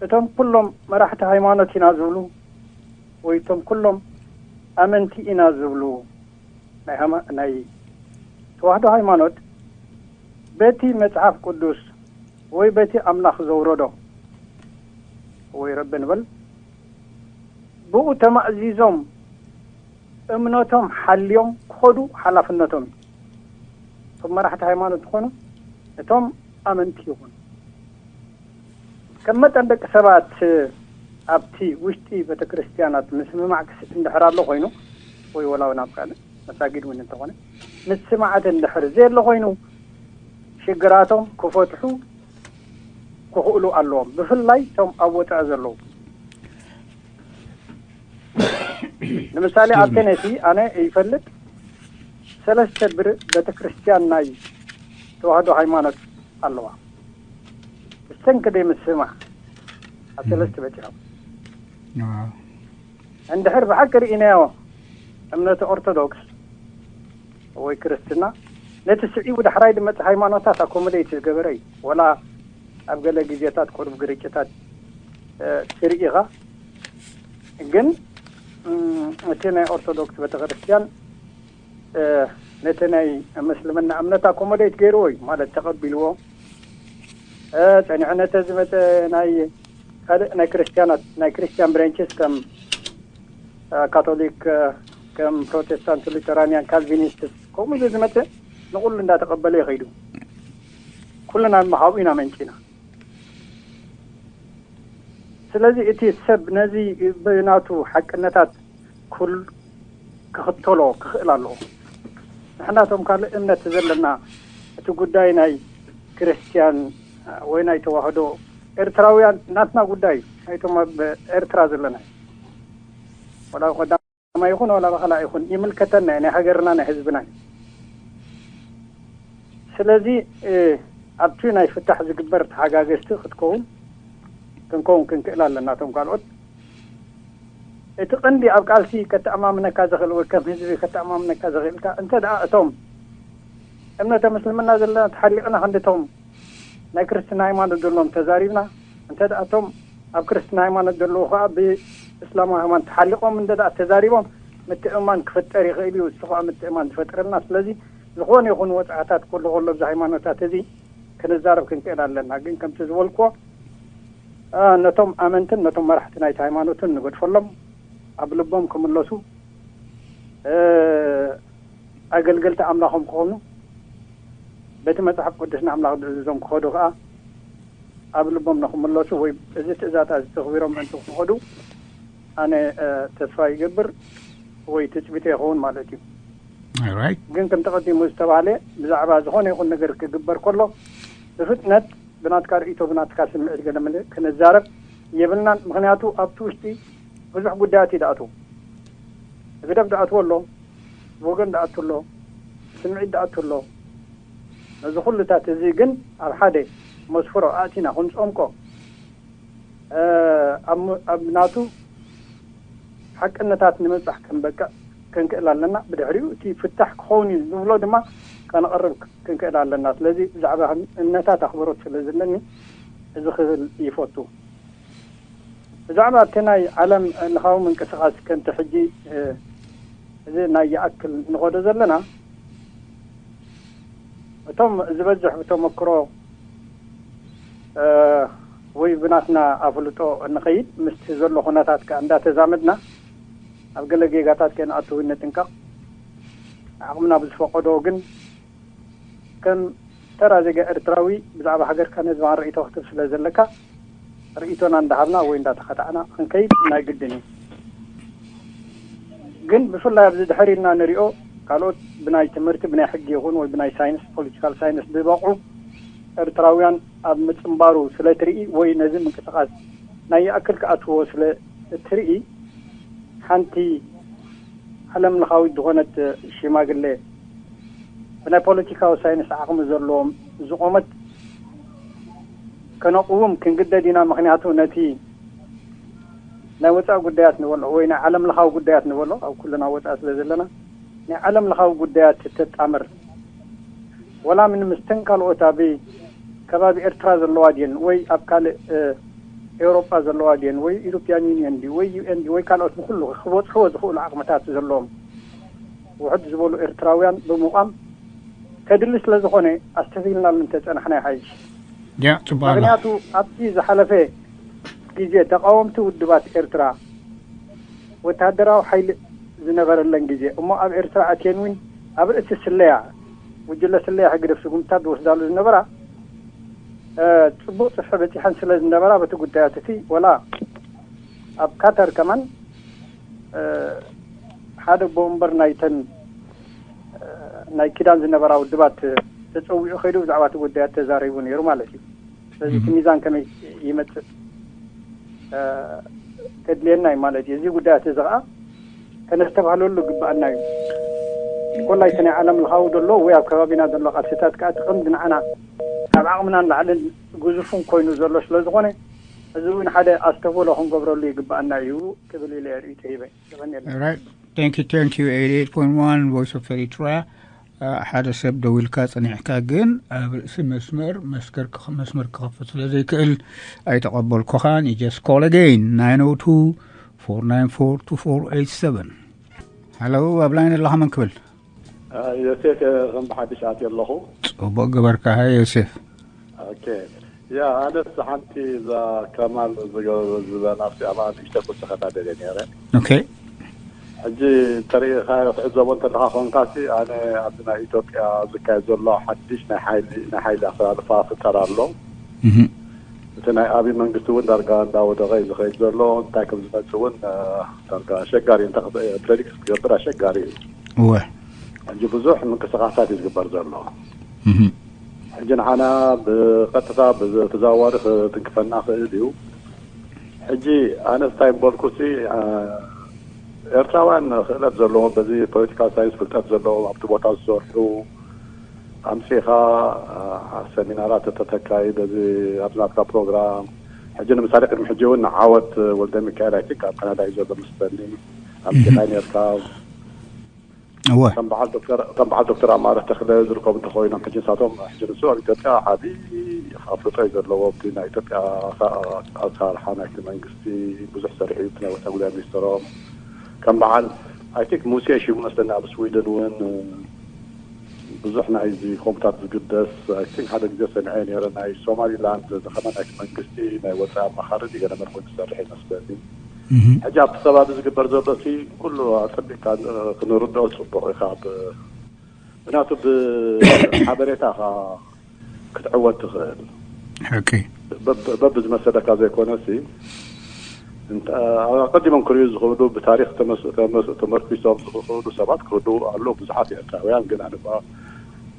እቶም ኩሎም መራሕቲ ሃይማኖት ኢና ዝብሉ ወይ እቶም ኩሎም ኣመንቲ ኢና ዝብሉ ናይ ተዋህዶ ሃይማኖት በቲ መጽሓፍ ቅዱስ ወይ በቲ ኣምላኽ ዘውረዶ ወይ ረቢ ንበል ብኡ ተማእዚዞም እምነቶም ሓልዮም ክኸዱ ሓላፍነቶም እዩ። እቶም መራሕቲ ሃይማኖት ዝኾኑ እቶም ኣመንቲ ይኹኑ ከም መጠን ደቂ ሰባት ኣብቲ ውሽጢ ቤተክርስትያናት ምስምማዕ ክስ እንድሕር ኣሎ ኮይኑ ወይ ወላ እውን ኣብ ካልእ መሳጊድ እውን እንተኾነ ምስማዓት እንድሕር ዘየሎ ኮይኑ ሽግራቶም ክፈትሑ ክኽእሉ ኣለዎም። ብፍላይ እቶም ኣብ ወፃኢ ዘለዉ ንምሳሌ ኣብ ቴነሲ ኣነ ይፈልጥ ሰለስተ ቤተክርስትያን ናይ ተዋህዶ ሃይማኖት ኣለዋ። ብሰንኪ ደይ ምስማዕ ኣብ ሰለስተ በፂሖም እንድሕር ብሓቂ ርኢናዮ እምነት ኦርቶዶክስ ወይ ክርስትና ነቲ ስዒቡ ዳሕራይ ድመፅ ሃይማኖታት ኣኮሞደይት ዝገበረ እዩ። ወላ ኣብ ገለ ግዜታት ቁሩብ ግርጭታት ትርኢ ኢኻ። ግን እቲ ናይ ኦርቶዶክስ ቤተክርስትያን ነቲ ናይ ምስልምና እምነት ኣኮሞደይት ገይርዎ እዩ ማለት ተቐቢልዎ። ጸኒሑ ነተ ዝመፀ ናይ ካልእ ናይ ክርስትያናት ናይ ክርስትያን ብሬንችስ ከም ካቶሊክ ከም ፕሮቴስታንት ሉተራንያን ካልቪኒስት ከምኡ ኢሉ ዝመፅእ ንኩሉ እንዳተቀበለ ይኸይዱ። ኩልና መኻብኡ ኢና መንጭና። ስለዚ እቲ ሰብ ነዚ ብናቱ ሓቅነታት ኩል ክኽተሎ ክኽእል ኣለዎ። ንሕናቶም ካልእ እምነት ዘለና እቲ ጉዳይ ናይ ክርስትያን ወይ ናይ ተዋህዶ ኤርትራውያን ናትና ጉዳይ ናይቶም ኣብ ኤርትራ ዘለና ወላ ቀዳማ ይኹን ወላ ባኸላ ይኹን ይምልከተና ናይ ሃገርና ናይ ህዝብና። ስለዚ ኣብቲ ናይ ፍታሕ ዝግበር ተሓጋገዝቲ ክትከውን ክንከውን ክንክእል ኣለና። እቶም ካልኦት እቲ ቀንዲ ኣብ ቃልሲ ከተኣማምነካ ዝኽእል ወይ ከም ህዝቢ ከተኣማምነካ ዝኽእልካ እንተ ደኣ እቶም እምነተ ምስልምና ዘለና ተሓሊቕና ክንድቶም ናይ ክርስትና ሃይማኖት ዘለዎም ተዛሪብና እንተ ደኣ እቶም ኣብ ክርስትና ሃይማኖት ዘለዉ ከዓ ብእስላማዊ ሃይማኖት ተሓሊቖም እንደ ደኣ ተዛሪቦም ምትእምማን ክፍጠር ይኽእል እዩ። እሱ ከዓ ምትእምማን ዝፈጥረልና። ስለዚ ዝኾነ ይኹን ወፅዓታት ከሎ ከሎ ኣብዚ ሃይማኖታት እዚ ክንዛረብ ክንክእል ኣለና። ግን ከምቲ ዝበልክዎ ነቶም ኣመንትን ነቶም መራሕቲ ናይቲ ሃይማኖትን ንገድፈሎም ኣብ ልቦም ክምለሱ ኣገልገልቲ ኣምላኾም ክኾኑ በቲ መጽሓፍ ቅዱስ ንኣምላኽ ዝእዝዞም ክኸዱ ከኣ ኣብ ልቦም ንኽምለሱ ወይ እዚ ትእዛዝ እዚ ተኽቢሮም ምእንቲ ክኸዱ ኣነ ተስፋ ይገብር ወይ ትጽቢተ ይኸውን ማለት እዩ። ግን ከም ተቐዲሙ ዝተባህለ ብዛዕባ ዝኾነ ይኹን ነገር ክግበር ከሎ ብፍጥነት ብናትካ ርእይቶ ብናትካ ስምዒት ገለመለ ክንዛረብ የብልናን። ምክንያቱ ኣብቲ ውሽጢ ብዙሕ ጉዳያት እዩ ደኣትዎ። ህግደፍ ደኣትዎ ኣሎ፣ ወገን ደኣቱ ኣሎ፣ ስምዒት ደኣቱ ኣሎ። ነዚ ኩሉታት እዚ ግን ኣብ ሓደ መስፍሮ ኣእቲና ክንጸምቆ ኣብ ናቱ ሓቅነታት ንምብጻሕ ክንበቅዕ ክንክእል ኣለና። ብድሕሪኡ እቲ ፍታሕ ክኸውን እዩ ዝብሎ ድማ ከነቕርብ ክንክእል ኣለና። ስለዚ ብዛዕባ እምነታት ኣኽብሮት ስለ ዘለኒ እዚ ክብል ይፈቱ። ብዛዕባ እቲ ናይ ዓለም ለኻዊ ምንቅስቃስ ከምቲ ሕጂ እዚ ናይ ይኣክል ንኸዶ ዘለና እቶም ዝበዝሕ ብተመክሮ ወይ ብናትና ኣፍልጦ ንኸይድ ምስቲ ዘሎ ኩነታት ከኣ እንዳተዛመድና ኣብ ገለ ጌጋታት ከይንኣትው ንጥንቀቕ። ዓቕምና ብዝፈቐዶ ግን ከም ተራ ዜጋ ኤርትራዊ ብዛዕባ ሃገርካን ህዝባን ርእይቶ ክትብ ስለ ዘለካ ርእይቶና እንዳሃብና ወይ እንዳተኸታዕና ክንከይድ ናይ ግድን እዩ። ግን ብፍላይ ኣብዚ ድሕር ኢልና ንሪኦ ካልኦት ብናይ ትምህርቲ ብናይ ሕጊ ይኹን ወይ ብናይ ሳይንስ ፖለቲካል ሳይንስ ዝበቑ ኤርትራውያን ኣብ ምጽንባሩ ስለ ትርኢ ወይ ነዚ ምንቅስቃስ ናይ ይኣክል ክኣትዎ ስለ እትርኢ ሓንቲ ዓለም ለኻዊት ዝኾነት ሽማግሌ ብናይ ፖለቲካዊ ሳይንስ ዓቕሚ ዘለዎም ዝቖመት ከነቕውም ክንግደድ ኢና። ምክንያቱ ነቲ ናይ ወፃኢ ጉዳያት ንበሎ ወይ ናይ ዓለም ለኻዊ ጉዳያት ንበሎ ኣብ ኩልና ወፃኢ ስለ ዘለና ናይ ዓለም ለኻዊ ጉዳያት ተጣምር ወላ ምን ምስተን ካልኦት ኣብ ከባቢ ኤርትራ ዘለዋ ድየን ወይ ኣብ ካልእ ኤውሮጳ ዘለዋ ድየን ወይ ኢሮፕያን ዩኒየን ድዩ ወይ ዩኤን ድዩ ወይ ካልኦት ንኩሉ ክበፅሕዎ ዝኽእሉ ዓቕምታት ዘለዎም ውሕድ ዝበሉ ኤርትራውያን ብምቋም ከድሊ ስለ ዝኾነ ኣስተኺልናሉ እንተፀናሕና ይሓይሽ። ያ ፅቡቅ ኣሎ። ምክንያቱ ኣብቲ ዝሓለፈ ግዜ ተቃወምቲ ውድባት ኤርትራ ወተሃደራዊ ሓይሊ ዝነበረለን ግዜ እሞ ኣብ ኤርትራ ኣትየን እውን ኣብ ርእሲ ስለያ ጉጅለ ስለያ ህግደፍ ስጉምትታት ዝወስዳሉ ዝነበራ ፅቡቅ ፅፍሒ በፂሐን ስለ ዝነበራ በቲ ጉዳያት እቲ ወላ ኣብ ካተር ከማን ሓደ ቦምበር ናይተን ናይ ኪዳን ዝነበራ ውድባት ተፀዊዑ ከይዱ ብዛዕባ እቲ ጉዳያት ተዛሪቡ ነይሩ ማለት እዩ። ስለዚ እቲ ሚዛን ከመይ ይመፅእ ከድልየና እዩ ማለት እዩ። እዚ ጉዳያት እዚ ከዓ ከነስተባህለሉ ግባኣና እዩ። ኮላ እቲ ናይ ዓለም ለኻዊ ዘሎ ወይ ኣብ ከባቢና ዘሎ ቃልስታት ከዓ እቲ ቀንዲ ንዓና ካብ ዓቕምና ንላዕልን ግዙፍን ኮይኑ ዘሎ ስለ ዝኾነ እዚ እውን ሓደ ኣስተብህሎ ክንገብረሉ ይግባኣና እዩ ክብል ኢለ ርእይቶ ሂበ። ይቐንየልና። Right. Thank you, thank you. Eighty-eight point one Voice of Eritrea. ሓደ ሰብ ደዊልካ ጸኒሕካ ግን ኣብ ርእሲ መስመር መስመር ክኸፍት ስለ ዘይክእል ኣይተቐበልኩኻን። You just call again nine oh two four nine four two four eight seven. Hello፣ ኣብ ላይን ኣለኻ፣ መን ክብል? ዮሴፍ ከም ብሓድሽ ኣትየ ኣለኹ። ጽቡቕ ገበርካ። ሃይ ዮሴፍ። ኦኬ። ያ ኣነስ ሓንቲ እዛ ከማል ዝበላ ኣብቲ ኣባ ንእሽተ ክውስኸላ ደልየ ነይረ። ኦኬ። ሕጂ ተሪኢኻ ክትዕዘቦ እንተለኻ ኮንካሲ ኣነ ኣብዚ ናይ ኢትዮጵያ ዝካየድ ዘሎ ሓድሽ ናይ ሓይሊ ናይ ሓይሊ ኣሰላልፋ ፍጠር ኣሎ። እቲ ናይ ኣብይ መንግስቲ እውን ዳርጋ እንዳወደቐ እዩ ዝኸይድ ዘሎ። እንታይ ከም ዝመፅእ እውን ዳርጋ ኣሸጋሪ እዩ። እንታይ ፕሬዲክት ክትገብር ኣሸጋሪ እዩ። እወ ሕጂ ብዙሕ ምንቅስቃሳት እዩ ዝግበር ዘሎ። ሕጂ ንዓና ብቀጥታ ብተዘዋዋሪ ክትንክፈና ክእል እዩ። ሕጂ ኣነስ እንታይ ምበልኩ ሲ ኤርትራውያን ክእለት ዘለዎም በዚ ፖለቲካል ሳይንስ ፍልጠት ዘለዎም ኣብቲ ቦታ ዝሰርሑ ኣምፂኻ ሰሚናራት ተተካይድ እዚ ኣብዚ ናትካ ፕሮግራም ሕጂ ንምሳሌ ቅድሚ ሕጂ እውን ንዓወት ወልደ ሚካኤል ኣይቲንክ ኣብ ካናዳ እዩ ዘሎ መስለኒ ኣምፂኻ ነርካ እወ ከም በዓል ዶክተር ከም በዓል ዶክተር ኣማረ ተኽለ ዝርከቡ እንተኮይኖም ሕጂ ንሳቶም ሕጂ ንሱ ኣብ ኢትዮጵያ ዓቢ ኣፍልጦ እዩ ዘለዎ ኣብቲ ናይ ኢትዮጵያ ኣሰራርሓ ናይቲ መንግስቲ ብዙሕ ሰሪሑ እዩ ናይ ወፃኢ ጉዳይ ሚኒስትሮም ከም በዓል ኣይቲንክ ሙሴ ሽሙ መስለኒ ኣብ ስዊድን እውን ብዙሕ ናይዚ ኮምታት ዝግደስ ኣይቲንክ ሓደ ግዜ ሰሚዐ ነረ ናይ ሶማሊላንድ ዝኸመ ናይቲ መንግስቲ ናይ ወፃኢ ኣማኻሪ ገለ መርኮ ዝሰርሕ ይመስለኒ ሕጂ ኣብቲ ከባቢ ዝግበር ዘሎ ሲ ኩሉ ኣፀቢቅካ ክንርድኦ ፅቡቅ እዩ ካብ ምክንያቱ ብሓበሬታ ክትዕወት ትኽእል። ሕቂ በብዝመሰለካ ዘይኮነሲ፣ ኣቀዲሞም ክርእዩ ዝኽእሉ፣ ብታሪክ ተመርኪሶም ዝኽእሉ ሰባት ክህሉ ኣሎ። ብዙሓት ኤርትራውያን ግን ኣነ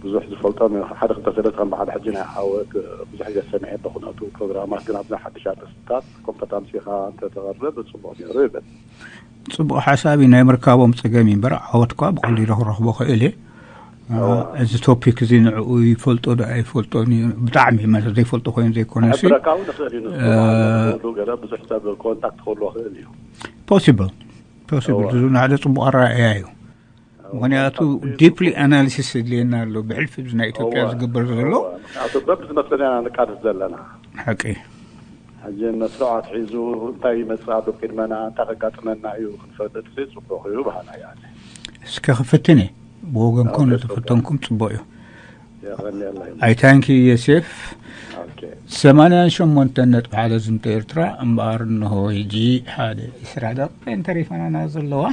ብዙሕ ዝፈልጦም፣ ሓደ ክልተ ሰለስተ ከም በዓል ሕጂ ናይ ዓወት ብዙሕ ዘሰምዐ በኩነቱ ፕሮግራማት፣ ግን ኣብዛ ሓድሽ ኣርእስትታት ኮምፐታንሲኻ እንተተቐርብ ጽቡቕ ነይሩ ይብል። ጽቡቕ ሓሳብ እዩ። ናይ ምርካቦም ጸገም እዩ እምበር፣ ዓወት እኳ ብቐሊሉ ክረኽቦ ክእል እየ። እዚ ቶፒክ እዚ ንዕኡ ይፈልጦ ዶ ኣይፈልጦን እዩ፣ ብጣዕሚ ማለት ዘይፈልጦ ኮይኑ ዘይኮነ፣ ሕብረካ እውን ይኽእል እዩ። ንሱ ገለ ብዙሕ ሰብ ኮንታክት ክህልዎ ክእል እዩ። ፖሲብል ፖሲብል። እዚ ሓደ ጽቡቕ ኣረኣእያ እዩ። ምክንያቱ ዲፕሊ ኣናሊሲስ የድልየና ኣሎ፣ ብሕልፊ ናይ ኢትዮጵያ ዝግበር ዘሎ። ምክንያቱ በብዝመሰለና ንቃደስ ዘለና። ሓቂ። ሕጂ መስርዕ ኣትሒዙ እንታይ ይመጽእ ኣሎ ቅድመና፣ እንታይ ከጋጥመና እዩ ክንፈልጥ ጽቡቕ እዩ በሃላይ። እስከ ክፍትን እየ ብወገንኮ፣ ንዝፍተንኩም ጽቡቕ እዩ። ኣይታንኪ ዮሴፍ። ሰማንያን ሸሞንተን ነጥቢ ሓደ ዝምተ ኤርትራ እምበኣር፣ እንሆ ሕጂ ሓደ ዕስራ ደቂቕ እየን ተሪፈናና ዘለዋ።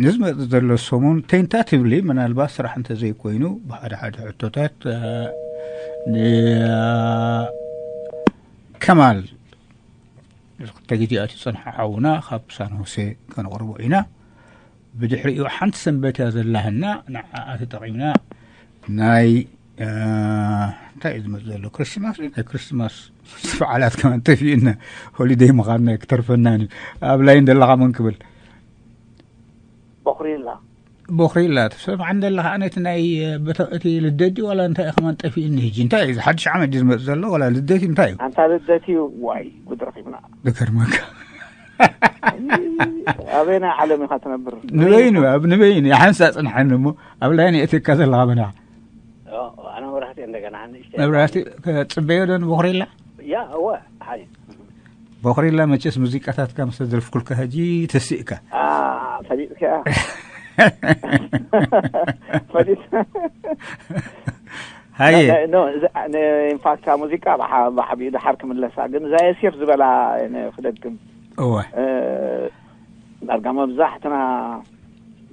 ንዝመጽእ ዘሎ ሰሙን ቴንታቲቭሊ፣ ምናልባት ስራሕ እንተዘይኮይኑ፣ ብሓደ ሓደ ሕቶታት ንከማል፣ ክልተ ግዜያት ዝጸንሐ ሓውና ካብ ሳን ሆሴ ከነቕርቦ ኢና። ብድሕሪኡ ሓንቲ ሰንበት እያ ዘላህና፣ ንዓኣ ተጠቒምና ናይ እንታይ እዩ ዝመጽእ ዘሎ? ክርስማስ እዩ። ናይ ክርስማስ በዓላት ከማን ጠፊኡና፣ ሆሊደይ ምዃንና ክትተርፈናን እዩ። ኣብ ላይን ዘለኻ መን ክብል? ቦኽሪላ። ቦኽሪላ ትሰምዓን ዘለኻ? ኣነ እቲ ናይ በተ-፣ እቲ ልደት ድዩ ዋላ እንታይ እዩ ከማን ጠፊኡኒ ሕጂ። እንታይ እዩ፣ ሓድሽ ዓመት ድዩ ዝመጽእ ዘሎ ዋላ ልደት እዩ? እንታይ እዩ? ኣንታ ልደት እዩ። ዋይ፣ ጉድ ረኺብና። ዝገርመካ። ኣበየናይ ዓለም ኢኻ ትነብር? ንበይኑ፣ ኣብ ንበይኑ፣ ይሓንሳ ጽንሓኒ እሞ፣ ኣብ ላይን የእትካ ዘለኻ መን ኢኻ? ኣነ መብራህቲ እንደገና ንእሽተይ መብራህቲ፣ ከጽበዮ ዶ ንቦኽሪላ? ያ፣ እወ፣ ሓይ። ቦኽሪላ፣ መቸስ ሙዚቃታትካ ምስ ተደርፍኩልካ ሕጂ ተሲእካ። አ፣ ፈሊጥካ። ፈሊጥ። ሃየ። ኖ፣ እዚ፣ ነ-፣ ኢንፋክት፣ ሙዚቃ ብሓ-፣ ብዓቢኡ ድሓር ክምለሳ፣ ግን እዛ የሴፍ ዝበላ እየ ክደግም። እወ። እ፣ ዳርጋ መብዛሕትና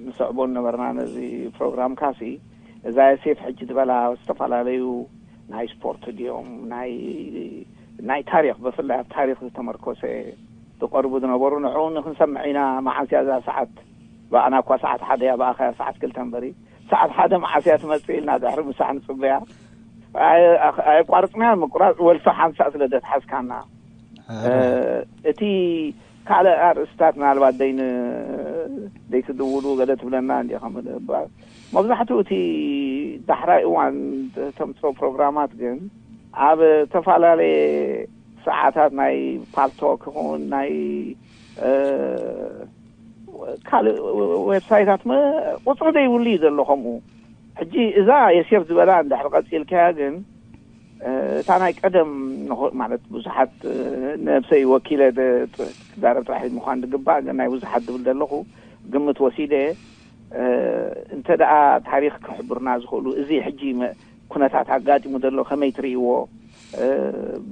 ንስዕቦ ነበርና ነዚ ፕሮግራምካሲ። እዛ የሴፍ ሕጂ ዝበላ ዝተፈላለዩ ናይ ስፖርት ድዮም፣ ናይ፣ ናይ ታሪኽ፣ ብፍላይ ኣብ ታሪኽ ዝተመርኮሰ ዝቐርቡ ዝነበሩ፣ ንዕኡ ንክንሰምዕ ኢና። መዓስ እያ እዛ ሰዓት? ብኣና እኳ ሰዓት ሓደ እያ፣ ብኣኻ እያ ሰዓት ክልተ እምበሪ። ሰዓት ሓደ መዓስ እያ ትመጽእ ኢልና ድሕሪ ምሳሕ ንጽበያ። ኣየ-፣ ኣኽ-፣ ኣየቋርጽናያን ምቁራጽ፣ ወልፊ ሓንሳእ ስለ ደትሓዝካና። እ፣ እቲ ካልእ ኣርእስታት ምናልባት ደይን-፣ ደይትድውሉ ገለ ትብለና እንዲኻ ምድባር። መብዛሕትኡ እቲ ዳሕራይ እዋን ተ-፣ ተምጽኦ ፕሮግራማት ግን ኣብ ዝተፈላለየ ሰዓታት ናይ ፓልቶክ ይኹን ናይ፣ እ፣ ካልእ ዌብሳይታት መ-፣ ቁጽሪ ዘይብሉ እዩ ዘሎ ከምኡ። ሕጂ እዛ የሴፍ ዝበላ እንድሕር ቀጺልካያ ግን፣ እ፣ እታ ናይ ቀደም ንኹ-፣ ማለት ብዙሓት፣ እ፣ ነብሰይ ወኪለ ደ-፣ ጥ-፣ ክዛረብ ጥራሕ ምዃን ዝግባእ፣ ግን ናይ ብዙሓት ዝብል ዘለኹ ግምት ወሲደ፣ እ፣ እንተ ደኣ ታሪኽ ክሕብሩና ዝኽእሉ፣ እዚ ሕጂ መ-፣ ኩነታት ኣጋጢሙ ዘሎ ከመይ ትርእይዎ? እ፣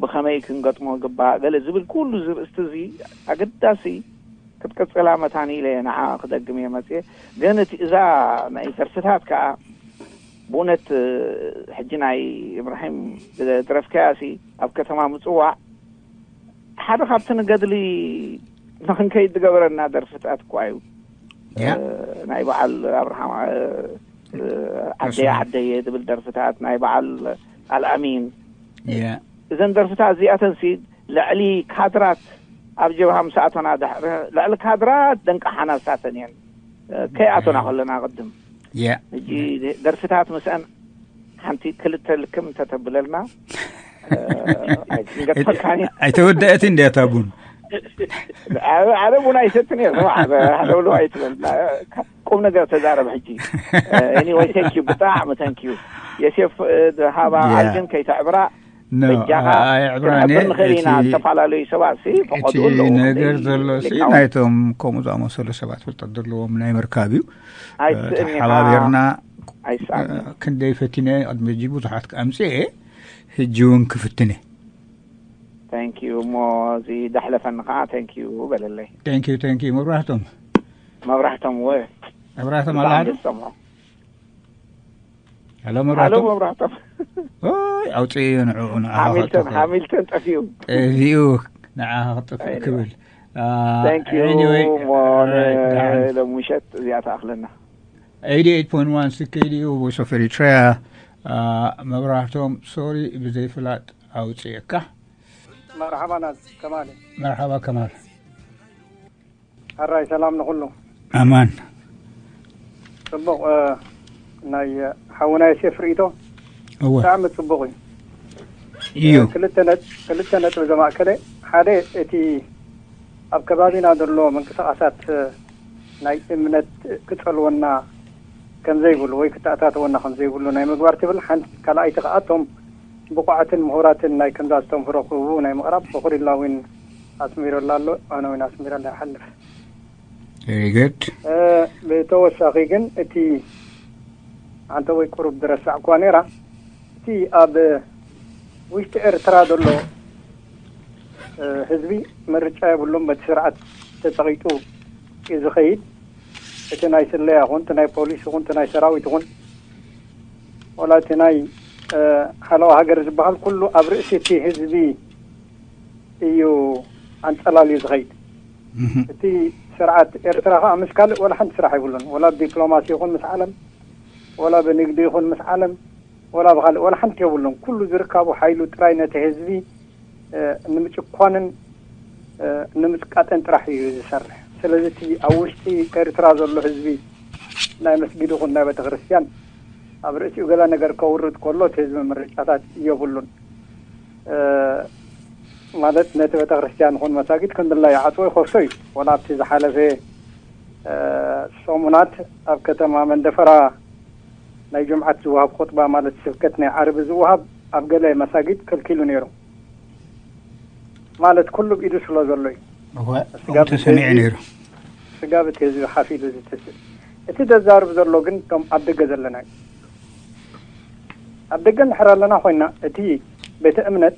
ብኸመይ ክንገጥሞ ግባእ? ገለ ዝብል ኩሉ ዝርእስቲ እዚ ኣገዳሲ ክትቅጽላ መታን ኢለ ንዓ ክደግም እየ መጽየ። ግን እቲ እዛ ናይ ደርፍታት ከኣ ብእውነት፣ እ፣ ሕጂ ናይ እብራሂም ዝደረፍካያሲ ኣብ ከተማ ምጽዋዕ ሓደ ካብቲ ንገድሊ ንኽንከይድ ዝገበረና ደርፍታት እኳ እዩ። ያ። እ፣ ናይ በዓል ኣብርሃም፣ እ፣ እ፣ ዓደየ ዓደየ ዝብል ደርፍታት፣ ናይ በዓል ኣልኣሚን። ያ። እዘን ደርፍታት እዚኣተንሲ ልዕሊ ካድራት ኣብ ጀብሃ ምስ ኣቶና ድሕሪ፣ ልዕሊ ካድራት ደንቀሓና ንሳተን እየን። እ፣ ከይኣቶና ከለና ቅድም። ያ። ሕጂ ደርፍታት ምስአን ሓንቲ ክልተ ልክም እንተተብለልና፣ እ፣ ኣይትንገድፈካን እየ። ኣይተወደአትን እንድያ እታ ቡን። ኣነ፣ ኣነ ቡን ኣይሰትን እየ፣ ስማዕ፣ ኣነ፣ ኣነ ብሎ ኣይትበል። ቁም ነገር ተዛረብ ሕጂ። እ፣ ኤኒወይ፣ ቴንክ ዩ፣ ብጣዕሚ ቴንክ ዩ። የሴፍ፣ እ፣ ሃባ ያ። ኣልግን ከይተዕብራ፣ ኖ፣ በጃኻ፣ ኣይ፣ ዕብራን ክንዕብር እየ። ንኽእል ኢና። እቲ፣ ዝተፈላለዩ ሰባት ሲ ፈቐዱ እቲ ኣለዉ። ነገር ክንደይ ዘሎ ሲ ሊቃውንቲ። ናይቶም ከምኡ ዝኣመሰሉ ሰባት ፍልጠት ዘለዎም ናይ ምርካብ እዩ። ኣይስእን ኢኻ። ተሓባቢርና፣ ኣይስኣን። እ፣ ክንደይ ፈቲነ ቅድሚ ሕጂ ብዙሓት ክኣምጽእ እየ። ሕጂ እውን ክፍትን እየ። ታንክ ዩ። እሞ እዚ ዳሕለፈኒ ከዓ ታንክ ዩ በለለይ። ታንክ ዩ፣ ታንክ ዩ። መብራህቶም። መብራህቶም ወ-፣ መብራህቶም ብጣዕሚ ኣለሃዶ? ዝሰምዖ። ሄሎ መብራህቶም። መብራህቶም። ኦይ፣ ኣውፅእዮ ንዕኡ፣ ንዓኻ ሃሚልተን ክጥፍእ። ሃሚልተን ጠፊኡ። ጠፊኡ፣ ንዓኻ ክጥፍእ ኣይዋ። ክብል። አ፣ Thank you. Anyway, ሞን፣ right, ደሓን። ሎምሸት እዚኣ ትኣኽለና። Eighty-eight point one C K D U Voice of Eritrea። አ፣ መብራህቶም፣ ሶሪ፣ ብዘይፍላጥ ኣውፅእካ። መርሓባ ናት ከማል። መርሓባ ከማል። ሕራይ ሰላም ንኹሉ። ኣማን። ጽቡቕ፣ እ፣ ናይ፣ እ፣ ሓውና ዮሴፍ ርእይቶ እወ። ብጣዕሚ ጽቡቕ እዩ። እዩ። እ፣ ክልተ ነት-፣ ክልተ ነጥቢ ዘማእከለ፣ ሓደ እቲ ኣብ ከባቢና ዘሎ ምንቅስቓሳት፣ እ፣ ናይ እምነት ክጸልወና ከም ዘይብሉ ወይ ክተኣታተወና ከም ዘይብሉ ናይ ምግባር ትብል ሓንቲ፣ ካልኣይቲ ከኣ እቶም ብቑዓትን ምሁራትን ናይ ከምዛ ዝተምሁሮ ክህቡ ናይ ምቕራብ፣ በኹሪ ላዊን ኣስሚሮላ ኣሎ፣ ኣነ እውን ኣስሚረላ ይሓልፍ። Very good። እ፣ ብተወሳኺ ግን እቲ ሓንተ ወይ ቁሩብ ዝረሳዕኳ ነይራ፣ እቲ ኣብ ውሽጢ ኤርትራ ዘሎ፣ እ፣ ህዝቢ ምርጫ የብሉን፣ በቲ ስርዓት ተጸቒጡ እዩ ዝኸይድ። እቲ ናይ ስለያ ይኹን፣ እቲ ናይ ፖሊስ ይኹን፣ እቲ ናይ ሰራዊት ይኹን፣ ወላ እቲ ናይ፣ እ፣ ሓለዋ ሃገር ዝበሃል ኩሉ ኣብ ርእሲ እቲ ህዝቢ እዩ ኣንጸላልዩ ዝኸይድ። እህ። እቲ ስርዓት ኤርትራ ኸኣ ምስ ካልእ ወላ ሓንቲ ስራሕ የብሉን። ወላ ብዲፕሎማሲ ይኹን ምስ ዓለም፣ ወላ ብንግዲ ይኹን ምስ ዓለም፣ ወላ ብኻልእ ወላ ሓንቲ የብሉን። ኩሉ ዝርካቡ ሓይሉ ጥራይ ነቲ ህዝቢ፣ እ፣ ንምጭኳንን፣ እ፣ ንምጽቃጥን ጥራሕ እዩ ዝሰርሕ። ስለዚ እቲ ኣብ ውሽጢ ኤርትራ ዘሎ ህዝቢ ናይ መስጊድ ይኹን ናይ ቤተክርስትያን ኣብ ርእሲኡ ገለ ነገር ከውርድ ከሎ እቲ ህዝቢ ምርጫታት የብሉን። እ፣ ማለት ነቲ ቤተክርስትያን ይኹን መሳጊድ ከም ድላዩ ይዓጽዎ ይኸፍቶ እዩ። ወላ ኣብቲ ዝሓለፈ፣ እ፣ ሰሙናት ኣብ ከተማ መንደፈራ ናይ ጁምዓት ዝወሃብ ኹጥባ ማለት ስብከት ናይ ዓርቢ ዝወሃብ ኣብ ገለ መሳጊድ ከልኪሉ ነይሩ። ማለት ኩሉ ብኢዱ ስለ ዘሎ እዩ። እወ፣ ስጋብ ተሰሚዑ ህዝቢ ነይሩ። ስጋብ እቲ ህዝቢ ሓፍ ኢሉ ዝትስእ። እቲ ዘዛርብ ዘሎ ግን እቶም ኣብ ደገ ዘለና እዩ። ኣብ ደገ እንድሕር ኣለና ኮይና እቲ ቤተ እምነት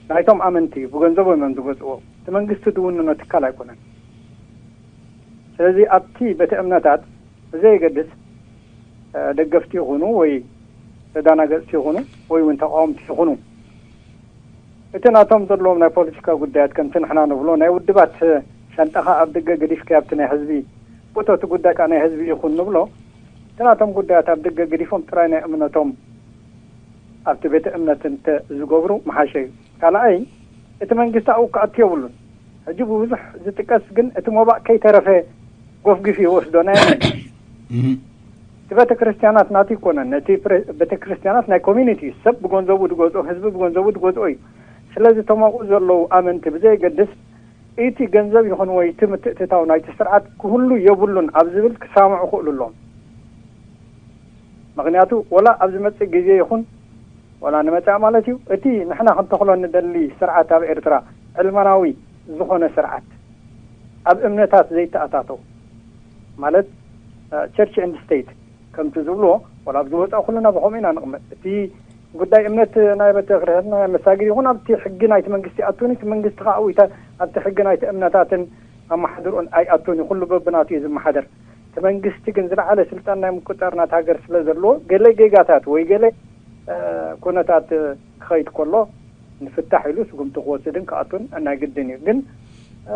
ናይቶም ኣመንቲ እዩ፣ ብገንዘቦም እዮም ዝገዝእዎ። እቲ መንግስቲ ዝውንኖ ትካል ኣይኮነን። ስለዚ ኣብቲ ቤተ እምነታት ብዘየገድስ፣ እ፣ ደገፍቲ ይኹኑ ወይ ተዳናገጽቲ ይኹኑ ወይ እውን ተቃወምቲ ይኹኑ፣ እቲ ናቶም ዘለዎም ናይ ፖለቲካ ጉዳያት ከምቲ ንሕና ንብሎ ናይ ውድባት ሻንጣኻ ኣብ ደገ ገዲፍካ ኣብቲ ናይ ህዝቢ እቶ እቲ ጉዳይ ከኣ ናይ ህዝቢ ይኹን ንብሎ፣ እቲ ናቶም ጉዳያት ኣብ ደገ ገዲፎም ጥራይ ናይ እምነቶም ኣብቲ ቤተ እምነት እንተ ዝገብሩ ምሓሸ እዩ። ካልኣይ፣ እቲ መንግስቲ ኣብኡ ክኣቱ የብሉን። ሕጂ ብብዙሕ ዝጥቀስ ግን እቲ ሞባእ ከይተረፈ ጎፍጊፍ ይወስዶ ናይ መን? እህ። እቲ ቤተ ክርስቲያናት ናቱ ይኮነን። ነቲ ፕረ-፣ ቤተ ክርስቲያናት ናይ ኮሚኒቲ እዩ። ሰብ ብገንዘቡ ዝገዝኦ፣ ህዝቢ ብገንዘቡ ዝገዝኦ እዩ። ስለዚ እቶም ኣብኡ ዘለዉ ኣመንቲ ብዘየገድስ እቲ ገንዘብ ይኹን ወይ እቲ ምትእትታው ናይቲ ስርዓት ክህሉ የብሉን ኣብ ዝብል ክሳምዑ ክእሉ ኣለዎም። ምኽንያቱ ወላ ኣብ ዝመጽእ ግዜ ይኹን ወላ ንመጻእ ማለት እዩ፣ እቲ ንሕና ክንተኽሎ ንደሊ ስርዓት ኣብ ኤርትራ ዕልማናዊ ዝኾነ ስርዓት ኣብ እምነታት ዘይተኣታተው ማለት፣ እ፣ ቸርች ኤንድ ስቴት ከምቲ ዝብልዎ፣ ወላ ኣብዚ ወጻኢ ኩልና ብኸምኡ ኢና ንቕመጥ። እቲ ጉዳይ እምነት ናይ ቤተክርስትያን ናይ መሳጊድ ይኹን ኣብቲ ሕጊ ናይቲ መንግስቲ ይኣቱን እዩ፣ እቲ መንግስቲ ከዓ ኣብቲ ሕጊ ናይቲ እምነታትን ኣመሓድርኡን ኣይኣቱን እዩ፣ ኩሉ በብናቱ እዩ ዝመሓደር። እቲ መንግስቲ ግን ዝለዓለ ስልጣን ናይ ምቁጽጻር ናት ሃገር ስለ ዘለዎ፣ ገለ ጌጋታት ወይ ገለ፣ እ፣ ኩነታት ክኸይድ ከሎ ንፍታሕ ኢሉ ስጉምቲ ክወስድን ክኣቱን ናይ ግድን እዩ። ግን፣ እ፣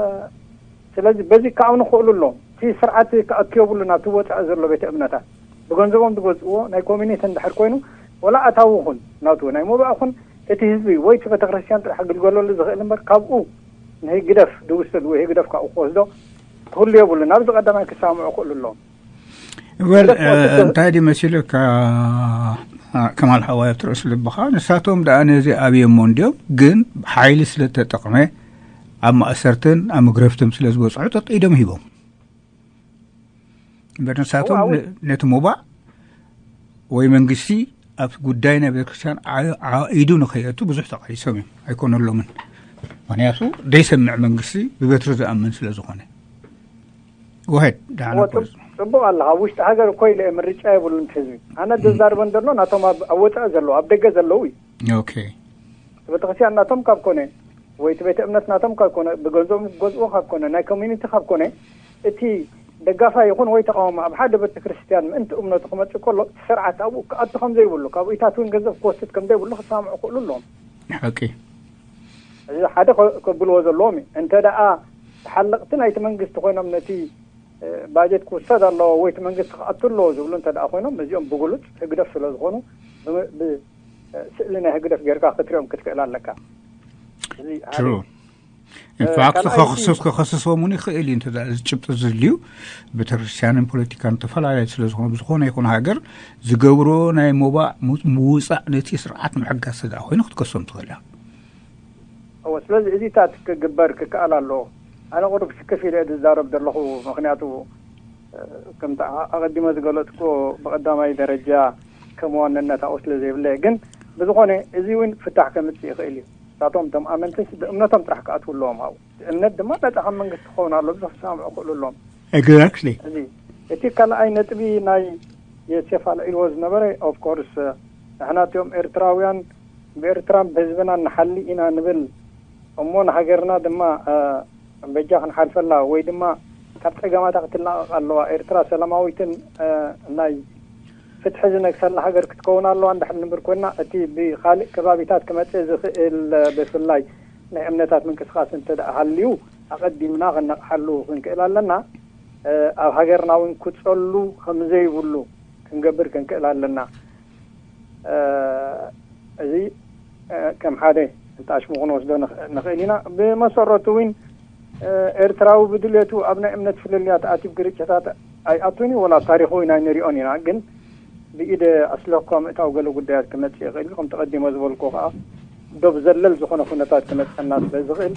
ስለዚ በዚ ክኣምኑ ክኽእሉ ኣለዎም። እቲ ስርዓት ክኣቱ የብሉን፣ ኣብቲ ወጻኢ ዘሎ ቤተ እምነታት ብገንዘቦም ዝገዝእዎ ናይ ኮሚኒቲ እንድሕር ኮይኑ፣ ወላ ኣታዊ ኹን ናቱ ናይ ሞባእ ኹን እቲ ህዝቢ ወይ እቲ ቤተክርስትያን ጥራሕ ክግልገለሉ ዝኽእል እምበር፣ ካብኡ ንህግደፍ ዝውሰድ ወይ ህግደፍ ካብኡ ክወስዶ ክህሉ የብሉን። ኣብዚ ቀዳማይ ክሳምዑ ክኽእሉ ኣለዎም። ወል፣ ስደት እ፣ ወጥቶ እንታይ ድዩ መሲሉካ፣ እ፣ ከማል ሓዋይ ኣብቲ ርእሲ ልብኻ? ንሳቶም ደኣ ነዚ ኣብዮሞ እንድዮም፣ ግን ብሓይሊ ስለ ተጠቕመ ኣብ ማእሰርትን ኣብ መግረፍትን ስለ ዝበጽሑ ጠጥ ኢዶም ሂቦም። እምበር ንሳቶም እዋ፣ እዋ። ነ-፣ ነቲ ሞባእ ወይ መንግስቲ ኣብ ጉዳይ ናይ ቤተክርስትያን ዓ-፣ ዓኢዱ ንኸየእቱ ብዙሕ ተቓሊሶም እዮም። ኣይኮነሎምን። ምኽንያቱ ዘይሰምዕ መንግስቲ ብበትሪ ዝኣምን ስለ ዝኾነ። ጎሄድ፣ ደሓና እዎ፣ ኮዝ። ጽብ-፣ ጽቡቕ ኣለኻ። ኣብ ውሽጢ ሃገር እኮ ኢለ ምርጫ የብሉን እቲ ህዝቢ። ኣነ እም። ዘዛርበን ዘሎ ናቶም ኣብ፣ ኣብ ወጻኢ ዘለዉ፣ ኣብ ደገ ዘለዉ እዩ። ኦኬ። እቲ ቤተክርስትያን ናቶም ካብ ኮነ፣ ወይ እቲ ቤተ እምነት ናቶም ካብ ኮነ፣ ብገንዘቦም ዝገዝእዎ ካብ ኮነ፣ ናይ ኮሚኒቲ ካብ ኮነ፣ እቲ ደጋፋይ ይኹን ወይ ተቃዋሚ ኣብ ሓደ ቤተክርስትያን ምእንቲ እምነቱ ክመጽእ ከሎ፣ እቲ ስርዓት ኣብኡ ክኣቱ ከም ዘይብሉ፣ ካብ ኢታት እውን ገንዘብ ክወስድ ከም ዘይብሉ ክሰማምዑ ክኽእሉ ኣለዎም። ሓቂ። እዚ ሓደ ከ-፣ ከብልዎ ዘለዎም እዩ። እንተ ደኣ ተሓለቕቲ ናይቲ መንግስቲ ኮይኖም፣ ነቲ፣ እ፣ ባጀት ክውሰድ ኣለዎ ወይ እቲ መንግስቲ ክኣቱ ኣለዎ ዝብሉ እንተ ደኣ ኮይኖም፣ እዚኦም ብግሉጽ ህግደፍ ስለ ዝኾኑ፣ ብ-፣ ብ-፣ ስእሊ ናይ ህግደፍ ጌርካ ክትሪኦም ክትክእል ኣለካ። እዚ ሓደ ትሩ። እዩ። ኢንፋክት ካልኣይ እቲ ከኽስስ-፣ ከኸስሶም እውን ይኽእል እዩ። እንተ እዚ ጭብጢ ዝድልዩ፣ ቤተክርስትያንን ፖለቲካን ዝተፈላለዩ ስለ ዝኾኑ፣ ብዝኾነ ይኹን ሃገር ዝገብሮ ናይ ሞባእ ሙ-፣ ምውፃእ ነቲ ስርዓት ምሕጋዝ ስጋ ኮይኑ ክትከሶም ትኽእል እያ። እወ፣ ስለዚ እዚታት ክግበር ክከኣል ኣለዎ። ኣነ ቁሩብ ስክፍ ኢለ እየ ዝዛረብ ዘለኹ፣ ምኽንያቱ፣ እ፣ ከምቲ ኣ-፣ ኣቐዲመ ዝገለጽኩ፣ ብቐዳማይ ደረጃ ከም ዋንነት ኣብኡ ስለ ዘይብለ፣ ግን ብዝኾነ እዚ እውን ፍታሕ ከምጽእ ይኽእል እዩ። ንሳቶም እቶም ኣመንትስ ብእምነቶም ጥራሕ ክኣትዉ ኣለዎም ኣብኡ። እቲ እምነት ድማ ነጻ ካብ መንግስቲ ክኸውን ኣሎ፣ ብዙሕ ክሰማምዑ ክኽእሉ ኣለዎም። ኤግዛክትሊ። እዚ እቲ ካልኣይ ነጥቢ ናይ ዮሴፍ ኣልዒልዎ ዝነበረ፣ ኦፍ ኮርስ፣ ንሕና እቲኦም ኤርትራውያን ብኤርትራን ብህዝብና ንሓሊ ኢና ንብል እሞ ንሃገርና ድማ፣ እ፣ በጃ ክንሓልፈላ ወይ ድማ ካብ ጸገማታ ክትላቐቕ ኣለዋ። ኤርትራ ሰላማዊትን፣ እ፣ ናይ ፍትሒ ዝነግሰላ ሃገር ክትከውን ኣለዋ። እንድሕር ንብር ኮይና፣ እቲ ብኻልእ ከባቢታት ክመጽእ ዝኽእል፣ እ፣ ብፍላይ ናይ እምነታት ምንቅስቓስ እንተ ደኣ ሃልዩ፣ ኣቐዲምና ከነቕሓሉ ክንክእል ኣለና። እ፣ ኣብ ሃገርና እውን ክጸሉ ከም ዘይብሉ ክንገብር ክንክእል ኣለና። እ፣ እዚ፣ እ፣ ከም ሓደ እንተኣሽሙ ክንወስዶ ንኽ-፣ ንኽእል ኢና። ብመሰረቱ እውን፣ እ፣ ኤርትራዊ ብድሌቱ ኣብ ናይ እምነት ፍልልያት ኣትዩ ግርጭታት ኣይኣቱን እዩ፣ ወላ ኣብ ታሪኹ እውን ኣይንሪኦን ኢና። ግን ብኢደ ኣስለኳ ምእታው ገለ ጉዳያት ክመጽእ ይኽእል እዩ። ከም ተቐዲሞ ዝበልኩ ከኣ፣ ዶብ ዘለል ዝኾነ ኩነታት ክመጸና ስለ ዝኽእል፣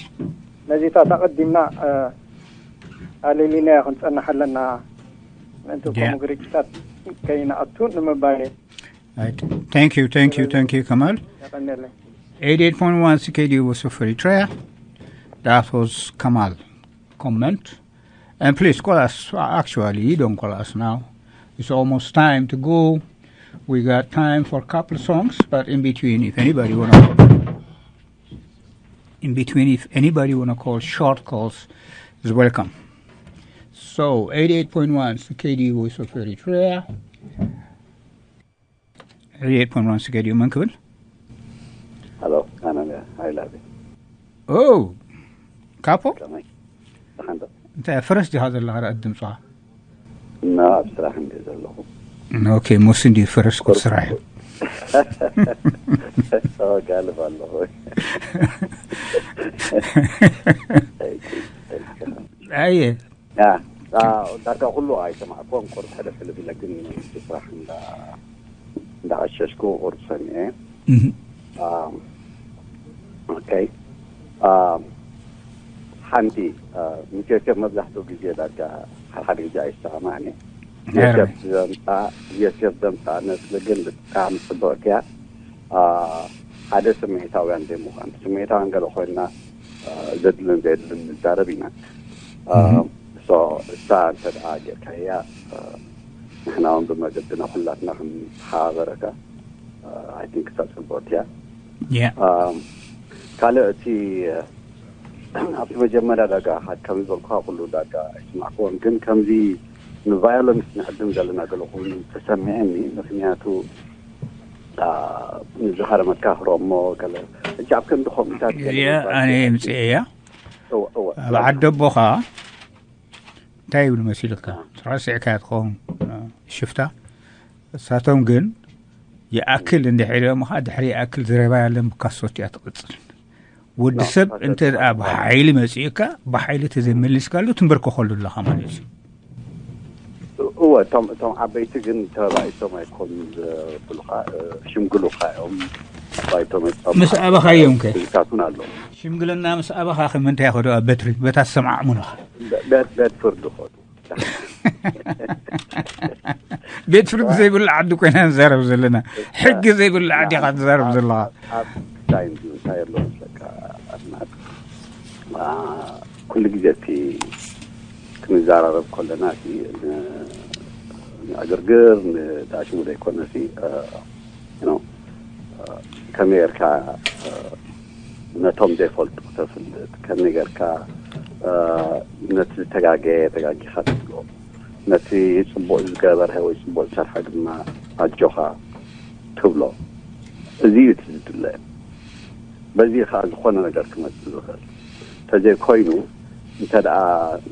ነዚታት ኣቐዲምና፣ እ፣ ኣሌሊናዮ ክንጸንሕ ኣለና። ምእንቲ ያ። ከምኡ ግርጭታት ከይንኣቱ ንምባል እየ። Right. Thank you, thank you, thank you, Kamal. የቐንየለይ። Eighty-eight point one C K D U Voice of Eritrea. That was Kamal comment. And please call us. Actually, you don't call us now. It's almost time to go. We got time for a couple of songs, but in between, if anybody wanna, in between, if anybody wanna call, short calls is welcome. So, eighty-eight point one C K D U Voice of Eritrea. Eighty-eight point one C K D U መን ክብል? Hello, ኣነ ሃይላቤ። ኦ፣ ካፖ? ከመይ? ደሓን ዶ? እንታይ ፈረስ ዲኻ ዘለኻ? ርኣት ድምፅኻ። እና ኣብ ስራሕ እንደ ዘለኹ። ኦኬ፣ ሞስ እንዲ ፈረስ ኩል ስራሕ እዩ። ኦ፣ ጋልብ ኣለኹ። ኣየ፣ ያ፣ ኣ፣ ዳርጋ ኩሉ ኣይሰማዕኩዎን፣ ቁሩብ ሕልፍ ሕልፍ ኢለ ግን እቲ ስራሕ እንዳ-፣ እንዳዓሸሽኩ ቁሩብ ሰሚዐ። እህ፣ ኣ፣ ኦኬ። ኣ፣ ሓንቲ፣ ኣ፣ ምስ ዮሴፍ መብዛሕትኡ ግዜ ዳርጋ ሓደ ሓደ ግዜ ኣይሰማማዕን እየ። ዮሴፍ ዘምፃ-፣ ዮሴፍ ዘምፃ ነጥቢ ግን ብጣዕሚ ፅብቕቲ እያ። ኣ፣ ሓደ ስምዒታውያን ዘይምዃን። ስምዒታውያን ገለ ኮይንና፣ ኣ፣ ዘድልን ዘየድልን ንዛረብ ኢና። ኣ፣ እህ። ሶ፣ እሳ እንተ ደኣ ጌርካያ፣ ኣ፣ ንሕና እውን ብመገድና ኩላትና ክንተሓባበረካ፣ ኣ፣ I think እሳ ጽብቕቲ እያ። ያ። ኣ፣ ካልእ እቲ፣ ኣ፣ ኣብቲ መጀመርያ ዳጋ፣ ከም ዝበልኩኻ ኩሉ ዳጋ ኣይስማዕኩዎን፣ ግን ከምዚ ንቫዮለንስ ንዕድም ዘለና ገለ ኮይኑ ተሰሚዐኒ፣ ምኽንያቱ፣ ኣ፣ ንዝኸረመካ ክረሞ ገለ፣ ሕጂ ኣብ ክንዲ ከምኡታት ገለ እዚኣ ምግባር ኣነ ይኽእል። የምጽእ እያ። እወ፣ እወ። ኣብ ዓዲ ኣቦኻ እንታይ ይብሉ መሲልካ? ረሲዕካያ ትኸውን፣ ሽፍታ። እሳቶም ግን ይኣክል እንድሕር ኢሎምኻ፣ ድሕሪ ይኣክል ዝረባ ያለን ብካሶት እያ ትቕጽል። ወዲ ኖ፣ ሰብ ካሶት እንተ ደኣ ብሓይሊ መጺኡካ፣ ብሓይሊ ተዘይመሊስካሉ ትንበርከኸሉ ኣለኻ ማለት እዩ። እወ፣ እቶም፣ እቶም ዓበይቲ ግን ተባኢሶም ኣይኮኑን ዘብሉኻ፣ እ፣ ሽምግሉኻ እዮም። ባይቶም የጻምሑ። ምስ ኣበኻ እዮም ከ? ህዝብታት እውን ኣለዉ። ሽምግልና ምስ ኣበኻ ከ ምንታይ ይኸዱ? ኣብ በትሪ፣ በታ ዝሰማዕሙንኻ? በ-፣ ቤት፣ ቤት ፍርዲ ይኸዱ። ቤት ፍርዲ ዘይብሉ ዓዲ ኮይና ንዛረብ ዘለና። ሕጊ ዘይብሉ ዓዲ ኢኻ ትዛረብ ዘለኻ። ኣብ፣ ኣብ፣ እንታይ እንድዩ፣ እንታይ ኣሎ መስለካ፣ ኣድማጭ? ኣ፣ ኩሉ ግዜ እቲ ክንዘራረብ ከለና፣ እቲ ን-፣ ንዕግርግር፣ ንዳሽሙ ዘይኮነ፣ እቲ፣ እ፣ you know፣ እ፣ ከመይ ጌርካ፣ እ፣ ነቶም ዘይፈልጡ ተፍልጥ፣ ከመይ ጌርካ፣ እ፣ ነቲ ዝተጋገየ ተጋጊኻ ትብሎ። ነቲ ጽቡቕ ዝገበረ ወይ ጽቡቕ ዝሰርሐ ድማ ኣጆኻ ትብሎ። እዚ እዩ እቲ ዝድለ። በዚ ኸዓ ዝኾነ ነገር ክመጽእ ዝኽእል። እንተዘይኮይኑ፣ እንተ ደኣ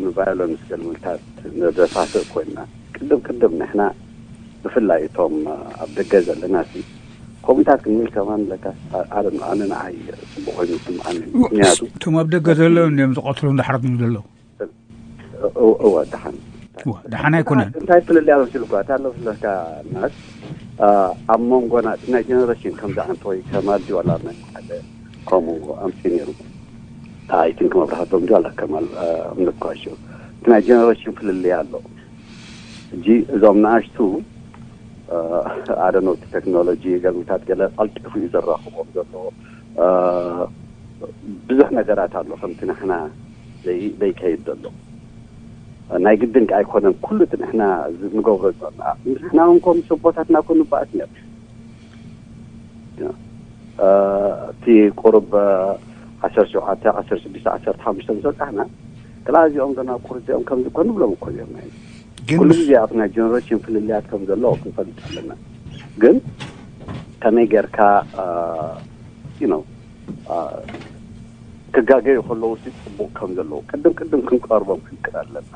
ንቫዮለንስ ገልምልታት ነደፋፍእ ኮይንና፣ ቅድም ቅድም ንሕና፣ ብፍላይ እቶም ኣብ ደገ ዘለና ሲ፣ ከምኡታት ክንብል ከማን ለካ፣ ኣለም ኣነ ንዓይ ጽቡቕ ኮይኑ ይስምዓኒ። ምኽንያቱ እቶም ኣብ ደገ ዘለዉ እንዲዮም ዝቐትሉ እንዳሕረዱ ዘለዉ። እወ፣ ደሓን። እወ፣ ደሓን ኣይኮነን። እንታይ ፍልልያ መሲሉ እኳ፣ እታ ኣሎ ፍለካ ናት፣ ኣብ መንጎና፣ እቲ ናይ ጀነሬሽን ከምዚ ዓንተ ወይ ከማል ድዩ ዋላ ናይ ሓደ ከምኡ ኣምጺኡ ነይሩ። ኣይ ቲንክ መብራህቶም ድዩ ዋላ ከማል፣ እምነት ኳሾ። እቲ ናይ ጀነሬሽን ፍልልያ ኣሎ። ሕጂ እዞም ንኣሽቱ፣ ኣደነውቲ ቴክኖሎጂ፣ ገልምታት ገለ ቀልጢፉ እዩ ዘራኽቦም ዘሎ። ብዙሕ ነገራት ኣሎ ከምቲ ንሕና ዘይ-፣ ዘይከይድ ዘሎ። ናይ ግድን ከ ኣይኮነን ኩሉ እቲ ንሕና ዝ-፣ ንገብሮ ዘለና። ንሕና እውን ከም ሰቦታትና ኮ ንበኣስ ነርና። እቲ ቁሩብ ዓሰርተ ሸውዓተ፣ ዓሰርተ ሽዱሽተ፣ ዓሰርተ ሓሙሽተ ምስ በጻሕና፣ ክላ እዚኦም ዘናቁር እዚኦም ከምዚ ኮ ንብሎም እኮ እዮም። ናይ ግን ኩሉ ምስ ግዜ ኣብ ናይ ጀነሬሽን ፍልልያት ከም ዘሎ ክንፈልጥ ኣለና። ግን ከመይ ጌርካ፣ ዩ ኖ፣ ክጋገዩ ከለዉ ሲ ጽቡቕ ከም ዘለዉ ቅድም ቅድም ክንቀርቦም ክንክእል ኣለና።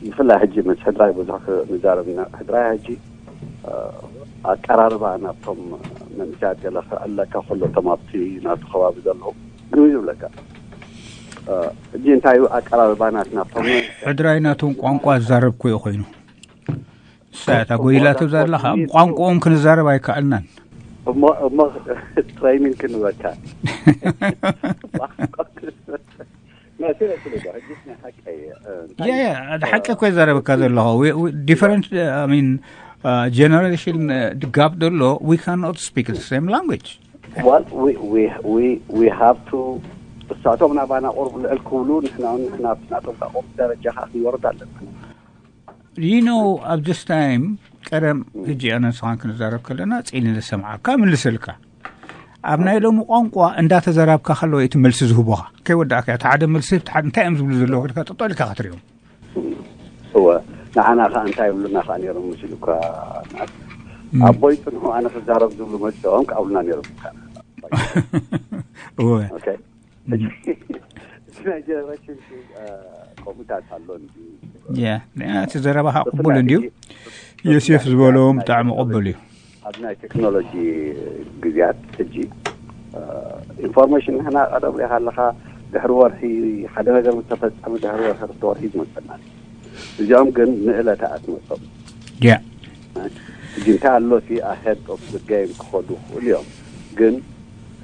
ብፍላይ ሕጂ ምስ ሕድራይ ብዙሕ ንዛረብ ኢና። ሕድራይ ሕጂ ኣቀራርባ ናብቶም መንእሰያት ገለ ክዕለካ ከሎ፣ እቶም ኣብቲ ናቱ ከባቢ ዘለዉ ግን ይብለካ። ሕጂ እንታይ እዩ ኣቀራርባ ናት ናብቶም ሕድራይ ናቶም ቋንቋ ዝዛረብ ኮ እዩ ኮይኑ። ሳያታ ጎይላ ትብዛ ኣለኻ። ቋንቋኦም ክንዛረብ ኣይከኣልናን። እሞ፣ እሞ ትሬኒንግ ክንበካ። ያ፣ ያ፣ ሓቂ እኮ ይዛረበካ ዘለኹ። We, we, different, uh, I mean, uh, generation, uh, gap ዘሎ, we cannot speak the same language. Well, we, we, we, we have to፣ እሳቶም ናባና ቁርብ ልዕል ክብሉ፣ ንሕና እውን፣ ንሕና ኣብቲ ናቶም ከኣ ቁርብ ደረጃ ከኣ ክንወርድ ኣለና። You know, at this time፣ ቀደም፣ ሕጂ ኣነ ንስኻን ክንዛረብ ከለና፣ ጽኢኒ ዝሰምዓካ፣ ምልስልካ። ኣብ ናይ ሎሚ ቋንቋ እንዳተዘራብካ ከለዉ እቲ መልሲ ዝህቡኻ። ከይወዳእካ፣ እቲ ሓደ መልሲ፣ እቲ ሓደ እንታይ እዮም ዝብሉ ዘለዉ ኢልካ ጠጠው ኢልካ ክትሪኦም። እወ፣ ንዓና ከኣ እንታይ ይብሉና ከኣ ነይሮም መሲሉካ፣ ናት። እም። ኣቦይ ጽንሑ ኣነ ክዛረብ ዝብሉ መጺኦም ክኣብሉና ነይሮም። እወ። ኦኬ። እም። እቲ ናይ ጀነሬሽን ሲ፣ እ፣ ከምኡታት ኣሎ እንዲ። ያ፣ እቲ ዘረባኻ ብፍላይ ቅቡል እንድዩ። ሕጂ፣ ዮሴፍ ብፍላይ ዝበሎም ሕጂ ብጣዕሚ ናይ ቅቡል እዩ። ኣብ ናይ ቴክኖሎጂ ግዜያት ሕጂ፣ እ፣ ኢንፎርሜሽን ንሕና ቀደም ሪኢኻ ኣለኻ፣ ድሕሪ ወርሒ ሓደ ነገር ምስ ተፈጸመ ድሕሪ ወርሒ ክልተ ወርሒ ዝመጸና። እዚኦም ግን ንእለታት መጾም። ያ። ሕጂ እንታይ ኣሎ እቲ ኣሄድ ኦፍ ዘ ጌም ክኸዱ ይኽእሉ እዮም። ግን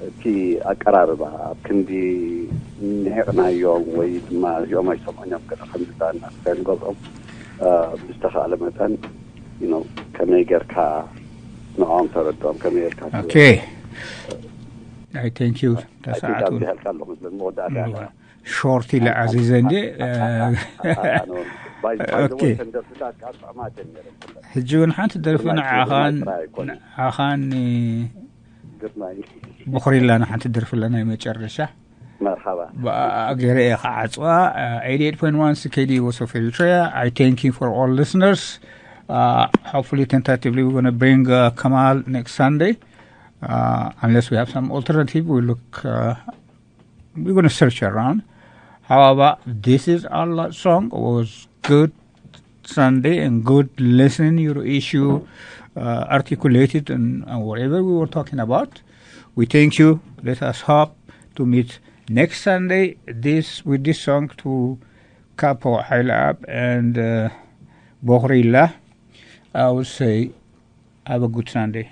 እቲ ኣቀራርባ ኣብ ክንዲ ንዒቕናዮም ወይ ድማ እዚኦም ኣይሰምዑን እዮም ገለ ከም ዝበሃልና እንታይ ንገብሮም፣ እ፣ ብዝተኻእለ መጠን፣ you know፣ ከመይ ጌርካ ንዕኦም ተረድኦም፣ ከመይ ጌርካ ኦኬ። I thank you። I think ተሰዓት ኣብዚ እውን ሃልካ ኣለኹ መስለኒ መወዳእታ እያ። እዋ። ሾርት ኢለ ዓዚዘ እንዴ፣ እ፣ ባይ፣ ባይ ዘ ኦኬ። ወይ፣ ተን ደርፍታት ካብ ጥዕማት እየን ነይረን። ሕጂ እውን ሓንቲ ደርፊ ግርማይ ንዓኻን፣ ግርማይ ጥራይ ኣይኮነን። ንዓኻን ግርማይ። ብኹሪላና ሓንቲ ደርፊ ኣለና ናይ መጨረሻ። መርሓባ። ብኣ ገይረ እየ ክዓጽዋ። Uh, eighty-eight point one C K D U S of Eritrea. I thank you for all listeners. Uh, hopefully, tentatively, we're gonna bring, uh, Kamal next Sunday. Uh, unless we have some alternative, we look, uh, we're gonna search around. However, this is our last song. It was good Sunday and good listening your issue, uh, articulated and, and whatever we were talking about. We thank you. Let us hope to meet next Sunday this, with this song to Capo Hailab and, uh, Bohrila. I would say have a good Sunday.